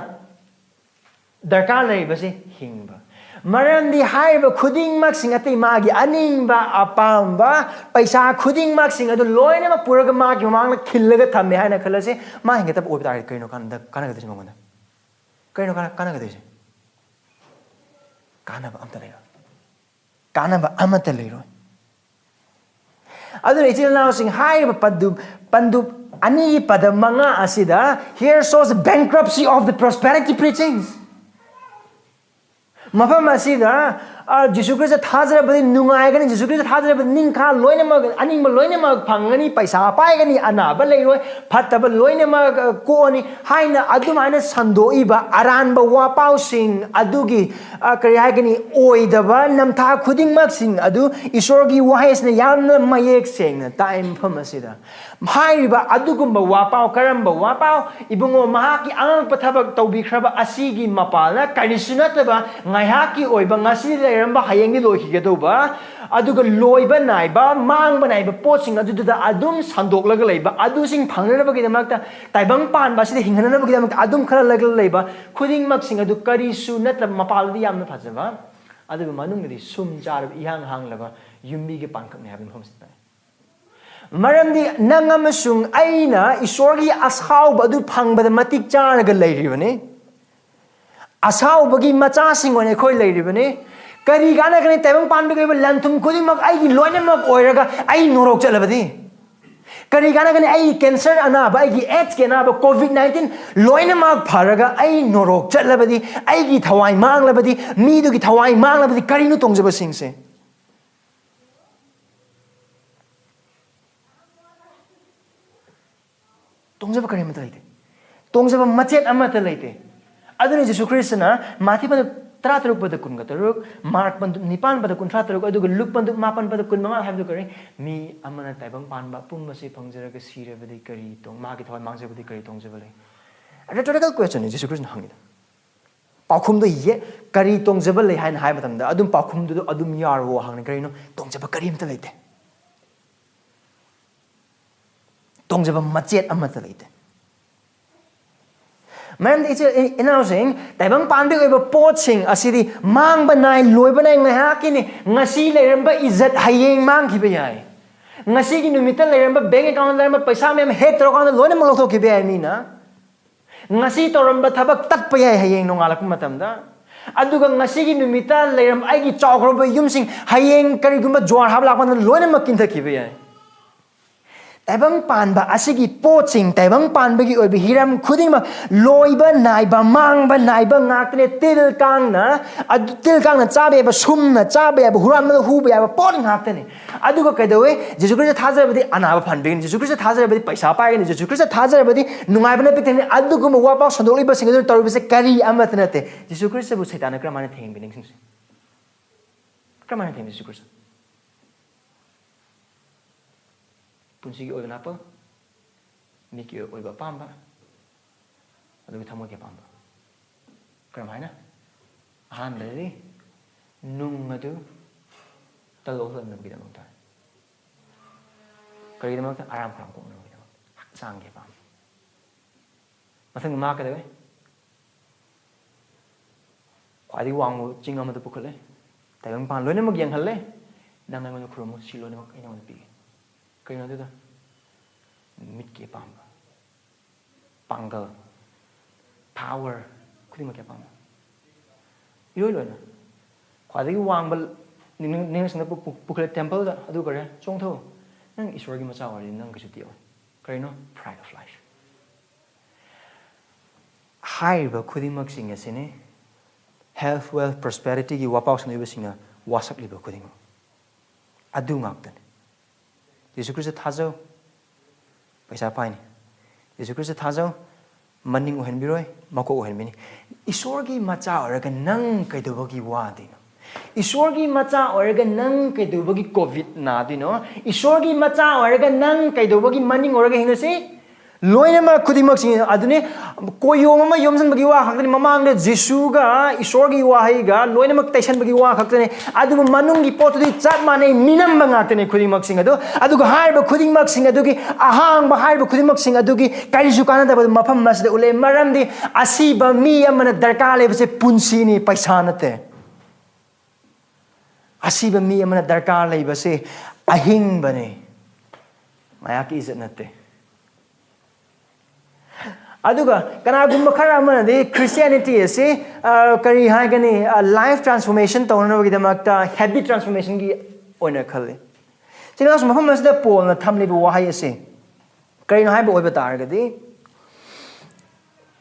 ꯗꯔꯀꯥꯔ ꯂꯩꯔꯤꯕꯁꯦ ꯍꯤꯡꯕ꯫ ꯃꯔꯝꯗꯤ ꯍꯥꯏꯔꯤꯕ ꯈꯨꯗꯤꯡꯃꯛꯁꯤꯡ, ꯑꯇꯩ ꯃꯥꯒꯤ ꯑꯅꯤꯡꯕ, ꯑꯄꯥꯝꯕ, ꯄꯩꯁꯥ ꯈꯨꯗꯤꯡꯃꯛꯁꯤꯡ ꯑꯗꯨ ꯂꯣꯏꯅꯃꯛ ꯄꯨꯔꯒ ꯃꯥꯒꯤ ꯃꯃꯥꯡꯗ ꯈꯤꯜꯂꯒ ꯊꯝꯃꯦ ꯍꯥꯏꯅ ꯈꯜꯂꯁꯦ꯫ ꯃꯥ ꯍꯦꯟꯒꯠꯇꯕ ꯑꯣꯏꯕ ꯇꯥꯔꯗꯤ ꯀꯔꯤꯅꯣ ꯀꯥꯟꯅꯗ-, ꯀꯥꯟꯅꯒꯗꯣꯏꯁꯦ ꯃꯉꯣꯟꯗ? ꯀꯔꯤꯅꯣ ꯀꯥꯟꯅ-, ꯀꯥꯟꯅꯒꯗꯣꯏꯁꯦ? ꯀꯥꯟꯅꯕ ꯑꯝꯇ ꯂꯩꯔꯣꯏ꯫ ꯀꯥꯟꯅꯕ ꯑꯃꯠꯇ ꯂꯩꯔꯣꯏ꯫ ꯑꯗꯨꯅ ꯏꯆꯤꯜ ꯏꯅꯥꯎꯁꯤꯡ, ꯍꯥꯏꯔꯤꯕ ꯄꯟꯗꯨꯞ, ꯄꯟꯗꯨꯞ ꯑꯅꯤꯒꯤ ꯄꯗ ꯃꯉꯥ ꯑꯁꯤꯗ, here shows the bankruptcy of the prosperity preachings. ꯃꯐꯝ ꯑꯁꯤꯗ ꯑ, ꯖꯤꯁꯨ ꯈ꯭ꯔꯤꯁꯇ ꯊꯥꯖꯔꯕꯗꯤ ꯅꯨꯡꯉꯥꯏꯒꯅꯤ, ꯖꯤꯁꯨ ꯈ꯭ꯔꯤꯁꯇ ꯊꯥꯖꯔꯕꯗꯤ ꯅꯤꯡꯈꯥ ꯂꯣꯏꯅꯃꯛ, ꯑꯅꯤꯡꯕ ꯂꯣꯏꯅꯃꯛ ꯐꯪꯒꯅꯤ, ꯄꯩꯁꯥ ꯄꯥꯏꯒꯅꯤ, ꯑꯅꯥꯕ ꯂꯩꯔꯣꯏ, ꯐꯠꯇꯕ ꯂꯣꯏꯅꯃꯛ, ꯑ, ꯀꯣꯛꯑꯅꯤ ꯍꯥꯏꯅ ꯑꯗꯨꯃꯥꯏꯅ ꯁꯟꯗꯣꯛꯏꯕ ꯑꯔꯥꯟꯕ ꯋꯥꯄꯥꯎꯁꯤꯡ ꯑꯗꯨꯒꯤ, ꯑ, ꯀꯔꯤ ꯍꯥꯏꯒꯅꯤ, ꯑꯣꯏꯗꯕ ꯅꯝꯊꯥꯛ ꯈꯨꯗꯤꯡꯃꯛꯁꯤꯡ ꯑꯗꯨ ꯏꯁꯣꯔꯒꯤ ꯋꯥꯍꯩꯁꯤꯅ ꯌꯥꯝꯅ ꯃꯌꯦꯛ ꯁꯦꯡꯅ ꯇꯥꯛꯏ ꯃꯐꯝ ꯑꯁꯤꯗ꯫ ꯍꯥꯏꯔꯤꯕ ꯑꯗꯨꯒꯨꯝꯕ ꯋꯥꯄꯥꯎ, ꯀꯔꯝꯕ ꯋꯥꯄꯥꯎ? ꯏꯕꯨꯡꯉꯣ, ꯃꯍꯥꯛꯀꯤ ꯑꯉꯛꯄ ꯊꯕꯛ ꯇꯧꯕꯤꯈ꯭ꯔꯕ ꯑꯁꯤꯒꯤ ꯃꯄꯥꯜꯅ ꯀꯔꯤꯁꯨ ꯅꯠꯇꯕ ꯉꯥꯏꯍꯥꯛꯀꯤ ꯑꯣꯏꯕ ꯉꯁꯤ ꯂꯩꯔꯝꯕ ꯍꯌꯦꯡꯗꯤ ꯂꯣꯏꯈꯤꯒꯗꯧꯕ, ꯑꯗꯨꯒ ꯂꯣꯏꯕ ꯅꯥꯏꯕ, ꯃꯥꯡꯕ ꯅꯥꯏꯕ ꯄꯣꯠꯁꯤꯡ ꯑꯗꯨꯗꯨꯗ ꯑꯗꯨꯝ ꯁꯟꯗꯣꯛꯂꯒ ꯂꯩꯕ, ꯑꯗꯨꯁꯤꯡ ꯐꯪꯅꯅꯕꯒꯤꯗꯃꯛꯇ, ꯇꯥꯏꯕꯪ ꯄꯥꯟꯕ ꯑꯁꯤꯗ ꯍꯤꯡꯍꯟꯅꯕꯒꯤꯗꯃꯛꯇ ꯑꯗꯨꯝ ꯈꯜꯂꯒ ꯂꯩꯕ ꯈꯨꯗꯤꯡꯃꯛꯁꯤꯡ ꯑꯗꯨ ꯀꯔꯤꯁꯨ ꯅꯠꯇꯕ, ꯃꯄꯥꯜꯗꯗꯤ ꯌꯥꯝꯅ ꯐꯖꯕ, ꯑꯗꯨꯕꯨ ꯃꯅꯨꯡꯗꯗꯤ ꯁꯨꯝ ꯆꯥꯔꯕ, ꯏꯍꯥꯡ ꯍꯥꯡꯂꯕ ꯌꯨꯝꯕꯤꯒꯤ ꯄꯥꯡꯈꯛꯅꯤ ꯍꯥꯏꯕ ꯃꯐꯝꯁꯤꯗ꯫ ꯃꯔꯝꯗꯤ ꯅꯪ ꯑꯃꯁꯨꯡ ꯑꯩꯅ ꯏꯁꯣꯔꯒꯤ ꯑꯁꯥꯎꯕ ꯑꯗꯨ ꯐꯪꯕꯗ ꯃꯇꯤꯛ ꯆꯥꯔꯒ ꯂꯩꯔꯤꯕꯅꯤ꯫ ꯑꯁꯥꯎꯕꯒꯤ ꯃꯆꯥꯁꯤꯡ ꯑꯣꯏꯅ ꯑꯩꯈꯣꯏ ꯂꯩꯔꯤꯕꯅꯤ꯫ ꯀꯔꯤ ꯀꯥꯟꯅꯒꯅꯤ? ꯇꯥꯏꯕꯪ ꯄꯥꯟꯕꯒꯤ ꯑꯣꯏꯕ ꯂꯟ ꯊꯨꯝ ꯈꯨꯗꯤꯡꯃꯛ ꯑꯩꯒꯤ ꯂꯣꯏꯅꯃꯛ ꯑꯣꯏꯔꯒ ꯑꯩ ꯅꯣꯔꯣꯛ ꯆꯠꯂꯕꯗꯤ? ꯀꯔꯤ ꯀꯥꯟꯅꯒꯅꯤ? ꯑꯩꯒꯤ ꯀꯦꯟꯁꯔ ꯑꯅꯥꯕ, ꯑꯩꯒꯤ ꯑꯦꯗꯁꯀꯤ ꯑꯅꯥꯕ, ꯀꯣꯚꯤꯗ ꯅꯥꯏꯟꯇꯤꯟ ꯂꯣꯏꯅꯃꯛ ꯐꯔꯒ ꯑꯩ ꯅꯣꯔꯣꯛ ꯆꯠꯂꯕꯗꯤ, ꯑꯩꯒꯤ ꯊꯋꯥꯏ ꯃꯥꯡꯂꯕꯗꯤ, ꯃꯤꯗꯨꯒꯤ ꯊꯋꯥꯏ ꯃꯥꯡꯂꯕꯗꯤ ꯀꯔꯤꯅꯣ ꯇꯣꯡꯖꯕꯁꯤꯡꯁꯦ? ꯇꯣꯡꯖꯕ ꯀꯔꯤ ꯑꯃꯠꯇ ꯂꯩꯇꯦ꯫ ꯇꯣꯡꯖꯕ ꯃꯆꯦꯠ ꯑꯃꯠꯇ ꯂꯩꯇꯦ꯫ ꯑꯗꯨꯅ ꯖꯤꯁꯨ ꯈ꯭ꯔꯤꯁꯇꯅ ꯃꯥꯊꯤ ꯄꯟꯗꯨꯞ ꯇꯔꯥꯇꯔꯨꯛ ꯄꯗ ꯀꯨꯟꯒ ꯇꯔꯨꯛ, ꯃꯥꯔꯛ ꯄꯟꯗꯨꯞ ꯅꯤꯄꯥꯟ ꯄꯗ ꯀꯨꯟꯊ꯭ꯔꯥ ꯇꯔꯨꯛ, ꯑꯗꯨꯒ ꯂꯨꯛ ꯄꯟꯗꯨꯞ ꯃꯥꯄꯟ ꯄꯗ ꯀꯨꯟ ꯃꯉꯥ ꯍꯥꯏꯕꯗꯨ ꯀꯔꯤ? ꯃꯤ ꯑꯃꯅ ꯇꯥꯏꯕꯪ ꯄꯥꯟꯕ ꯑꯄꯨꯝꯕꯁꯤ ꯐꯪꯖꯔꯒ ꯁꯤꯔꯕꯗꯤ ꯀꯔꯤ ꯇꯣꯡ-, ꯃꯥꯒꯤ ꯊꯋꯥꯏ ꯃꯥꯡꯖꯕꯗꯤ ꯀꯔꯤ ꯇꯣꯡꯖꯕ ꯂꯩ? Rhetorical question ꯅꯤ ꯖꯤꯁꯨ ꯈ꯭ꯔꯤꯁꯇꯅ ꯍꯪꯉꯤꯗꯣ꯫ ꯄꯥꯎꯈꯨꯝꯗꯣ ꯌꯦ-, ꯀꯔꯤ ꯇꯣꯡꯖꯕ ꯂꯩ ꯍꯥꯏꯅ ꯍꯥꯏꯕ ꯃꯇꯝꯗ ꯑꯗꯨꯝ ꯄꯥꯎꯈꯨꯝꯗꯨꯗ ꯑꯗꯨꯝ ꯌꯥꯔꯣ ꯍꯪꯅꯤ꯫ ꯀꯔꯤꯅꯣ? ꯇꯣꯡꯖꯕ ꯀꯔꯤꯝꯇ ꯂꯩꯇꯦ꯫ ꯇꯣꯡꯖꯕ ꯃꯆꯦꯠ ꯑꯃꯠꯇ ꯂꯩꯇꯦ꯫ ꯃꯔꯝꯗꯤ ꯏꯆꯦ, ꯏ-, ꯏꯅꯥꯎꯁꯤꯡ, ꯇꯥꯏꯕꯪ ꯄꯥꯟꯕꯒꯤ ꯑꯣꯏꯕ ꯄꯣꯠꯁꯤꯡ ꯑꯁꯤꯗꯤ ꯃꯥꯡꯕ ꯅꯥꯏ, ꯂꯣꯏꯕ ꯅꯥꯏ, ꯉꯥꯏꯍꯥꯛꯀꯤꯅꯤ꯫ ꯉꯁꯤ ꯂꯩꯔꯝꯕ ꯏꯖꯠ ꯍꯌꯦꯡ ꯃꯥꯡꯈꯤꯕ ꯌꯥꯏ꯫ ꯉꯁꯤꯒꯤ ꯅꯨꯃꯤꯠꯇ ꯂꯩꯔꯝꯕ bank account ꯂꯩꯔꯝꯕ ꯄꯩꯁꯥ ꯃꯌꯥꯝ hack ꯇꯧꯔꯀꯥꯟꯗ ꯂꯣꯏꯅꯃꯛ ꯂꯧꯊꯣꯛꯈꯤꯕ ꯌꯥꯏ ꯃꯤꯅ꯫ ꯉꯁꯤ ꯇꯧꯔꯝꯕ ꯊꯕꯛ ꯇꯠꯄ ꯌꯥꯏ ꯍꯌꯦꯡ ꯅꯣꯡꯉꯥꯜꯂꯛꯄ ꯃꯇꯝꯗ꯫ ꯑꯗꯨꯒ ꯉꯁꯤꯒꯤ ꯅꯨꯃꯤꯠꯇ ꯂꯩꯔꯝꯕ ꯑꯩꯒꯤ ꯆꯥꯎꯈ꯭ꯔꯕ ꯌꯨꯝꯁꯤꯡ ꯍꯌꯦꯡ ꯀꯔꯤꯒꯨꯝꯕ ꯖ꯭ꯋꯥꯔ ꯍꯥꯞꯂꯛꯄ ꯃꯇꯝꯗ ꯂꯣꯏꯅꯃꯛ ꯀꯤꯟꯊꯈꯤꯕ ꯌꯥꯏ꯫ ꯇꯥꯏꯕꯪ ꯄꯥꯟꯕ ꯑꯁꯤꯒꯤ ꯄꯣꯠꯁꯤꯡ, ꯇꯥꯏꯕꯪ ꯄꯥꯟꯕꯒꯤ ꯑꯣꯏꯕ ꯍꯤꯔꯝ ꯈꯨꯗꯤꯡꯃꯛ ꯂꯣꯏꯕ ꯅꯥꯏꯕ, ꯃꯥꯡꯕ ꯅꯥꯏꯕ ꯉꯥꯛꯇꯅꯦ꯫ ꯇꯤꯜ ꯀꯥꯡꯅ, ꯑꯗꯨ ꯇꯤꯜ ꯀꯥꯡꯅ ꯆꯥꯕ ꯌꯥꯕ, ꯁꯨꯝꯅ ꯆꯥꯕ ꯌꯥꯕ, ꯍꯨꯔꯥꯟꯕꯅ ꯍꯨꯕ ꯌꯥꯕ ꯄꯣꯠ ꯉꯥꯛꯇꯅꯦ꯫ ꯑꯗꯨꯒ ꯀꯩꯗꯧꯋꯦ? ꯖꯤꯁꯨ ꯈ꯭ꯔꯤꯁꯇ ꯊꯥꯖꯔꯕꯗꯤ ꯑꯅꯥꯕ ꯐꯍꯟꯕꯤꯒꯅꯤ, ꯖꯤꯁꯨ ꯈ꯭ꯔꯤꯁꯇ ꯊꯥꯖꯔꯕꯗꯤ ꯄꯩꯁꯥ ꯄꯥꯏꯒꯅꯤ, ꯖꯤꯁꯨ ꯈ꯭ꯔꯤꯁꯇ ꯊꯥꯖꯔꯕꯗꯤ ꯅꯨꯡꯉꯥꯏꯕꯅ ꯄꯤꯛ ꯊꯟꯒꯅꯤ꯫ ꯑꯗꯨꯒꯨꯝꯕ ꯋꯥꯄꯥꯎ ꯁꯟꯗꯣꯛꯂꯤꯕꯁꯤꯡ ꯑꯗꯨ ꯇꯧꯔꯤꯕꯁꯦ ꯀꯔꯤ ꯑꯃꯠꯇ ꯅꯠꯇꯦ꯫ ꯖꯤꯁꯨ ꯈ꯭ꯔꯤꯁꯇꯕꯨ ꯁꯩꯇꯥꯟꯅ ꯀꯔꯝꯍꯥꯏꯅ ꯊꯦꯡꯕꯤꯅꯤꯡꯁꯤꯡꯁꯦ? ꯀꯔꯝꯍꯥꯏꯅ ꯊꯦꯡꯕꯤ ꯖꯤꯁꯨ ꯈ꯭ꯔꯤꯁꯇ? ꯄꯨꯟꯁꯤꯒꯤ ꯑꯣꯏꯕ ꯅꯥꯄꯜ, ꯃꯤꯠꯀꯤ ꯑꯣꯏꯕ ꯑꯄꯥꯝꯕ, ꯑꯗꯨꯒ ꯊꯃꯣꯏꯒꯤ ꯑꯄꯥꯝꯕ꯫ ꯀꯔꯝꯍꯥꯏꯅ? ꯑꯍꯥꯟꯕꯗꯗꯤ ꯅꯨꯡ ꯑꯗꯨ ꯇꯜ ꯑꯣꯛꯍꯟꯅꯕꯒꯤꯗꯃꯛꯇ꯫ ꯀꯔꯤꯒꯤꯗꯃꯛꯇ? ꯑꯔꯥꯝ ꯈꯧꯔꯥꯡꯕ ꯀꯣꯛꯅꯕꯒꯤꯗꯃꯛꯇ, ꯍꯛꯆꯥꯡꯒꯤ ꯑꯄꯥꯝꯕ꯫ ꯃꯊꯪꯗ ꯃꯥ ꯀꯩꯗꯧꯋꯤ? ꯈ꯭ꯋꯥꯏꯗꯒꯤ ꯋꯥꯡꯕ ꯆꯤꯡ ꯑꯃꯗ ꯄꯨꯈꯠꯂꯦ, ꯇꯥꯏꯕꯪ ꯃꯄꯥꯟ ꯂꯣꯏꯅꯃꯛ ꯌꯦꯡꯍꯜꯂꯦ꯫ "ꯅꯪ ꯑꯩꯉꯣꯟꯗ ꯈꯨꯔꯨꯝꯃꯨ, ꯁꯤ ꯂꯣꯏꯅꯃꯛ ꯑꯩ ꯅꯉꯣꯟꯗ ꯄꯤꯒꯦ"꯫ ꯀꯔꯤꯅꯣ ꯑꯗꯨꯗ? ꯃꯤꯠꯀꯤ ꯑꯄꯥꯝꯕ, ꯄꯥꯡꯒꯜ, ꯄꯥꯋꯔ, ꯈꯨꯗꯤꯡꯃꯛꯀꯤ ꯑꯄꯥꯝꯕ, ꯏꯔꯣꯏ ꯂꯣꯏꯅ꯫ ꯈ꯭ꯋꯥꯏꯗꯒꯤ ꯋꯥꯡꯕ ꯅꯤꯡ-, ꯅꯤꯡꯁꯤꯡꯅ ꯄꯨ-, ꯄꯨ-, ꯄꯨꯈꯠꯂꯦ ꯇꯦꯝꯄꯜꯗ꯫ ꯑꯗꯨ ꯀꯔꯤ? "ꯆꯣꯡꯊꯧ, ꯅꯪ ꯏꯁꯣꯔꯒꯤ ꯃꯆꯥ ꯑꯣꯏꯔꯗꯤ ꯅꯪ ꯀꯩꯁꯨ ꯇꯦꯛꯑꯣꯏ"꯫ ꯀꯔꯤꯅꯣ? Pride of life꯫ ꯍꯥꯏꯔꯤꯕ ꯈꯨꯗꯤꯡꯃꯛꯁꯤꯡ ꯑꯁꯤꯅꯤ health, wealth, prosperity ꯒꯤ ꯋꯥꯄꯥꯎ ꯁꯟꯗꯣꯛꯏꯕꯁꯤꯡꯅ ꯋꯥꯁꯛꯂꯤꯕ ꯈꯨꯗꯤꯡꯃꯛ꯫ ꯑꯗꯨ ꯉꯥꯛꯇꯅꯤ꯫ ꯖꯤꯁꯨ ꯈ꯭ꯔꯤꯁꯇ ꯊꯥꯖꯧ, ꯄꯩꯁꯥ ꯄꯥꯏꯅꯤ꯫ ꯖꯤꯁꯨ ꯈ꯭ꯔꯤꯁꯇ ꯊꯥꯖꯧ, ꯃꯅꯤꯡ ꯑꯣꯏꯍꯟꯕꯤꯔꯣꯏ, ꯃꯀꯣꯛ ꯑꯣꯏꯍꯟꯕꯤꯅꯤ꯫ ꯏꯁꯣꯔꯒꯤ ꯃꯆꯥ ꯑꯣꯏꯔꯒ ꯅꯪ ꯀꯩꯗꯧꯕꯒꯤ ꯋꯥꯗꯣꯏꯅꯣ? ꯏꯁꯣꯔꯒꯤ ꯃꯆꯥ ꯑꯣꯏꯔꯒ ꯅꯪ ꯀꯩꯗꯧꯕꯒꯤ ꯀꯣꯚꯤꯗ ꯅꯥꯗꯣꯏꯅꯣ? ꯏꯁꯣꯔꯒꯤ ꯃꯆꯥ ꯑꯣꯏꯔꯒ ꯅꯪ ꯀꯩꯗꯧꯕꯒꯤ ꯃꯅꯤꯡ ꯑꯣꯏꯔꯒ ꯍꯤꯡꯉꯁꯤ? ꯂꯣꯏꯅꯃꯛ ꯈꯨꯗꯤꯡꯃꯛꯁꯤꯡ ꯑꯗꯨꯅꯤ꯫ ꯀꯣꯌꯣꯝ ꯑꯃ ꯌꯣꯝꯁꯤꯟꯕꯒꯤ ꯋꯥ ꯈꯛꯇꯅꯤ꯫ ꯃꯃꯥꯡꯗ ꯖꯤꯁꯨꯒ ꯏꯁꯣꯔꯒꯤ ꯋꯥꯍꯩꯒ ꯂꯣꯏꯅꯃꯛ ꯇꯩꯁꯟꯕꯒꯤ ꯋꯥ ꯈꯛꯇꯅꯤ꯫ ꯑꯗꯨꯕꯨ ꯃꯅꯨꯡꯒꯤ ꯄꯣꯠꯇꯨꯗꯤ ꯆꯞ ꯃꯥꯟꯅꯩ, ꯃꯤꯅꯝꯕ ꯉꯥꯛꯇꯅꯤ ꯈꯨꯗꯤꯡꯃꯛꯁꯤꯡ ꯑꯗꯨ꯫ ꯑꯗꯨꯒ ꯍꯥꯏꯔꯤꯕ ꯈꯨꯗꯤꯡꯃꯛꯁꯤꯡ ꯑꯗꯨꯒꯤ ꯑꯍꯥꯡꯕ, ꯍꯥꯏꯔꯤꯕ ꯈꯨꯗꯤꯡꯃꯛꯁꯤꯡ ꯑꯗꯨꯒꯤ ꯀꯔꯤꯁꯨ ꯀꯥꯟꯅꯗꯕ ꯃꯐꯝ ꯑꯁꯤꯗ ꯎꯠꯂꯦ꯫ ꯃꯔꯝꯗꯤ ꯑꯁꯤꯕ ꯃꯤ ꯑꯃꯅ ꯗꯔꯀꯥꯔ ꯂꯩꯕꯁꯦ ꯄꯨꯟꯁꯤꯅꯤ, ꯄꯩꯁꯥ ꯅꯠꯇꯦ꯫ ꯑꯁꯤꯕ ꯃꯤ ꯑꯃꯅ ꯗꯔꯀꯥꯔ ꯂꯩꯕꯁꯦ ꯑꯍꯤꯡꯕꯅꯦ, ꯃꯌꯥꯝꯒꯤ ꯏꯖꯠ ꯅꯠꯇꯦ꯫ ꯑꯗꯨꯒ ꯀꯅꯥꯒꯨꯝꯕ ꯈꯔ ꯑꯃꯅꯗꯤ ꯈ꯭ꯔꯤꯁꯇꯤꯌꯥꯅꯤꯇꯤ ꯑꯁꯤ, ꯑ, ꯀꯔꯤ ꯍꯥꯏꯒꯅꯤ, ꯑ, life transformation ꯇꯧꯅꯅꯕꯒꯤꯗꯃꯛꯇ habit transformation ꯒꯤ ꯑꯣꯏꯅ ꯈꯜꯂꯤ꯫ ꯏꯅꯥꯎꯁꯨ ꯃꯐꯝ ꯑꯁꯤꯗ ꯄꯣꯜꯅ ꯊꯝꯂꯤꯕ ꯋꯥꯍꯩ ꯑꯁꯤ ꯀꯔꯤꯅꯣ ꯍꯥꯏꯕ ꯑꯣꯏꯕ ꯇꯥꯔꯒꯗꯤ,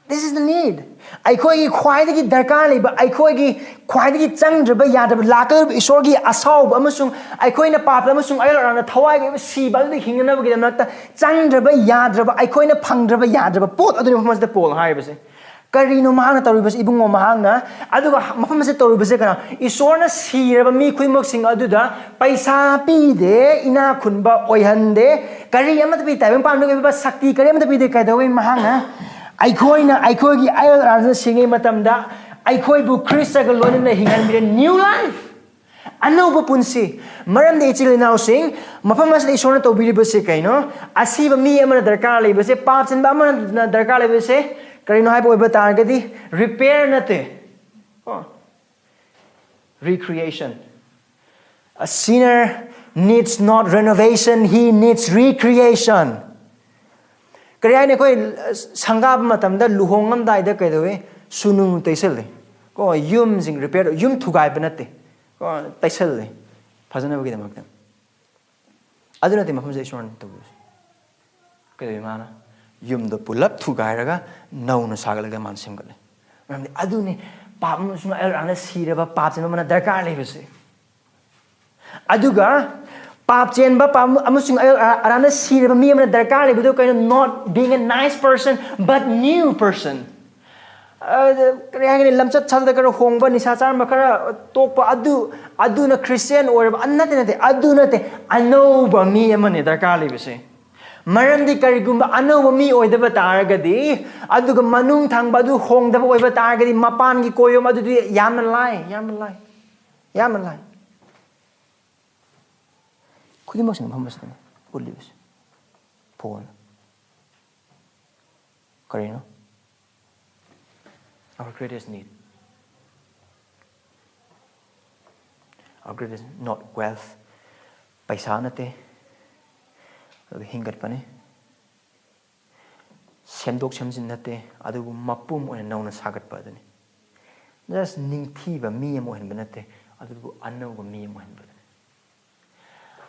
this is the need. ꯑꯩꯈꯣꯏꯒꯤ ꯈ꯭ꯋꯥꯏꯗꯒꯤ ꯗꯔꯀꯥꯔ ꯂꯩꯕ, ꯑꯩꯈꯣꯏꯒꯤ ꯈ꯭ꯋꯥꯏꯗꯒꯤ ꯆꯪꯗ꯭ꯔꯕ ꯌꯥꯗ꯭ꯔꯕ, ꯂꯥꯛꯀꯗꯧꯔꯤꯕ ꯏꯁꯣꯔꯒꯤ ꯑꯁꯥꯎꯕ ꯑꯃꯁꯨꯡ ꯑꯩꯈꯣꯏꯅ ꯄꯥꯞꯇ ꯑꯃꯁꯨꯡ ꯑꯌꯦꯜ ꯑꯔꯥꯟꯅ ꯊꯋꯥꯏꯒꯤ ꯑꯣꯏꯕ ꯁꯤꯕ ꯑꯗꯨꯗ ꯍꯤꯡꯅꯅꯕꯒꯤꯗꯃꯛꯇ ꯆꯪꯗ꯭ꯔꯕ ꯌꯥꯗ꯭ꯔꯕ, ꯑꯩꯈꯣꯏꯅ ꯐꯪꯗ꯭ꯔꯕ ꯌꯥꯗ꯭ꯔꯕ ꯄꯣꯠ ꯑꯗꯨꯅꯤ ꯃꯐꯝ ꯑꯁꯤꯗ ꯄꯣꯜ ꯍꯥꯏꯔꯤꯕꯁꯦ꯫ ꯀꯔꯤꯅꯣ ꯃꯍꯥꯛꯅ ꯇꯧꯔꯤꯕꯁꯦ, ꯏꯕꯨꯡꯉꯣ? ꯃꯍꯥꯛꯅ, ꯑꯗꯨꯒ ꯃꯐꯝ ꯑꯁꯤꯗ ꯇꯧꯔꯤꯕꯁꯦ ꯀꯅꯥ? ꯏꯁꯣꯔꯅ ꯁꯤꯔꯕ ꯃꯤ ꯈꯨꯗꯤꯡꯃꯛꯁꯤꯡ ꯑꯗꯨꯗ ꯄꯩꯁꯥ ꯄꯤꯗꯦ, ꯏꯅꯥ ꯈꯨꯟꯕ ꯑꯣꯏꯍꯟꯗꯦ, ꯀꯔꯤ ꯑꯃꯠꯇ ꯄꯤꯗꯦ, ꯇꯥꯏꯕꯪ ꯄꯥꯟꯕꯒꯤ ꯑꯣꯏꯕ ꯁꯛꯇꯤ ꯀꯔꯤ ꯑꯃꯠꯇ ꯄꯤꯗꯦ꯫ ꯀꯩꯗꯧꯋꯤ? ꯃꯍꯥꯛꯅ ꯑꯩꯈꯣꯏꯅ ꯑꯩꯈꯣꯏꯒꯤ ꯑꯌꯦꯜ ꯑꯔꯥꯟꯁꯤꯡꯒꯤ ꯃꯇꯝꯗ ꯑꯩꯈꯣꯏꯕꯨ ꯈ꯭ꯔꯤꯁꯇꯒ ꯂꯣꯏꯅꯅ ꯍꯤꯡꯍꯟꯕꯤꯔꯦ, new life, ꯑꯅꯧꯕ ꯄꯨꯟꯁꯤ꯫ ꯃꯔꯝꯗꯤ ꯏꯆꯤꯜ ꯏꯅꯥꯎꯁꯤꯡ, ꯃꯐꯝ ꯑꯁꯤꯗ ꯏꯁꯣꯔꯅ ꯇꯧꯕꯤꯔꯤꯕꯁꯤ ꯀꯩꯅꯣ? ꯑꯁꯤꯕ ꯃꯤ ꯑꯃꯅ ꯗꯔꯀꯥꯔ ꯂꯩꯕꯁꯦ, ꯄꯥꯞ ꯆꯦꯟꯕ ꯑꯃꯅ ꯗꯔꯀꯥꯔ ꯂꯩꯕꯁꯦ ꯀꯔꯤꯅꯣ ꯍꯥꯏꯕ ꯑꯣꯏꯕ ꯇꯥꯔꯒꯗꯤ, repair ꯅꯠꯇꯦ, ꯀꯣ? Recreation. A sinner needs not renovation, he needs recreation. ꯀꯔꯤ ꯍꯥꯏꯅꯤ? ꯑꯩꯈꯣꯏ ꯁꯪꯒꯥꯕ ꯃꯇꯝꯗ, ꯂꯨꯍꯣꯡꯉꯝꯗꯥꯏꯗ ꯀꯩꯗꯧꯋꯤ? ꯁꯨꯅꯨ ꯇꯩꯁꯜꯂꯤ, ꯀꯣ? ꯌꯨꯝꯁꯤꯡ repair, ꯌꯨꯝ ꯊꯨꯒꯥꯏꯕ ꯅꯠꯇꯦ, ꯀꯣ? ꯇꯩꯁꯜꯂꯤ ꯐꯖꯅꯕꯒꯤꯗꯃꯛꯇ꯫ ꯑꯗꯨ ꯅꯠꯇꯦ ꯃꯐꯝꯁꯤꯗ ꯏꯁꯣꯔꯅ ꯇꯧꯕꯤꯕꯁꯦ꯫ ꯀꯩꯗꯧꯋꯤ ꯃꯥꯅ? ꯌꯨꯝꯗꯣ ꯄꯨꯂꯞ ꯊꯨꯒꯥꯏꯔꯒ ꯅꯧꯅ ꯁꯥꯒꯠꯂꯒ ꯃꯥꯅ ꯁꯦꯝꯒꯠꯂꯦ꯫ ꯃꯔꯝꯗꯤ ꯑꯗꯨꯅꯤ ꯄꯥꯞ ꯑꯃꯁꯨꯡ ꯑꯌꯦꯜ ꯑꯔꯥꯟꯅ ꯁꯤꯔꯕ ꯄꯥꯞ ꯆꯦꯟꯕ ꯑꯃꯅ ꯗꯔꯀꯥꯔ ꯂꯩꯕꯁꯦ꯫ ꯑꯗꯨꯒ ꯄꯥꯞ ꯆꯦꯟꯕ, ꯄꯥꯞ ꯑꯃꯁꯨꯡ ꯑꯌꯦꯜ ꯑꯔꯥꯟꯅ ꯁꯤꯔꯕ ꯃꯤ ꯑꯃꯅ ꯗꯔꯀꯥꯔ ꯂꯩꯕꯗꯨ ꯀꯩꯅꯣ? Not being a nice person, but new person. ꯑꯗ ꯀꯔꯤ ꯍꯥꯏꯒꯅꯤ? ꯂꯝꯆꯠ ꯁꯥꯖꯠꯇ ꯈꯔ ꯍꯣꯡꯕ, ꯅꯤꯁꯥ ꯆꯥꯔꯝꯕ ꯈꯔ ꯇꯣꯛꯄ, ꯑꯗꯨ, ꯑꯗꯨꯅ ꯈ꯭ꯔꯤꯁꯇꯤꯌꯥꯟ ꯑꯣꯏꯔꯕ? ꯑ, ꯅꯠꯇꯦ, ꯅꯠꯇꯦ, ꯑꯗꯨ ꯅꯠꯇꯦ꯫ ꯑꯅꯧꯕ ꯃꯤ ꯑꯃꯅꯦ ꯗꯔꯀꯥꯔ ꯂꯩꯕꯁꯦ꯫ ꯃꯔꯝꯗꯤ ꯀꯔꯤꯒꯨꯝꯕ ꯑꯅꯧꯕ ꯃꯤ ꯑꯣꯏꯗꯕ ꯇꯥꯔꯒꯗꯤ, ꯑꯗꯨꯒ ꯃꯅꯨꯡ ꯊꯪꯕ ꯑꯗꯨ ꯍꯣꯡꯗꯕ ꯑꯣꯏꯕ ꯇꯥꯔꯒꯗꯤ, ꯃꯄꯥꯟꯒꯤ ꯀꯣꯌꯣꯝ ꯑꯗꯨꯗꯤ ꯌꯥꯝꯅ ꯂꯥꯏ, ꯌꯥꯝꯅ ꯂꯥꯏ, ꯌꯥꯝꯅ ꯂꯥꯏ꯫ ꯈꯨꯗꯤꯡꯃꯛꯁꯤꯡ ꯃꯐꯝ ꯑꯁꯤꯗꯅꯤ ꯎꯠꯂꯤꯕꯁꯦ꯫ ꯄꯣꯜꯅ ꯀꯔꯤꯅꯣ? Our greatest need. Our greatest, not wealth. ꯄꯩꯁꯥ ꯅꯠꯇꯦ꯫ ꯑꯗꯨꯒ ꯍꯤꯡꯒꯠꯄꯅꯤ꯫ ꯁꯦꯝꯗꯣꯛ ꯁꯦꯝꯖꯤꯟ ꯅꯠꯇꯦ, ꯑꯗꯨꯕꯨ ꯃꯄꯨꯝ ꯑꯣꯏꯅ ꯅꯧꯅ ꯁꯥꯒꯠꯄ ꯑꯗꯨꯅꯤ꯫ Just ꯅꯤꯡꯊꯤꯕ ꯃꯤ ꯑꯃ ꯑꯣꯏꯍꯟꯕ ꯅꯠꯇꯦ, ꯑꯗꯨꯕꯨ ꯑꯅꯧꯕ ꯃꯤ ꯑꯃ ꯑꯣꯏꯍꯟꯕ ꯑꯗꯨꯅꯤ꯫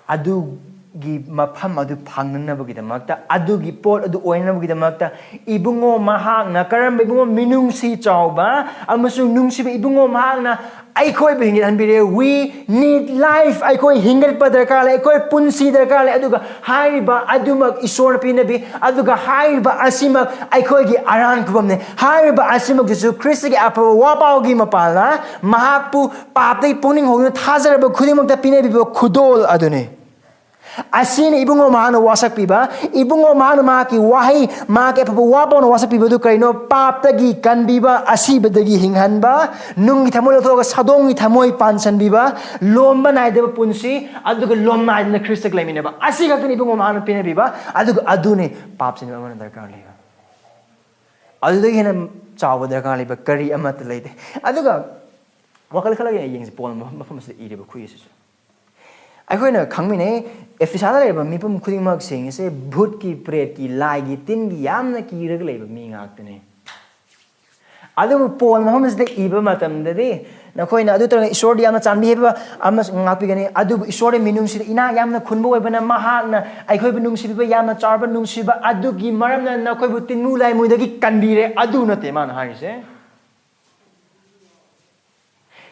ꯑꯗꯨꯒꯤ ꯃꯐꯝ ꯑꯗꯨ ꯐꯪꯅꯅꯕꯒꯤꯗꯃꯛꯇ, ꯑꯗꯨꯒꯤ ꯄꯣꯠ ꯑꯗꯨ ꯑꯣꯏꯅꯅꯕꯒꯤꯗꯃꯛꯇ, ꯏꯕꯨꯡꯉꯣ ꯃꯍꯥꯛꯅ, ꯀꯔꯝꯕ ꯏꯕꯨꯡꯉꯣ? ꯃꯤꯅꯨꯡꯁꯤ ꯆꯥꯎꯕ ꯑꯃꯁꯨꯡ ꯅꯨꯡꯁꯤꯕ ꯏꯕꯨꯡꯉꯣ ꯃꯍꯥꯛꯅ ꯑꯩꯈꯣꯏꯕꯨ ꯍꯤꯡꯒꯠꯍꯟꯕꯤꯔꯦ꯫ We need life. ꯑꯩꯈꯣꯏ ꯍꯤꯡꯒꯠꯄ ꯗꯔꯀꯥꯔ ꯂꯩ, ꯑꯩꯈꯣꯏ ꯄꯨꯟꯁꯤ ꯗꯔꯀꯥꯔ ꯂꯩ꯫ ꯑꯗꯨꯒ ꯍꯥꯏꯔꯤꯕ ꯑꯗꯨꯃꯛ ꯏꯁꯣꯔꯅ ꯄꯤꯅꯕꯤ, ꯑꯗꯨꯒ ꯍꯥꯏꯔꯤꯕ ꯑꯁꯤꯃꯛ ꯑꯩꯈꯣꯏꯒꯤ ꯑꯔꯥꯟ ꯈꯨꯕꯝꯅꯤ꯫ ꯍꯥꯏꯔꯤꯕ ꯑꯁꯤꯃꯛ ꯖꯤꯁꯨ ꯈ꯭ꯔꯤꯁꯇꯒꯤ ꯑꯐꯕ ꯋꯥꯄꯥꯎꯒꯤ ꯃꯄꯥꯜꯅ ꯃꯍꯥꯛꯄꯨ ꯄꯥꯞꯇꯒꯤ ꯄꯨꯛꯅꯤꯡ ꯍꯣꯡꯗꯨꯅ ꯊꯥꯖꯔꯕ ꯈꯨꯗꯤꯡꯃꯛꯇ ꯄꯤꯅꯕꯤꯕ ꯈꯨꯗꯣꯜ ꯑꯗꯨꯅꯤ꯫ ꯑꯁꯤꯅ ꯏꯕꯨꯡꯉꯣ ꯃꯍꯥꯛꯅ ꯋꯥꯁꯛꯄꯤꯕ, ꯏꯕꯨꯡꯉꯣ ꯃꯍꯥꯛꯅ ꯃꯍꯥꯛꯀꯤ ꯋꯥꯍꯩ, ꯃꯍꯥꯛꯀꯤ ꯑꯐꯕ ꯋꯥꯄꯥꯎꯅ ꯋꯥꯁꯛꯄꯤꯕꯗꯨ ꯀꯔꯤꯅꯣ? ꯄꯥꯞꯇꯒꯤ ꯀꯟꯕꯤꯕ, ꯑꯁꯤꯕꯗꯒꯤ ꯍꯤꯡꯍꯟꯕ, ꯅꯨꯡꯒꯤ ꯊꯃꯣꯏ ꯂꯧꯊꯣꯛꯑꯒ ꯁꯥꯗꯣꯡꯒꯤ ꯊꯃꯣꯏ ꯄꯥꯟꯁꯤꯟꯕꯤꯕ, ꯂꯣꯝꯕ ꯅꯥꯏꯗꯕ ꯄꯨꯟꯁꯤ, ꯑꯗꯨꯒ ꯂꯣꯝ ꯅꯥꯏꯗꯅ ꯈ꯭ꯔꯤꯁꯇꯒ ꯂꯩꯃꯤꯟꯅꯕ, ꯑꯁꯤ ꯈꯛꯇꯅꯤ ꯏꯕꯨꯡꯉꯣ ꯃꯍꯥꯛꯅ ꯄꯤꯅꯕꯤꯕ꯫ ꯑꯗꯨꯒ ꯑꯗꯨꯅꯤ ꯄꯥꯞ ꯆꯦꯟꯕ ꯑꯃꯅ ꯗꯔꯀꯥꯔ ꯂꯩꯕ꯫ ꯑꯗꯨꯗꯒꯤ ꯍꯦꯟꯅ ꯆꯥꯎꯕ ꯗꯔꯀꯥꯔ ꯂꯩꯕ ꯀꯔꯤ ꯑꯃꯠꯇ ꯂꯩꯇꯦ꯫ ꯑꯗꯨꯒ ꯋꯥꯈꯜ ꯈꯜꯂꯒ ꯌꯦꯡꯁꯤ, ꯄꯣꯜ ꯃꯐꯝ ꯑꯁꯤꯗ ꯏꯔꯤꯕ ꯈꯨꯏ ꯑꯁꯤꯁꯨ꯫ ꯑꯩꯈꯣꯏꯅ ꯈꯪꯃꯤꯟꯅꯩ, ꯑꯦꯐꯤꯁꯥꯗ ꯂꯩꯔꯤꯕ ꯃꯤꯄꯨꯝ ꯈꯨꯗꯤꯡꯃꯛꯁꯤꯡ ꯑꯁꯦ ꯚꯨꯠꯀꯤ, ꯄ꯭ꯔꯦꯠꯀꯤ, ꯂꯥꯏꯒꯤ ꯇꯤꯟꯒꯤ ꯌꯥꯝꯅ ꯀꯤꯔꯒ ꯂꯩꯕ ꯃꯤ ꯉꯥꯛꯇꯅꯤ꯫ ꯑꯗꯨꯕꯨ ꯄꯣꯜ ꯃꯐꯝꯁꯤꯗ ꯏꯕ ꯃꯇꯝꯗꯗꯤ, "ꯅꯈꯣꯏꯅ ꯑꯗꯨ ꯇꯧꯔꯒ ꯏꯁꯣꯔꯗꯤ ꯌꯥꯝꯅ ꯆꯥꯟꯕꯤ ꯍꯩꯕ ꯑꯃꯁꯨꯡ ꯉꯥꯛꯄꯤꯒꯅꯤ, ꯑꯗꯨꯕꯨ ꯏꯁꯣꯔꯗꯤ ꯃꯤꯅꯨꯡꯁꯤꯗ ꯏꯅꯥꯛ ꯌꯥꯝꯅ ꯈꯨꯟꯕ ꯑꯣꯏꯕꯅ, ꯃꯍꯥꯛꯅ ꯑꯩꯈꯣꯏꯕꯨ ꯅꯨꯡꯁꯤꯕꯤꯕ ꯌꯥꯝꯅ ꯆꯥꯎꯔꯕ ꯅꯨꯡꯁꯤꯕ ꯑꯗꯨꯒꯤ ꯃꯔꯝꯅ ꯅꯈꯣꯏꯕꯨ ꯇꯤꯟꯃꯨ ꯂꯥꯏꯃꯨꯗꯒꯤ ꯀꯟꯕꯤꯔꯦ"꯫ ꯑꯗꯨ ꯅꯠꯇꯦ ꯃꯥꯅ ꯍꯥꯏꯔꯤꯁꯦ꯫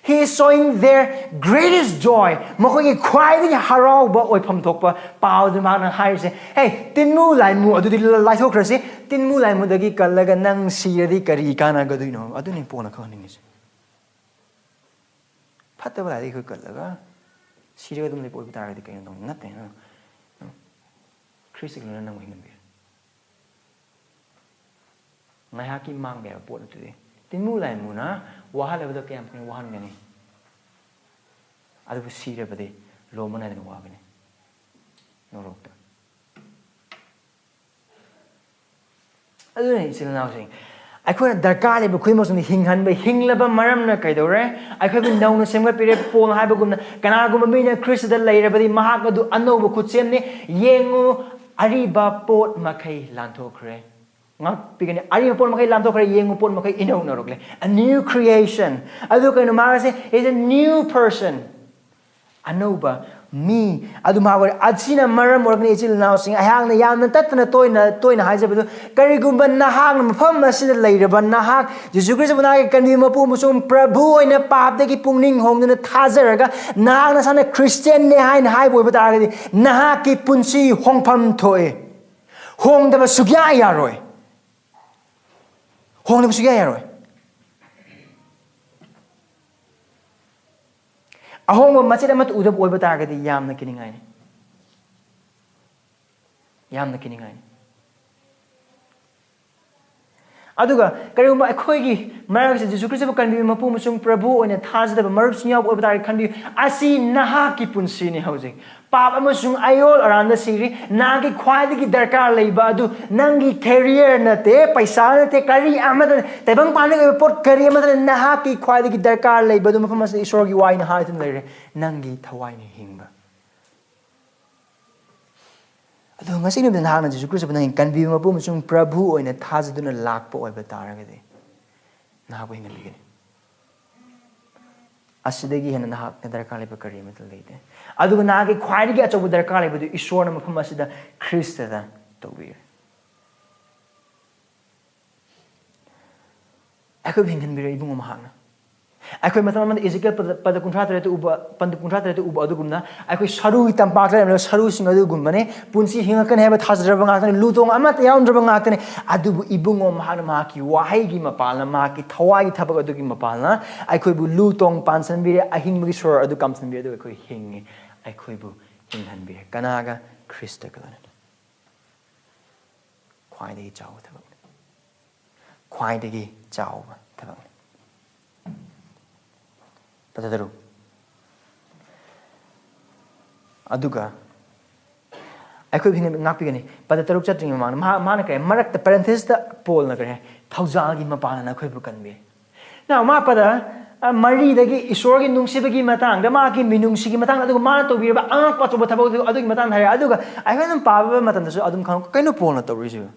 He is showing their greatest joy. ꯃꯈꯣꯏꯒꯤ ꯈ꯭ꯋꯥꯏꯗꯒꯤ ꯍꯔꯥꯎꯕ ꯑꯣꯏꯐꯝ ꯊꯣꯛꯄ ꯄꯥꯎꯗꯨ ꯃꯍꯥꯛꯅ ꯍꯥꯏꯔꯤꯁꯦ꯫ "ꯍꯦ, ꯇꯤꯟꯃꯨ ꯂꯥꯏꯃꯨ ꯑꯗꯨꯗꯤ ꯂꯥꯏꯊꯣꯛꯈ꯭ꯔꯁꯤ꯫ ꯇꯤꯟꯃꯨ ꯂꯥꯏꯃꯨꯗꯒꯤ ꯀꯜꯂꯒ ꯅꯪ ꯁꯤꯔꯗꯤ ꯀꯔꯤ ꯀꯥꯟꯅꯒꯗꯣꯏꯅꯣ?" ꯑꯗꯨꯅꯤ ꯄꯣꯜꯅ ꯈꯪꯍꯟꯅꯤꯡꯉꯤꯁꯦ꯫ ꯐꯠꯇꯕ ꯂꯥꯏꯗꯒꯤ ꯑꯩꯈꯣꯏ ꯀꯜꯂꯒ ꯁꯤꯔꯒ ꯑꯗꯨꯝ ꯂꯩꯕ ꯑꯣꯏꯕ ꯇꯥꯔꯒꯗꯤ ꯀꯩꯅꯣ ꯇꯧꯅꯤ? ꯅꯠꯇꯦ, ꯅꯪ, ꯅꯪ ꯈ꯭ꯔꯤꯁꯇꯒꯤ ꯂꯣꯏꯅ ꯅꯪꯕꯨ ꯍꯤꯡꯍꯟꯕꯤꯔꯦ꯫ ꯉꯥꯏꯍꯥꯛꯀꯤ ꯃꯥꯡꯕ ꯌꯥꯕ ꯄꯣꯠ ꯅꯠꯇꯦ꯫ ꯇꯤꯟꯃꯨ ꯂꯥꯏꯃꯨꯅ ꯋꯥꯍꯜꯂꯕꯗ ꯀꯌꯥꯝ ꯀꯨꯏꯅ ꯋꯥꯍꯟꯒꯅꯤ? ꯑꯗꯨꯕꯨ ꯁꯤꯔꯕꯗꯤ ꯂꯣꯝꯕ ꯅꯥꯏꯗꯅ ꯋꯥꯒꯅꯤ ꯅꯣꯔꯣꯛꯇ꯫ ꯑꯗꯨꯅ ꯏꯆꯤꯜ ꯏꯅꯥꯎꯁꯤꯡ, ꯑꯩꯈꯣꯏꯅ ꯗꯔꯀꯥꯔ ꯂꯩꯕ ꯈꯨꯗꯤꯡꯃꯛꯁꯤꯡꯗꯤ ꯍꯤꯡꯍꯟꯕ, ꯍꯤꯡꯂꯕ ꯃꯔꯝꯅ ꯀꯩꯗꯧꯔꯦ? ꯑꯩꯈꯣꯏꯕꯨ ꯅꯧꯅ ꯁꯦꯝꯒꯠꯄꯤꯔꯦ꯫ ꯄꯣꯜꯅ ꯍꯥꯏꯕꯒꯨꯝꯅ, "ꯀꯅꯥꯒꯨꯝꯕ ꯃꯤꯅ ꯈ꯭ꯔꯤꯁꯇꯗ ꯂꯩꯔꯕꯗꯤ ꯃꯍꯥꯛ ꯑꯗꯨ ꯑꯅꯧꯕ ꯈꯨꯠꯁꯦꯝꯅꯤ꯫ ꯌꯦꯡꯉꯨ, ꯑꯔꯤꯕ ꯄꯣꯠ ꯃꯈꯩ ꯂꯥꯟꯊꯣꯛꯈ꯭ꯔꯦ"꯫ ꯉꯥꯛꯄꯤꯒꯅꯤ꯫ "ꯑꯔꯤꯕ ꯄꯣꯠ ꯃꯈꯩ ꯂꯥꯟꯊꯣꯛꯈ꯭ꯔꯦ, ꯌꯦꯡꯉꯨ, ꯄꯣꯠ ꯃꯈꯩ ꯏꯅꯧ ꯅꯧꯔꯛꯂꯦ"꯫ A new creation꯫ ꯑꯗꯨ ꯀꯩꯅꯣ ꯃꯥꯒꯁꯦ? Is a new person꯫ ꯑꯅꯧꯕ ꯃꯤ ꯑꯗꯨꯝ ꯍꯥꯏꯕ꯫ ꯑꯁꯤꯅ ꯃꯔꯝ ꯑꯣꯏꯔꯒꯅꯤ, ꯏꯆꯤꯜ ꯏꯅꯥꯎꯁꯤꯡ, ꯑꯩꯍꯥꯛꯅ ꯌꯥꯝꯅ ꯇꯠꯇꯅ ꯇꯣꯏꯅ ꯇꯣꯏꯅ ꯍꯥꯏꯖꯕꯗꯨ, ꯀꯔꯤꯒꯨꯝꯕ ꯅꯍꯥꯛꯅ ꯃꯐꯝ ꯑꯁꯤꯗ ꯂꯩꯔꯕ ꯅꯍꯥꯛ ꯖꯤꯁꯨ ꯈ꯭ꯔꯤꯁꯇꯕꯨ ꯅꯍꯥꯛꯀꯤ ꯀꯟꯕꯤ ꯃꯄꯨ ꯑꯃꯁꯨꯡ ꯄ꯭ꯔꯚꯨ ꯑꯣꯏꯅ ꯄꯥꯞꯇꯒꯤ ꯄꯨꯛꯅꯤꯡ ꯍꯣꯡꯗꯨꯅ ꯊꯥꯖꯔꯒ ꯅꯍꯥꯛ ꯅꯁꯥꯅ ꯈ꯭ꯔꯤꯁꯇꯤꯌꯥꯟꯅꯦ ꯍꯥꯏꯅ ꯍꯥꯏꯕ ꯑꯣꯏꯕ ꯇꯥꯔꯒꯗꯤ, ꯅꯍꯥꯛꯀꯤ ꯄꯨꯟꯁꯤ ꯍꯣꯡꯐꯝ ꯊꯣꯛꯑꯦ꯫ ꯍꯣꯡꯗꯕ ꯁꯨꯛꯌꯥ ꯌꯥꯔꯣꯏ꯫ ꯍꯣꯡꯗꯕ ꯁꯨꯛꯌꯥ ꯌꯥꯔꯣꯏ꯫ ꯑꯍꯣꯡꯕ ꯃꯆꯦꯠ ꯑꯃꯠꯇ ꯎꯗꯕ ꯑꯣꯏꯕ ꯇꯥꯔꯒꯗꯤ ꯌꯥꯝꯅ ꯀꯤꯅꯤꯡꯉꯥꯏꯅꯤ꯫ ꯌꯥꯝꯅ ꯀꯤꯅꯤꯡꯉꯥꯏꯅꯤ꯫ ꯑꯗꯨꯒ ꯀꯔꯤꯒꯨꯝꯕ ꯑꯩꯈꯣꯏꯒꯤ ꯃꯔꯛꯁꯤꯗ ꯖꯤꯁꯨ ꯈ꯭ꯔꯤꯁꯇꯕꯨ ꯀꯟꯕꯤꯕ ꯃꯄꯨ ꯑꯃꯁꯨꯡ ꯄ꯭ꯔꯚꯨ ꯑꯣꯏꯅ ꯊꯥꯖꯗꯕ ꯃꯔꯨꯞꯁꯤꯡ ꯌꯥꯎꯕ ꯑꯣꯏꯕ ꯇꯥꯔꯒꯗꯤ ꯈꯟꯕꯤꯌꯨ, ꯑꯁꯤ ꯅꯍꯥꯛꯀꯤ ꯄꯨꯟꯁꯤꯅꯤ꯫ ꯍꯧꯖꯤꯛ ꯄꯥꯞ ꯑꯃꯁꯨꯡ ꯑꯌꯣꯜ ꯑꯔꯥꯟꯗ ꯁꯤꯔꯤ꯫ ꯅꯍꯥꯛꯀꯤ ꯈ꯭ꯋꯥꯏꯗꯒꯤ ꯗꯔꯀꯥꯔ ꯂꯩꯕ ꯑꯗꯨ ꯅꯪꯒꯤ career ꯅꯠꯇꯦ, ꯄꯩꯁꯥ ꯅꯠꯇꯦ, ꯀꯔꯤ ꯑꯃꯠꯇ ꯅꯠꯇꯦ, ꯇꯥꯏꯕꯪ ꯄꯥꯟꯗ ꯑꯣꯏꯕ ꯄꯣꯠ ꯀꯔꯤ ꯑꯃꯠꯇ ꯅꯠꯇꯦ꯫ ꯅꯍꯥꯛꯀꯤ ꯈ꯭ꯋꯥꯏꯗꯒꯤ ꯗꯔꯀꯥꯔ ꯂꯩꯕ ꯑꯗꯨ ꯃꯐꯝ ꯑꯁꯤꯗ ꯏꯁꯣꯔꯒꯤ ꯋꯥꯍꯩꯅ ꯍꯥꯏꯗꯨꯅ ꯂꯩꯔꯦ, ꯅꯪꯒꯤ ꯊꯋꯥꯏꯅ ꯍꯤꯡꯕ꯫ ꯑꯗꯣ ꯉꯁꯤ ꯅꯨꯃꯤꯠꯇ ꯅꯍꯥꯛꯅ ꯖꯤꯁꯨ ꯈ꯭ꯔꯤꯁꯇꯕꯨ ꯅꯪꯒꯤ ꯀꯟꯕꯤꯕ ꯃꯄꯨ ꯑꯃꯁꯨꯡ ꯄ꯭ꯔꯚꯨ ꯑꯣꯏꯅ ꯊꯥꯖꯗꯨꯅ ꯂꯥꯛꯄ ꯑꯣꯏꯕ ꯇꯥꯔꯒꯗꯤ, ꯅꯍꯥꯛꯄꯨ ꯍꯤꯡꯍꯟꯕꯤꯒꯅꯤ꯫ ꯑꯁꯤꯗꯒꯤ ꯍꯦꯟꯅ ꯅꯍꯥꯛꯅ ꯗꯔꯀꯥꯔ ꯂꯩꯕ ꯀꯔꯤ ꯑꯃꯠꯇ ꯂꯩꯇꯦ꯫ ꯑꯗꯨꯒ ꯅꯍꯥꯛꯀꯤ ꯈ꯭ꯋꯥꯏꯗꯒꯤ ꯑꯆꯧꯕ ꯗꯔꯀꯥꯔ ꯂꯩꯕꯗꯨ ꯏꯁꯣꯔꯅ ꯃꯐꯝ ꯑꯁꯤꯗ ꯈ꯭ꯔꯤꯁꯇꯗ ꯇꯧꯕꯤꯔꯦ꯫ ꯑꯩꯈꯣꯏꯕꯨ ꯍꯤꯡꯍꯟꯕꯤꯔꯦ ꯏꯕꯨꯡꯉꯣ ꯃꯍꯥꯛꯅ꯫ ꯑꯩꯈꯣꯏ ꯃꯇꯝ ꯑꯃꯗ ꯏꯖꯤꯀꯦꯜ ꯄꯗ, ꯄꯗ ꯀꯨꯟꯊ꯭ꯔꯥ ꯇꯔꯦꯠꯇ ꯎꯕ, ꯄꯗ ꯀꯨꯟꯊ꯭ꯔꯥ ꯇꯔꯦꯠꯇ ꯎꯕ ꯑꯗꯨꯒꯨꯝꯅ ꯑꯩꯈꯣꯏ ꯁꯔꯨꯒꯤ ꯇꯝꯄꯥꯛꯇ ꯂꯩꯔꯝꯂꯤꯕ ꯁꯔꯨꯁꯤꯡ ꯑꯗꯨꯒꯨꯝꯕꯅꯤ꯫ ꯄꯨꯟꯁꯤ ꯍꯤꯡꯉꯛꯀꯅꯤ ꯍꯥꯏꯕ ꯊꯥꯖꯗ꯭ꯔꯕ ꯉꯥꯛꯇꯅꯤ꯫ ꯂꯨ ꯇꯣꯡ ꯑꯃꯠꯇ ꯌꯥꯎꯔꯝꯗ꯭ꯔꯕ ꯉꯥꯛꯇꯅꯤ꯫ ꯑꯗꯨꯕꯨ ꯏꯕꯨꯡꯉꯣ ꯃꯍꯥꯛꯅ ꯃꯍꯥꯛꯀꯤ ꯋꯥꯍꯩꯒꯤ ꯃꯄꯥꯜꯅ, ꯃꯍꯥꯛꯀꯤ ꯊꯋꯥꯏꯒꯤ ꯊꯕꯛ ꯑꯗꯨꯒꯤ ꯃꯄꯥꯜꯅ ꯑꯩꯈꯣꯏꯕꯨ ꯂꯨ ꯇꯣꯡ ꯄꯥꯟꯁꯤꯟꯕꯤꯔꯦ, ꯑꯍꯤꯡꯕꯒꯤ ꯁꯣꯔ ꯑꯗꯨ ꯀꯥꯝꯁꯤꯟꯕꯤꯔꯦ, ꯑꯗꯨꯒ ꯑꯩꯈꯣꯏ ꯍꯤꯡꯉꯤ, ꯑꯩꯈꯣꯏꯕꯨ ꯍꯤꯡꯍꯟꯕꯤꯔꯦ꯫ ꯀꯅꯥꯒ? ꯈ꯭ꯔꯤꯁꯇꯒ ꯂꯣꯏꯅꯅ꯫ ꯈ꯭ꯋꯥꯏꯗꯒꯤ ꯆꯥꯎꯕ ꯊꯕꯛꯅꯤ꯫ ꯈ꯭ꯋꯥꯏꯗꯒꯤ ꯆꯥꯎꯕ ꯊꯕꯛꯅꯤ꯫ ꯄꯗ ꯇꯔꯨꯛ꯫ ꯑꯗꯨꯒ ꯑꯩꯈꯣꯏꯕꯨ ꯍꯤꯡꯍꯟ-, ꯉꯥꯛꯄꯤꯒꯅꯤ꯫ ꯄꯗ ꯇꯔꯨꯛ ꯆꯠꯇ꯭ꯔꯤꯉꯩ ꯃꯃꯥꯡꯗ ꯃꯍꯥꯛ, ꯃꯥꯅ ꯀꯔꯤ? ꯃꯔꯛꯇ parenthesis ꯇ ꯄꯣꯜꯅ ꯀꯔꯤ? ꯊꯧꯖꯥꯜꯒꯤ ꯃꯄꯥꯟꯅ ꯑꯩꯈꯣꯏꯕꯨ ꯀꯟꯕꯤ꯫ Now, ꯃꯥ ꯄꯗ, ꯑ, ꯃꯔꯤꯗꯒꯤ ꯏꯁꯣꯔꯒꯤ ꯅꯨꯡꯁꯤꯕꯒꯤ ꯃꯇꯥꯡꯗ, ꯃꯥꯒꯤ ꯃꯤꯅꯨꯡꯁꯤꯒꯤ ꯃꯇꯥꯡꯗ, ꯑꯗꯨꯒ ꯃꯥꯅ ꯇꯧꯕꯤꯔꯕ ꯑꯉꯛꯄ ꯑꯆꯧꯕ ꯊꯕꯛ ꯑꯗꯨ, ꯑꯗꯨꯒꯤ ꯃꯇꯥꯡꯗ ꯍꯥꯏꯔꯦ꯫ ꯑꯗꯨꯒ ꯑꯩꯈꯣꯏ ꯑꯗꯨꯝ ꯄꯥꯕ ꯃꯇꯝꯗꯁꯨ ꯑꯗꯨꯝ ꯈꯪ-, ꯀꯩꯅꯣ ꯄꯣꯜꯅ ꯇꯧꯔꯤꯁꯤꯕꯨ?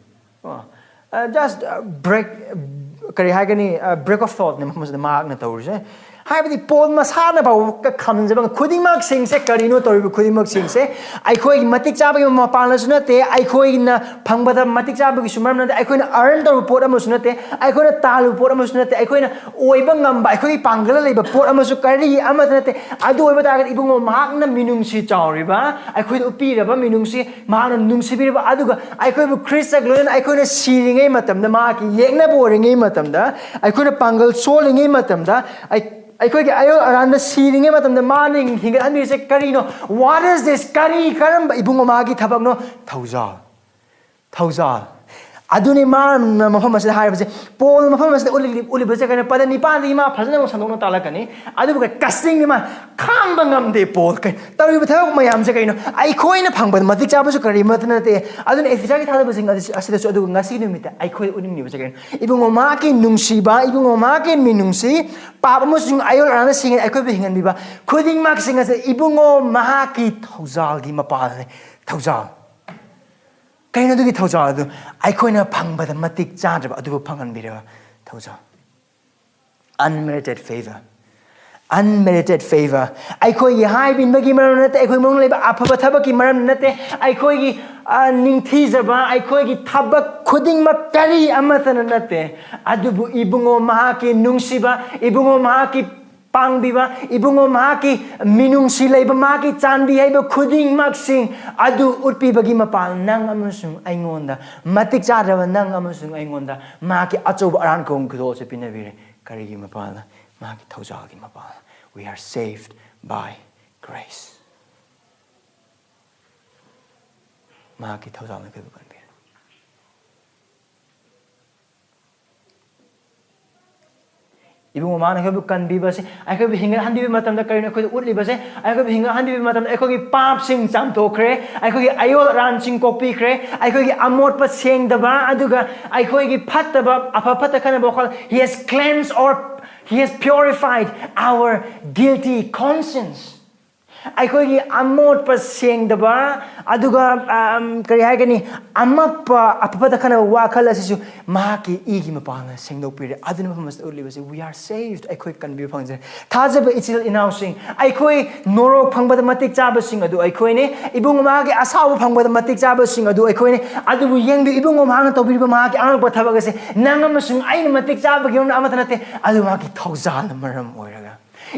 ꯑꯣ, ꯑ, just, ꯑ, break, ꯑ, ꯀꯔꯤ ꯍꯥꯏꯒꯅꯤ? ꯑ, break of thought ꯅꯦ ꯃꯐꯝ ꯑꯁꯤꯗ ꯃꯍꯥꯛꯅ ꯇꯧꯔꯤꯁꯦ꯫ ꯍꯥꯏꯕꯗꯤ ꯄꯣꯜ ꯃꯁꯥꯅ ꯐꯥꯎꯕ ꯈꯝꯖꯕ ꯈꯨꯗꯤꯡꯃꯛꯁꯤꯡꯁꯦ ꯀꯔꯤꯅꯣ ꯇꯧꯔꯤꯕ ꯈꯨꯗꯤꯡꯃꯛꯁꯤꯡꯁꯦ? ꯑꯩꯈꯣꯏꯒꯤ ꯃꯇꯤꯛ ꯆꯥꯕꯒꯤ ꯃꯄꯥꯟꯅꯁꯨ ꯅꯠꯇꯦ, ꯑꯩꯈꯣꯏꯅ ꯐꯪꯕꯗ ꯃꯇꯤꯛ ꯆꯥꯕꯒꯤꯁꯨ ꯃꯔꯝ ꯅꯠꯇꯦ, ꯑꯩꯈꯣꯏꯅ ꯑꯔꯟ ꯇꯧꯔꯨꯕ ꯄꯣꯠ ꯑꯃꯁꯨ ꯅꯠꯇꯦ, ꯑꯩꯈꯣꯏꯅ ꯇꯥꯜꯂꯨꯕ ꯄꯣꯠ ꯑꯃꯁꯨ ꯅꯠꯇꯦ, ꯑꯩꯈꯣꯏꯅ ꯑꯣꯏꯕ ꯉꯝꯕ ꯑꯩꯈꯣꯏꯒꯤ ꯄꯥꯡꯒꯜꯗ ꯂꯩꯕ ꯄꯣꯠ ꯑꯃꯁꯨ ꯀꯔꯤ ꯑꯃꯠꯇ ꯅꯠꯇꯦ꯫ ꯑꯗꯨ ꯑꯣꯏꯕ ꯇꯥꯔꯒꯗꯤ ꯏꯕꯨꯡꯉꯣ, ꯃꯍꯥꯛꯅ ꯃꯤꯅꯨꯡꯁꯤ ꯆꯥꯎꯔꯤꯕ, ꯑꯩꯈꯣꯏꯗ ꯎꯠꯄꯤꯔꯕ ꯃꯤꯅꯨꯡꯁꯤ, ꯃꯍꯥꯛꯅ ꯅꯨꯡꯁꯤꯕꯤꯔꯕ, ꯑꯗꯨꯒ ꯑꯩꯈꯣꯏꯕꯨ ꯈ꯭ꯔꯤꯁꯇꯒ ꯂꯣꯏꯅꯅ ꯑꯩꯈꯣꯏꯅ ꯁꯤꯔꯤꯉꯩ ꯃꯇꯝꯗ, ꯃꯍꯥꯛꯀꯤ ꯌꯦꯛꯅꯕ ꯑꯣꯏꯔꯤꯉꯩ ꯃꯇꯝꯗ, ꯑꯩꯈꯣꯏꯅ ꯄꯥꯡꯒꯜ ꯁꯣꯜꯂꯤꯉꯩ ꯃꯇꯝꯗ, ꯑꯩ-, ꯑꯩꯈꯣꯏꯒꯤ ꯑꯌꯣꯜ ꯑꯔꯥꯟꯗ ꯁꯤꯔꯤꯉꯩ ꯃꯇꯝꯗ ꯃꯥꯅ ꯍꯤꯡꯒꯠꯍꯟꯕꯤꯔꯤꯁꯦ ꯀꯔꯤꯅꯣ? What is this? ꯀꯔꯤ, ꯀꯔꯝꯕ ꯏꯕꯨꯡꯉꯣ ꯃꯍꯥꯛꯀꯤ ꯊꯕꯛꯅꯣ? ꯊꯧꯖꯥꯜ꯫ ꯊꯧꯖꯥꯜ꯫ ꯑꯗꯨꯅꯤ ꯃꯥꯅ ꯃꯐꯝ ꯑꯁꯤꯗ ꯍꯥꯏꯔꯤꯕꯁꯦ꯫ ꯄꯣꯜ ꯃꯐꯝ ꯑꯁꯤꯗ ꯎꯠꯂꯤ-, ꯎꯠꯂꯤꯕꯁꯦ ꯀꯩꯅꯣ? ꯄꯗ ꯅꯤꯄꯥꯟꯗꯒꯤ ꯃꯥ ꯐꯖꯅ ꯑꯃꯨꯛ ꯁꯟꯗꯣꯛꯅ ꯇꯥꯛꯂꯛꯀꯅꯤ꯫ ꯑꯗꯨꯒ ꯀꯁꯤꯡꯅꯤ ꯃꯥ ꯈꯥꯡꯕ ꯉꯝꯗꯦ ꯄꯣꯜ꯫ ꯀꯩ-, ꯇꯧꯔꯤꯕ ꯊꯕꯛ ꯃꯌꯥꯝꯁꯦ ꯀꯩꯅꯣ? ꯑꯩꯈꯣꯏꯅ ꯐꯪꯕꯗ ꯃꯇꯤꯛ ꯆꯥꯕꯁꯨ ꯀꯔꯤꯃꯠꯇ ꯅꯠꯇꯦ꯫ ꯑꯗꯨꯅ ꯑꯦꯐꯤꯁꯥꯒꯤ ꯊꯥꯗꯕꯁꯤꯡ ꯑꯁꯤ-, ꯑꯁꯤꯗꯁꯨ ꯑꯗꯨꯒ ꯉꯁꯤꯒꯤ ꯅꯨꯃꯤꯠꯇ ꯑꯩꯈꯣꯏ ꯎꯠꯅꯤꯡꯂꯤꯕꯁꯦ ꯀꯩꯅꯣ? ꯏꯕꯨꯡꯉꯣ ꯃꯍꯥꯛꯀꯤ ꯅꯨꯡꯁꯤꯕ, ꯏꯕꯨꯡꯉꯣ ꯃꯍꯥꯛꯀꯤ ꯃꯤꯅꯨꯡꯁꯤ, ꯄꯥꯞ ꯑꯃꯁꯨꯡ ꯑꯌꯣꯜ ꯑꯔꯥꯟꯅ ꯁꯤꯡꯉꯦ ꯑꯩꯈꯣꯏꯕꯨ ꯍꯤꯡꯍꯟꯕꯤꯕ ꯈꯨꯗꯤꯡꯃꯛꯁꯤꯡ ꯑꯁꯦ ꯏꯕꯨꯡꯉꯣ ꯃꯍꯥꯛꯀꯤ ꯊꯧꯖꯥꯜꯒꯤ ꯃꯄꯥꯜꯅꯤ꯫ ꯊꯧꯖꯥꯜ꯫ ꯀꯩꯅꯣ ꯑꯗꯨꯒꯤ ꯊꯧꯖꯥꯜ ꯑꯗꯨ? ꯑꯩꯈꯣꯏꯅ ꯐꯪꯕꯗ ꯃꯇꯤꯛ ꯆꯥꯗ꯭ꯔꯕ ꯑꯗꯨꯕꯨ ꯐꯪꯍꯟꯕꯤꯔꯕ ꯊꯧꯖꯥꯜ꯫ Unmerited favor. Unmerited favor. ꯑꯩꯈꯣꯏꯒꯤ ꯍꯥꯏꯕ ꯏꯟꯕꯒꯤ ꯃꯔꯝ ꯅꯠꯇꯦ, ꯑꯩꯈꯣꯏ ꯃꯅꯨꯡꯗ ꯂꯩꯕ ꯑꯐꯕ ꯊꯕꯛꯀꯤ ꯃꯔꯝ ꯅꯠꯇꯦ, ꯑꯩꯈꯣꯏꯒꯤ, ꯑ, ꯅꯤꯡꯊꯤꯖꯕ, ꯑꯩꯈꯣꯏꯒꯤ ꯊꯕꯛ ꯈꯨꯗꯤꯡꯃꯛ ꯀꯔꯤ ꯑꯃꯠꯇꯅ ꯅꯠꯇꯦ꯫ ꯑꯗꯨꯕꯨ ꯏꯕꯨꯡꯉꯣ ꯃꯍꯥꯛꯀꯤ ꯅꯨꯡꯁꯤꯕ, ꯏꯕꯨꯡꯉꯣ ꯃꯍꯥꯛꯀꯤ ꯄꯥꯡꯕꯤꯕ, ꯏꯕꯨꯡꯉꯣ ꯃꯍꯥꯛꯀꯤ ꯃꯤꯅꯨꯡꯁꯤ ꯂꯩꯕ, ꯃꯍꯥꯛꯀꯤ ꯆꯥꯟꯕꯤ ꯍꯩꯕ ꯈꯨꯗꯤꯡꯃꯛꯁꯤꯡ ꯑꯗꯨ ꯎꯠꯄꯤꯕꯒꯤ ꯃꯄꯥꯜ ꯅꯪ ꯑꯃꯁꯨꯡ ꯑꯩꯉꯣꯟꯗ, ꯃꯇꯤꯛ ꯆꯥꯗ꯭ꯔꯕ ꯅꯪ ꯑꯃꯁꯨꯡ ꯑꯩꯉꯣꯟꯗ ꯃꯍꯥꯛꯀꯤ ꯑꯆꯧꯕ ꯑꯔꯥꯟ ꯈꯣꯡ ꯈꯨꯗꯣꯜ ꯑꯁꯤ ꯄꯤꯅꯕꯤꯔꯦ꯫ ꯀꯔꯤꯒꯤ ꯃꯄꯥꯜꯅ? ꯃꯍꯥꯛꯀꯤ ꯊꯧꯖꯥꯜꯒꯤ ꯃꯄꯥꯜꯅ꯫ We are saved by grace. ꯃꯍꯥꯛꯀꯤ ꯊꯧꯖꯥꯜꯅ ꯑꯩꯈꯣꯏꯕꯨ ꯀꯟꯕꯤꯔꯦ꯫ ꯏꯕꯨꯡꯉꯣ, ꯃꯥꯅ ꯑꯩꯈꯣꯏꯕꯨ ꯀꯟꯕꯤꯕꯁꯦ, ꯑꯩꯈꯣꯏꯕꯨ ꯍꯤꯡꯒꯠꯍꯟꯕꯤꯕ ꯃꯇꯝꯗ ꯀꯔꯤꯅꯣ ꯑꯩꯈꯣꯏꯗ ꯎꯠꯂꯤꯕꯁꯦ? ꯑꯩꯈꯣꯏꯕꯨ ꯍꯤꯡꯒꯠꯍꯟꯕꯤꯕ ꯃꯇꯝꯗ ꯑꯩꯈꯣꯏꯒꯤ ꯄꯥꯞꯁꯤꯡ ꯆꯥꯝꯊꯣꯛꯈ꯭ꯔꯦ, ꯑꯩꯈꯣꯏꯒꯤ ꯑꯌꯣꯜ ꯑꯔꯥꯟꯁꯤꯡ ꯀꯣꯛꯄꯤꯈ꯭ꯔꯦ, ꯑꯩꯈꯣꯏꯒꯤ ꯑꯃꯣꯠꯄ ꯁꯦꯡꯗꯕ, ꯑꯗꯨꯒ ꯑꯩꯈꯣꯏꯒꯤ ꯐꯠꯇꯕ, ꯑꯐ ꯐꯠꯇ ꯈꯟꯅꯕ ꯋꯥꯈꯜ, He has cleansed or He has purified our guilty conscience. ꯑꯩꯈꯣꯏꯒꯤ ꯑꯃꯣꯠꯄ, ꯁꯦꯡꯗꯕ, ꯑꯗꯨꯒ, ꯑꯝ, ꯀꯔꯤ ꯍꯥꯏꯒꯅꯤ, ꯑꯃꯛꯄ, ꯑꯐꯕꯇ ꯈꯟꯅꯕ ꯋꯥꯈꯜ ꯑꯁꯤꯁꯨ ꯃꯍꯥꯛꯀꯤ ꯏꯒꯤ ꯃꯄꯥꯟꯅ ꯁꯦꯡꯗꯣꯛꯄꯤꯔꯦ꯫ ꯑꯗꯨꯅ ꯃꯐꯝ ꯑꯁꯤꯗ ꯎꯠꯂꯤꯕꯁꯤ, "We are saved", ꯑꯩꯈꯣꯏ ꯀꯟꯕꯤꯕ ꯐꯪꯖꯔꯦ꯫ ꯊꯥꯖꯕ ꯏꯆꯤꯜ ꯏꯅꯥꯎꯁꯤꯡ, ꯑꯩꯈꯣꯏ ꯅꯣꯔꯣꯛ ꯐꯪꯕꯗ ꯃꯇꯤꯛ ꯆꯥꯕꯁꯤꯡ ꯑꯗꯨ ꯑꯩꯈꯣꯏꯅꯤ꯫ ꯏꯕꯨꯡ ꯃꯍꯥꯛꯀꯤ ꯑꯁꯥꯎꯕ ꯐꯪꯕꯗ ꯃꯇꯤꯛ ꯆꯥꯕꯁꯤꯡ ꯑꯗꯨ ꯑꯩꯈꯣꯏꯅꯤ꯫ ꯑꯗꯨꯕꯨ ꯌꯦꯡꯕꯤꯌꯨ, ꯏꯕꯨꯡꯉꯣ ꯃꯍꯥꯛꯅ ꯇꯧꯕꯤꯔꯤꯕ ꯃꯍꯥꯛꯀꯤ ꯑꯉꯛꯄ ꯊꯕꯛ ꯑꯁꯦ ꯅꯪ ꯑꯃꯁꯨꯡ ꯑꯩꯅ ꯃꯇꯤꯛ ꯆꯥꯕꯒꯤ ꯃꯔꯝ ꯑꯃꯠꯇ ꯅꯠꯇꯦ, ꯑꯗꯨ ꯃꯍꯥꯛꯀꯤ ꯊꯧꯖꯥꯜꯅ ꯃꯔꯝ ꯑꯣꯏꯔꯒ꯫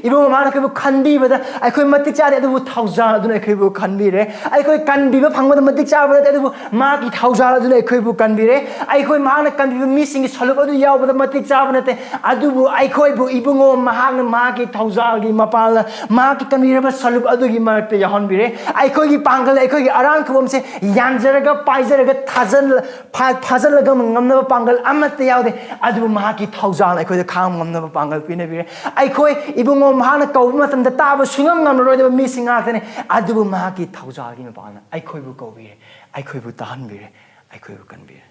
ꯏꯕꯨꯡꯉꯣ ꯃꯍꯥꯛꯅ ꯑꯩꯈꯣꯏꯕꯨ ꯈꯟꯕꯤꯕꯗ ꯑꯩꯈꯣꯏ ꯃꯇꯤꯛ ꯆꯥꯗꯦ, ꯑꯗꯨꯕꯨ ꯊꯧꯖꯥꯜ ꯑꯗꯨꯅ ꯑꯩꯈꯣꯏꯕꯨ ꯈꯟꯕꯤꯔꯦ꯫ ꯑꯩꯈꯣꯏ ꯀꯟꯕꯤꯕ ꯐꯪꯕꯗ ꯃꯇꯤꯛ ꯆꯥꯕ ꯅꯠꯇꯦ, ꯑꯗꯨꯕꯨ ꯃꯍꯥꯛꯀꯤ ꯊꯧꯖꯥꯜ ꯑꯗꯨꯅ ꯑꯩꯈꯣꯏꯕꯨ ꯀꯟꯕꯤꯔꯦ꯫ ꯑꯩꯈꯣꯏ ꯃꯍꯥꯛꯅ ꯀꯟꯕꯤꯕ ꯃꯤꯁꯤꯡꯒꯤ ꯁꯔꯨꯛ ꯑꯗꯨ ꯌꯥꯎꯕꯗ ꯃꯇꯤꯛ ꯆꯥꯕ ꯅꯠꯇꯦ, ꯑꯗꯨꯕꯨ ꯑꯩꯈꯣꯏꯕꯨ ꯏꯕꯨꯡꯉꯣ ꯃꯍꯥꯛꯅ ꯃꯍꯥꯛꯀꯤ ꯊꯧꯖꯥꯜꯒꯤ ꯃꯄꯥꯜꯅ ꯃꯍꯥꯛꯀꯤ ꯀꯟꯕꯤꯔꯕ ꯁꯔꯨꯛ ꯑꯗꯨꯒꯤ ꯃꯔꯛꯇ ꯌꯥꯎꯍꯟꯕꯤꯔꯦ꯫ ꯑꯩꯈꯣꯏꯒꯤ ꯄꯥꯡꯒꯜ, ꯑꯩꯈꯣꯏꯒꯤ ꯑꯔꯥꯟ ꯈꯨꯕꯝꯁꯦ ꯌꯥꯟꯖꯔꯒ, ꯄꯥꯏꯖꯔꯒ, ꯊꯥꯖꯜ-, ꯐꯥ-, ꯐꯥꯖꯤꯜꯂꯒ ꯉꯝꯅꯕ ꯄꯥꯡꯒꯜ ꯑꯃꯠꯇ ꯌꯥꯎꯗꯦ, ꯑꯗꯨꯕꯨ ꯃꯍꯥꯛꯀꯤ ꯊꯧꯖꯥꯜꯅ ꯑꯩꯈꯣꯏꯗ ꯈꯥꯡꯕ ꯉꯝꯅꯕ ꯄꯥꯡꯒꯜ ꯄꯤꯅꯕꯤꯔꯦ꯫ ꯑꯩꯈꯣꯏ ꯏꯕꯨꯡꯉꯣ ꯃꯍꯥꯛꯅ ꯀꯧꯕ ꯃꯇꯝꯗ ꯇꯥꯕ ꯁꯨꯡꯉꯝ ꯉꯝꯂꯔꯣꯏꯗꯕ ꯃꯤꯁꯤꯡ ꯉꯥꯛꯇꯅꯤ, ꯑꯗꯨꯕꯨ ꯃꯍꯥꯛꯀꯤ ꯊꯧꯖꯥꯜꯒꯤ ꯃꯄꯥꯟꯅ ꯑꯩꯈꯣꯏꯕꯨ ꯀꯧꯕꯤꯔꯦ, ꯑꯩꯈꯣꯏꯕꯨ ꯇꯥꯍꯟꯕꯤꯔꯦ, ꯑꯩꯈꯣꯏꯕꯨ ꯀꯟꯕꯤꯔꯦ꯫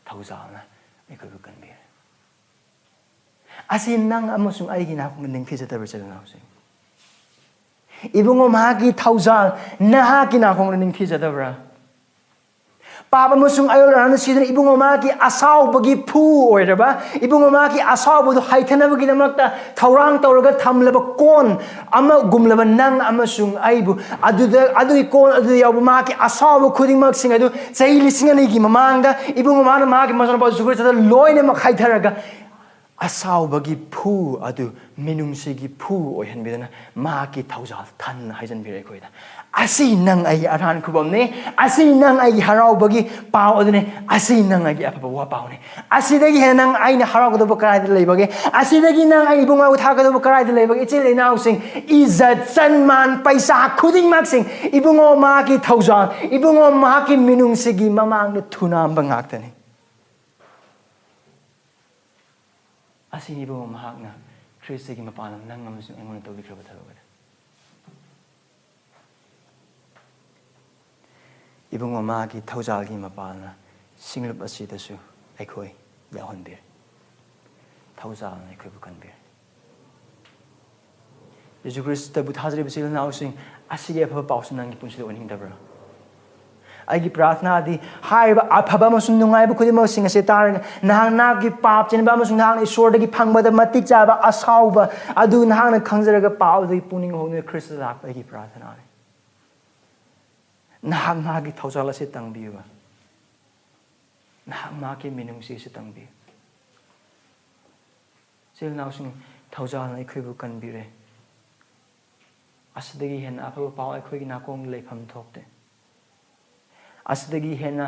ꯊꯧꯖꯥꯜꯅ ꯑꯩꯈꯣꯏꯕꯨ ꯀꯟꯕꯤꯔꯦ꯫ ꯑꯁꯤ ꯅꯪ ꯑꯃꯁꯨꯡ ꯑꯩꯒꯤ ꯅꯥꯀꯣꯡꯗ ꯅꯤꯡꯊꯤꯖꯗꯕ꯭ꯔꯥ, ꯏꯆꯤꯜ ꯏꯅꯥꯎꯁꯤꯡ? ꯏꯕꯨꯡꯉꯣ ꯃꯍꯥꯛꯀꯤ ꯊꯧꯖꯥꯜ ꯅꯍꯥꯛꯀꯤ ꯅꯥꯀꯣꯡꯗ ꯅꯤꯡꯊꯤꯖꯗꯕ꯭ꯔꯥ? ꯄꯥꯞ ꯑꯃꯁꯨꯡ ꯑꯌꯣꯜ ꯑꯔꯥꯟꯅ ꯁꯤꯗꯨꯅ ꯏꯕꯨꯡꯉꯣ ꯃꯍꯥꯛꯀꯤ ꯑꯁꯥꯎꯕꯒꯤ ꯐꯨ ꯑꯣꯏꯔꯕ, ꯏꯕꯨꯡꯉꯣ ꯃꯍꯥꯛꯀꯤ ꯑꯁꯥꯎꯕꯗꯨ ꯍꯩꯊꯅꯕꯒꯤꯗꯃꯛꯇ ꯊꯧꯔꯥꯡ ꯇꯧꯔꯒ ꯊꯝꯂꯕ ꯀꯣꯟ ꯑꯃꯒꯨꯝꯂꯕ ꯅꯪ ꯑꯃꯁꯨꯡ ꯑꯩꯕꯨ ꯑꯗꯨꯗ, ꯑꯗꯨꯒꯤ ꯀꯣꯟ ꯑꯗꯨꯗ ꯌꯥꯎꯕ ꯃꯍꯥꯛꯀꯤ ꯑꯁꯥꯎꯕ ꯈꯨꯗꯤꯡꯃꯛꯁꯤꯡ ꯑꯗꯨ ꯆꯍꯤ ꯂꯤꯁꯤꯡ ꯑꯅꯤꯒꯤ ꯃꯃꯥꯡꯗ ꯏꯕꯨꯡꯉꯣ ꯃꯍꯥꯛꯅ ꯃꯍꯥꯛꯀꯤ ꯃꯆꯥꯅꯨꯄꯥ ꯖꯤꯁꯨ ꯈ꯭ꯔꯤꯁꯇꯗ ꯂꯣꯏꯅꯃꯛ ꯍꯩꯊꯔꯒ ꯑꯁꯥꯎꯕꯒꯤ ꯐꯨ ꯑꯗꯨ ꯃꯤꯅꯨꯡꯁꯤꯒꯤ ꯐꯨ ꯑꯣꯏꯍꯟꯕꯤꯗꯨꯅ ꯃꯍꯥꯛꯀꯤ ꯊꯧꯖꯥꯜ ꯊꯟꯅ ꯍꯩꯖꯤꯟꯕꯤꯔꯦ ꯑꯩꯈꯣꯏꯗ꯫ ꯑꯁꯤ ꯅꯪ ꯑꯩꯒꯤ ꯑꯔꯥꯟ ꯈꯨꯕꯝꯅꯤ꯫ ꯑꯁꯤ ꯅꯪ ꯑꯩꯒꯤ ꯍꯔꯥꯎꯕꯒꯤ ꯄꯥꯎ ꯑꯗꯨꯅꯤ꯫ ꯑꯁꯤ ꯅꯪ ꯑꯩꯒꯤ ꯑꯐꯕ ꯋꯥ ꯄꯥꯎꯅꯤ꯫ ꯑꯁꯤꯗꯒꯤ ꯍꯦꯟꯅ ꯅꯪ ꯑꯩꯅ ꯍꯔꯥꯎꯒꯗꯧꯕ ꯀꯗꯥꯏꯗ ꯂꯩꯕꯒꯦ? ꯑꯁꯤꯗꯒꯤ ꯅꯪ ꯑꯩ ꯏꯕꯨꯡꯉꯣꯕꯨ ꯊꯥꯒꯗꯧꯕ ꯀꯗꯥꯏꯗ ꯂꯩꯕꯒꯦ? ꯏꯆꯤꯜ ꯏꯅꯥꯎꯁꯤꯡ, ꯏꯖꯠ, ꯁꯟꯃꯥꯟ, ꯄꯩꯁꯥ ꯈꯨꯗꯤꯡꯃꯛꯁꯤꯡ ꯏꯕꯨꯡꯉꯣ ꯃꯍꯥꯛꯀꯤ ꯊꯧꯖꯥꯜ, ꯏꯕꯨꯡꯉꯣ ꯃꯍꯥꯛꯀꯤ ꯃꯤꯅꯨꯡꯁꯤꯒꯤ ꯃꯃꯥꯡꯗ ꯊꯨꯅꯥꯝꯕ ꯉꯥꯛꯇꯅꯤ꯫ ꯑꯁꯤꯅꯤ ꯏꯕꯨꯡꯉꯣ ꯃꯍꯥꯛꯅ ꯈ꯭ꯔꯤꯁꯇꯒꯤ ꯃꯄꯥꯟ ꯅꯪ ꯑꯃꯁꯨꯡ ꯑꯩꯉꯣꯟꯗ ꯇꯧꯕꯤꯈ꯭ꯔꯕ ꯊꯕꯛ ꯑꯗꯨ꯫ ꯏꯕꯨꯡꯉꯣ ꯃꯍꯥꯛꯀꯤ ꯊꯧꯖꯥꯜꯒꯤ ꯃꯄꯥꯜꯅ ꯁꯤꯡꯂꯨꯞ ꯑꯁꯤꯗꯁꯨ ꯑꯩꯈꯣꯏ ꯌꯥꯎꯍꯟꯕꯤꯔꯦ꯫ ꯊꯧꯖꯥꯜꯅ ꯑꯩꯈꯣꯏꯕꯨ ꯀꯟꯕꯤꯔꯦ꯫ ꯌꯦꯁꯨ ꯈ꯭ꯔꯤꯁꯇꯕꯨ ꯊꯥꯖꯔꯤꯕ ꯏꯆꯤꯜ ꯏꯅꯥꯎꯁꯤꯡ, ꯑꯁꯤꯒꯤ ꯑꯐꯕ ꯄꯥꯎꯁꯤ ꯅꯪꯒꯤ ꯄꯨꯟꯁꯤꯗ ꯑꯣꯏꯅꯤꯡꯗꯕ꯭ꯔꯥ? ꯑꯩꯒꯤ ꯄ꯭ꯔꯥꯔꯊꯅꯥꯗꯤ ꯍꯥꯏꯔꯤꯕ ꯑꯐꯕ ꯑꯃꯁꯨꯡ ꯅꯨꯡꯉꯥꯏꯕ ꯈꯨꯗꯤꯡꯃꯛꯁꯤꯡ ꯑꯁꯤ ꯇꯥꯔꯒ ꯅꯍꯥꯛ ꯅꯍꯥꯛꯀꯤ ꯄꯥꯞ ꯆꯦꯟꯕ ꯑꯃꯁꯨꯡ ꯅꯍꯥꯛꯅ ꯏꯁꯣꯔꯗꯒꯤ ꯐꯪꯕꯗ ꯃꯇꯤꯛ ꯆꯥꯕ ꯑꯁꯥꯎꯕ ꯑꯗꯨ ꯅꯍꯥꯛꯅ ꯈꯪꯖꯔꯒ ꯄꯥꯎꯗꯒꯤ ꯄꯨꯛꯅꯤꯡ ꯍꯣꯡꯗꯨꯅ ꯈ꯭ꯔꯤꯁꯇ ꯂꯥꯛꯄ ꯑꯩꯒꯤ ꯄ꯭ꯔꯥꯔꯊꯅꯥꯅꯤ꯫ ꯅꯍꯥꯛ ꯃꯍꯥꯛꯀꯤ ꯊꯧꯖꯥꯜ ꯑꯁꯤ ꯇꯪꯕꯤꯌꯨꯕ꯫ ꯅꯍꯥꯛ ꯃꯍꯥꯛꯀꯤ ꯃꯤꯅꯨꯡꯁꯤ ꯑꯁꯤ ꯇꯪꯕꯤꯌꯨ꯫ ꯏꯆꯤꯜ ꯏꯅꯥꯎꯁꯤꯡ, ꯊꯧꯖꯥꯜꯅ ꯑꯩꯈꯣꯏꯕꯨ ꯀꯟꯕꯤꯔꯦ꯫ ꯑꯁꯤꯗꯒꯤ ꯍꯦꯟꯅ ꯑꯐꯕ ꯄꯥꯎ ꯑꯩꯈꯣꯏꯒꯤ ꯅꯥꯀꯣꯡꯗ ꯂꯩꯐꯝ ꯊꯣꯛꯇꯦ꯫ ꯑꯁꯤꯗꯒꯤ ꯍꯦꯟꯅ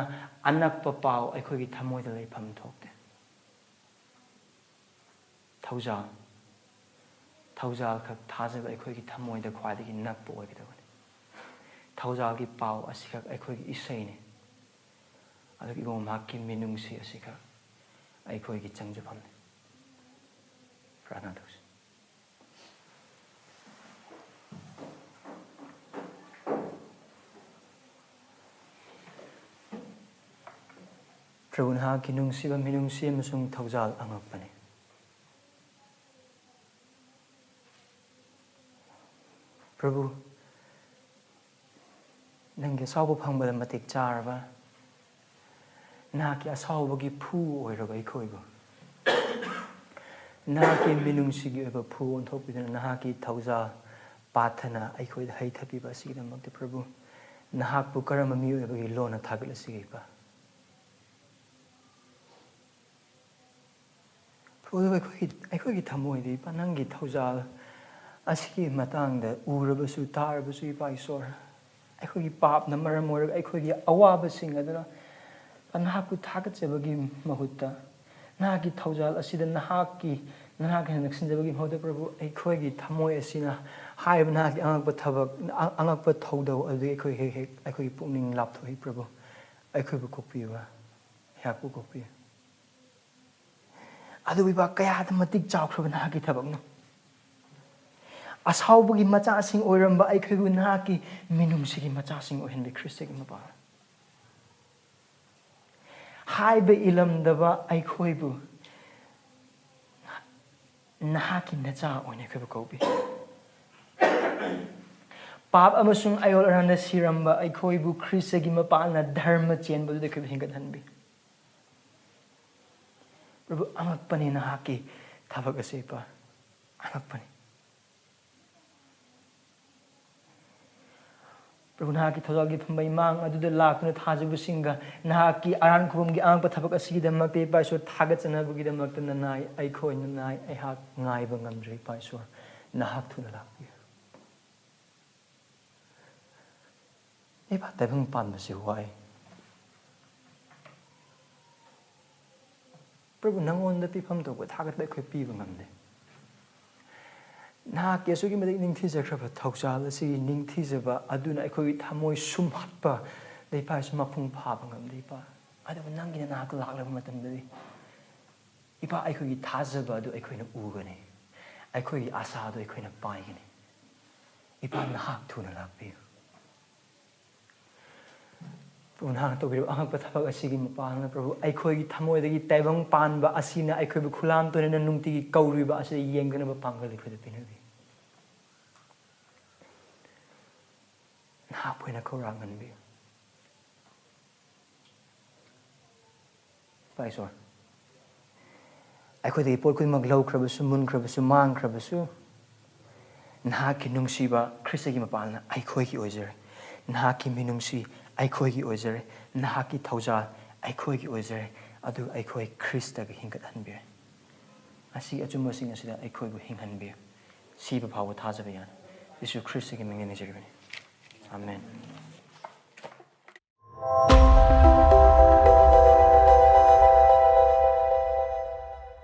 ꯑꯅꯛꯄ ꯄꯥꯎ ꯑꯩꯈꯣꯏꯒꯤ ꯊꯃꯣꯏꯗ ꯂꯩꯐꯝ ꯊꯣꯛꯇꯦ꯫ ꯊꯧꯖꯥꯜ, ꯊꯧꯖꯥꯜ ꯈꯛ ꯊꯥꯖꯕ ꯑꯩꯈꯣꯏꯒꯤ ꯊꯃꯣꯏꯗ ꯈ꯭ꯋꯥꯏꯗꯒꯤ ꯅꯛꯄ ꯑꯣꯏꯒꯗꯕꯅꯤ꯫ ꯊꯧꯖꯥꯜꯒꯤ ꯄꯥꯎ ꯑꯁꯤꯈꯛ ꯑꯩꯈꯣꯏꯒꯤ ꯏꯁꯩꯅꯤ꯫ ꯑꯗꯨꯒ ꯏꯕꯨꯡ ꯃꯍꯥꯛꯀꯤ ꯃꯤꯅꯨꯡꯁꯤ ꯑꯁꯤꯈꯛ ꯑꯩꯈꯣꯏꯒꯤ ꯆꯪꯖꯐꯝꯅꯤ꯫ ꯄ꯭ꯔꯥꯔꯊꯅꯥ ꯇꯧꯁꯤ꯫ ꯄ꯭ꯔꯚꯨ, ꯅꯍꯥꯛꯀꯤ ꯅꯨꯡꯁꯤꯕ, ꯃꯤꯅꯨꯡꯁꯤ ꯑꯃꯁꯨꯡ ꯊꯧꯖꯥꯜ ꯑꯉꯛꯄꯅꯤ꯫ ꯄ꯭ꯔꯚꯨ, ꯅꯪꯒꯤ ꯑꯁꯥꯎꯕ ꯐꯪꯕꯗ ꯃꯇꯤꯛ ꯆꯥꯔꯕ, ꯅꯍꯥꯛꯀꯤ ꯑꯁꯥꯎꯕꯒꯤ ꯐꯨ ꯑꯣꯏꯔꯕ ꯑꯩꯈꯣꯏꯕꯨ ꯅꯍꯥꯛꯀꯤ ꯃꯤꯅꯨꯡꯁꯤꯒꯤ ꯑꯣꯏꯕ ꯐꯨ ꯑꯣꯟꯊꯣꯛꯄꯤꯗꯨꯅ ꯅꯍꯥꯛꯀꯤ ꯊꯧꯖꯥꯜ ꯄꯥꯊꯅ ꯑꯩꯈꯣꯏꯗ ꯍꯩꯊꯕꯤꯕ ꯑꯁꯤꯒꯤꯗꯃꯛꯇ ꯄ꯭ꯔꯚꯨ, ꯅꯍꯥꯛꯄꯨ ꯀꯔꯝꯕ ꯃꯤꯑꯣꯏꯕꯒꯤ ꯂꯣꯟꯅ ꯊꯥꯒꯠꯂꯁꯤꯒꯦ, ꯏꯄꯥ? ꯄ꯭ꯔꯚꯨ, ꯑꯩꯈꯣꯏꯒꯤ, ꯑꯩꯈꯣꯏꯒꯤ ꯊꯃꯣꯏꯗ, ꯏꯄꯥ, ꯅꯪꯒꯤ ꯊꯧꯖꯥꯜ ꯑꯁꯤꯒꯤ ꯃꯇꯥꯡꯗ ꯎꯔꯕꯁꯨ, ꯇꯥꯔꯕꯁꯨ, ꯏꯄꯥ ꯏꯁꯣꯔ, ꯑꯩꯈꯣꯏꯒꯤ ꯄꯥꯞꯅ ꯃꯔꯝ ꯑꯣꯏꯔꯒ ꯑꯩꯈꯣꯏꯒꯤ ꯑꯋꯥꯕꯁꯤꯡ ꯑꯗꯨꯅ ꯅꯍꯥꯛꯄꯨ ꯊꯥꯒꯠꯆꯕꯒꯤ ꯃꯍꯨꯠꯇ, ꯅꯍꯥꯛꯀꯤ ꯊꯧꯖꯥꯜ ꯑꯁꯤꯗ ꯅꯍꯥꯛꯀꯤ, ꯅꯍꯥꯛ ꯍꯦꯟꯅ ꯅꯛꯁꯤꯟꯖꯕꯒꯤ ꯃꯍꯨꯠꯇ, ꯄ꯭ꯔꯚꯨ, ꯑꯩꯈꯣꯏꯒꯤ ꯊꯃꯣꯏ ꯑꯁꯤꯅ ꯍꯥꯏꯔꯤꯕ ꯅꯍꯥꯛꯀꯤ ꯑꯉꯛꯄ ꯊꯕꯛ, ꯑ-, ꯑꯉꯛꯄ ꯊꯧꯗꯧ ꯑꯗꯨꯗꯒꯤ ꯑꯩꯈꯣꯏ ꯍꯦꯛ ꯍꯦꯛ ꯑꯩꯈꯣꯏꯒꯤ ꯄꯨꯛꯅꯤꯡ ꯂꯥꯞꯊꯣꯛꯏ, ꯄ꯭ꯔꯚꯨ꯫ ꯑꯩꯈꯣꯏꯕꯨ ꯀꯣꯛꯄꯤꯌꯨ, ꯑꯩꯍꯥꯛꯄꯨ ꯀꯣꯛꯄꯤꯌꯨ꯫ ꯑꯗꯨ, ꯏꯄꯥ, ꯀꯌꯥꯗ ꯃꯇꯤꯛ ꯆꯥꯎꯈ꯭ꯔꯕ ꯅꯍꯥꯛꯀꯤ ꯊꯕꯛꯅꯣ! ꯑꯁꯥꯎꯕꯒꯤ ꯃꯆꯥꯁꯤꯡ ꯑꯣꯏꯔꯝꯕ ꯑꯩꯈꯣꯏꯕꯨ ꯅꯍꯥꯛꯀꯤ ꯃꯤꯅꯨꯡꯁꯤꯒꯤ ꯃꯆꯥꯁꯤꯡ ꯑꯣꯏꯍꯟꯕꯤ, ꯈ꯭ꯔꯤꯁꯇꯒꯤ ꯃꯄꯥ꯫ ꯍꯥꯏꯕ ꯏꯜꯂꯝꯗꯕ ꯑꯩꯈꯣꯏꯕꯨ ꯅꯍꯥꯛꯀꯤ ꯅꯆꯥ ꯑꯣꯏꯅ ꯑꯩꯈꯣꯏꯕꯨ ꯀꯧꯕꯤ꯫ ꯄꯥꯞ ꯑꯃꯁꯨꯡ ꯑꯌꯣꯜ ꯑꯔꯥꯟꯗ ꯁꯤꯔꯝꯕ ꯑꯩꯈꯣꯏꯕꯨ ꯈ꯭ꯔꯤꯁꯇꯒꯤ ꯃꯄꯥꯟꯅ ꯙꯔꯃ ꯆꯦꯟꯕꯗꯨꯗ ꯑꯩꯈꯣꯏꯕꯨ ꯍꯤꯡꯒꯠꯍꯟꯕꯤ꯫ ꯄ꯭ꯔꯚꯨ, ꯑꯉꯛꯄꯅꯤ ꯅꯍꯥꯛꯀꯤ ꯊꯕꯛ ꯑꯁꯤ, ꯏꯄꯥ, ꯑꯉꯛꯄꯅꯤ꯫ ꯄ꯭ꯔꯚꯨ, ꯅꯍꯥꯛꯀꯤ ꯊꯧꯖꯥꯜꯒꯤ ꯐꯝꯕꯩ ꯃꯥꯡ ꯑꯗꯨꯗ ꯂꯥꯛꯇꯨꯅ ꯊꯥꯖꯕꯁꯤꯡꯒ ꯅꯍꯥꯛꯀꯤ ꯑꯔꯥꯟ ꯈꯨꯕꯝꯒꯤ ꯑꯉꯛꯄ ꯊꯕꯛ ꯑꯁꯤꯒꯤꯗꯃꯛꯇ, ꯏꯄꯥ ꯏꯁꯣꯔ, ꯊꯥꯒꯠꯆꯅꯕꯒꯤꯗꯃꯛꯇ ꯅꯅꯥꯏ ꯑꯩꯈꯣꯏ, ꯅꯅꯥꯏ ꯑꯩꯍꯥꯛ ꯉꯥꯏꯕ ꯉꯝꯗ꯭ꯔꯦ, ꯏꯄꯥ ꯏꯁꯣꯔ, ꯅꯍꯥꯛ ꯊꯨꯅ ꯂꯥꯛꯄꯤꯌꯨ꯫ ꯏꯄꯥ, ꯇꯥꯏꯕꯪ ꯄꯥꯟꯕꯁꯤ ꯋꯥꯏ꯫ ꯄ꯭ꯔꯚꯨ, ꯅꯉꯣꯟꯗ ꯄꯤꯐꯝ ꯊꯣꯛꯄ ꯊꯥꯒꯠꯄ ꯑꯩꯈꯣꯏ ꯄꯤꯕ ꯉꯝꯗꯦ꯫ ꯅꯍꯥꯛꯀꯤ ꯑꯁꯨꯛꯀꯤ ꯃꯇꯤꯛ ꯅꯤꯡꯊꯤꯖꯈ꯭ꯔꯕ ꯊꯧꯖꯥꯜ ꯑꯁꯤꯒꯤ ꯅꯤꯡꯊꯤꯖꯕ ꯑꯗꯨꯅ ꯑꯩꯈꯣꯏꯒꯤ ꯊꯃꯣꯏ ꯁꯨꯝꯍꯠꯄ, ꯏꯄꯥ ꯏꯁꯣꯔ, ꯃꯄꯨꯡ ꯐꯥꯕ ꯉꯝꯗꯦ, ꯏꯄꯥ꯫ ꯑꯗꯨꯕꯨ ꯅꯪꯒꯤꯅ ꯅꯍꯥꯛ ꯂꯥꯛꯂꯕ ꯃꯇꯝꯗꯗꯤ, ꯏꯄꯥ, ꯑꯩꯈꯣꯏꯒꯤ ꯊꯥꯖꯕ ꯑꯗꯨ ꯑꯩꯈꯣꯏꯅ ꯎꯒꯅꯤ, ꯑꯩꯈꯣꯏꯒꯤ ꯑꯁꯥ ꯑꯗꯨ ꯑꯩꯈꯣꯏꯅ ꯄꯥꯏꯒꯅꯤ꯫ ꯏꯄꯥ, ꯅꯍꯥꯛ ꯊꯨꯅ ꯂꯥꯛꯄꯤꯌꯨ꯫ ꯄ꯭ꯔꯚꯨ, ꯅꯍꯥꯛꯅ ꯇꯧꯕꯤꯔꯤꯕ ꯑꯉꯛꯄ ꯊꯕꯛ ꯑꯁꯤꯒꯤ ꯃꯄꯥꯟꯅ, ꯄ꯭ꯔꯚꯨ, ꯑꯩꯈꯣꯏꯒꯤ ꯊꯃꯣꯏꯗꯒꯤ ꯇꯥꯏꯕꯪ ꯄꯥꯟꯕ ꯑꯁꯤꯅ ꯑꯩꯈꯣꯏꯕꯨ ꯈꯨꯂꯥꯝ ꯇꯣꯟꯅꯅ ꯅꯨꯡꯇꯤꯒꯤ ꯀꯧꯔꯤꯕ ꯑꯁꯤꯗ ꯌꯦꯡꯗꯅꯕ ꯄꯥꯡꯒꯜ ꯑꯩꯈꯣꯏꯗ ꯄꯤꯅꯕꯤꯌꯨ꯫ ꯅꯍꯥꯛꯄꯨ ꯑꯣꯏꯅ ꯈꯧꯔꯥꯡꯍꯟꯕꯤꯌꯨ꯫ ꯏꯄꯥ ꯏꯁꯣꯔ, ꯑꯩꯈꯣꯏꯗꯒꯤ ꯄꯣꯠ ꯈꯨꯗꯤꯡꯃꯛ ꯂꯧꯈ꯭ꯔꯕꯁꯨ, ꯃꯨꯟꯈ꯭ꯔꯕꯁꯨ, ꯃꯥꯡꯈ꯭ꯔꯕꯁꯨ, ꯅꯍꯥꯛꯀꯤ ꯅꯨꯡꯁꯤꯕ ꯈ꯭ꯔꯤꯁꯇꯒꯤ ꯃꯄꯥꯟꯅ ꯑꯩꯈꯣꯏꯒꯤ ꯑꯣꯏꯖꯔꯦ꯫ ꯅꯍꯥꯛꯀꯤ ꯃꯤꯅꯨꯡꯁꯤ ꯑꯩꯈꯣꯏꯒꯤ ꯑꯣꯏꯖꯔꯦ꯫ ꯅꯍꯥꯛꯀꯤ ꯊꯧꯖꯥꯜ ꯑꯩꯈꯣꯏꯒꯤ ꯑꯣꯏꯖꯔꯦ꯫ ꯑꯗꯨ ꯑꯩꯈꯣꯏ ꯈ꯭ꯔꯤꯁꯇꯒ ꯍꯤꯡꯒꯠꯍꯟꯕꯤꯔꯦ꯫ ꯑꯁꯤꯒꯤ ꯑꯆꯨꯝꯕꯁꯤꯡ ꯑꯁꯤꯗ ꯑꯩꯈꯣꯏꯕꯨ ꯍꯤꯡꯍꯟꯕꯤꯌꯨ꯫ ꯁꯤꯕ ꯐꯥꯎꯕ ꯊꯥꯖꯕ ꯌꯥꯅ꯫ ꯌꯦꯁꯨ ꯈ꯭ꯔꯤꯁꯇꯒꯤ ꯃꯤꯡꯗ ꯅꯤꯖꯔꯤꯕꯅꯤ꯫ ꯑꯥꯃꯦꯟ꯫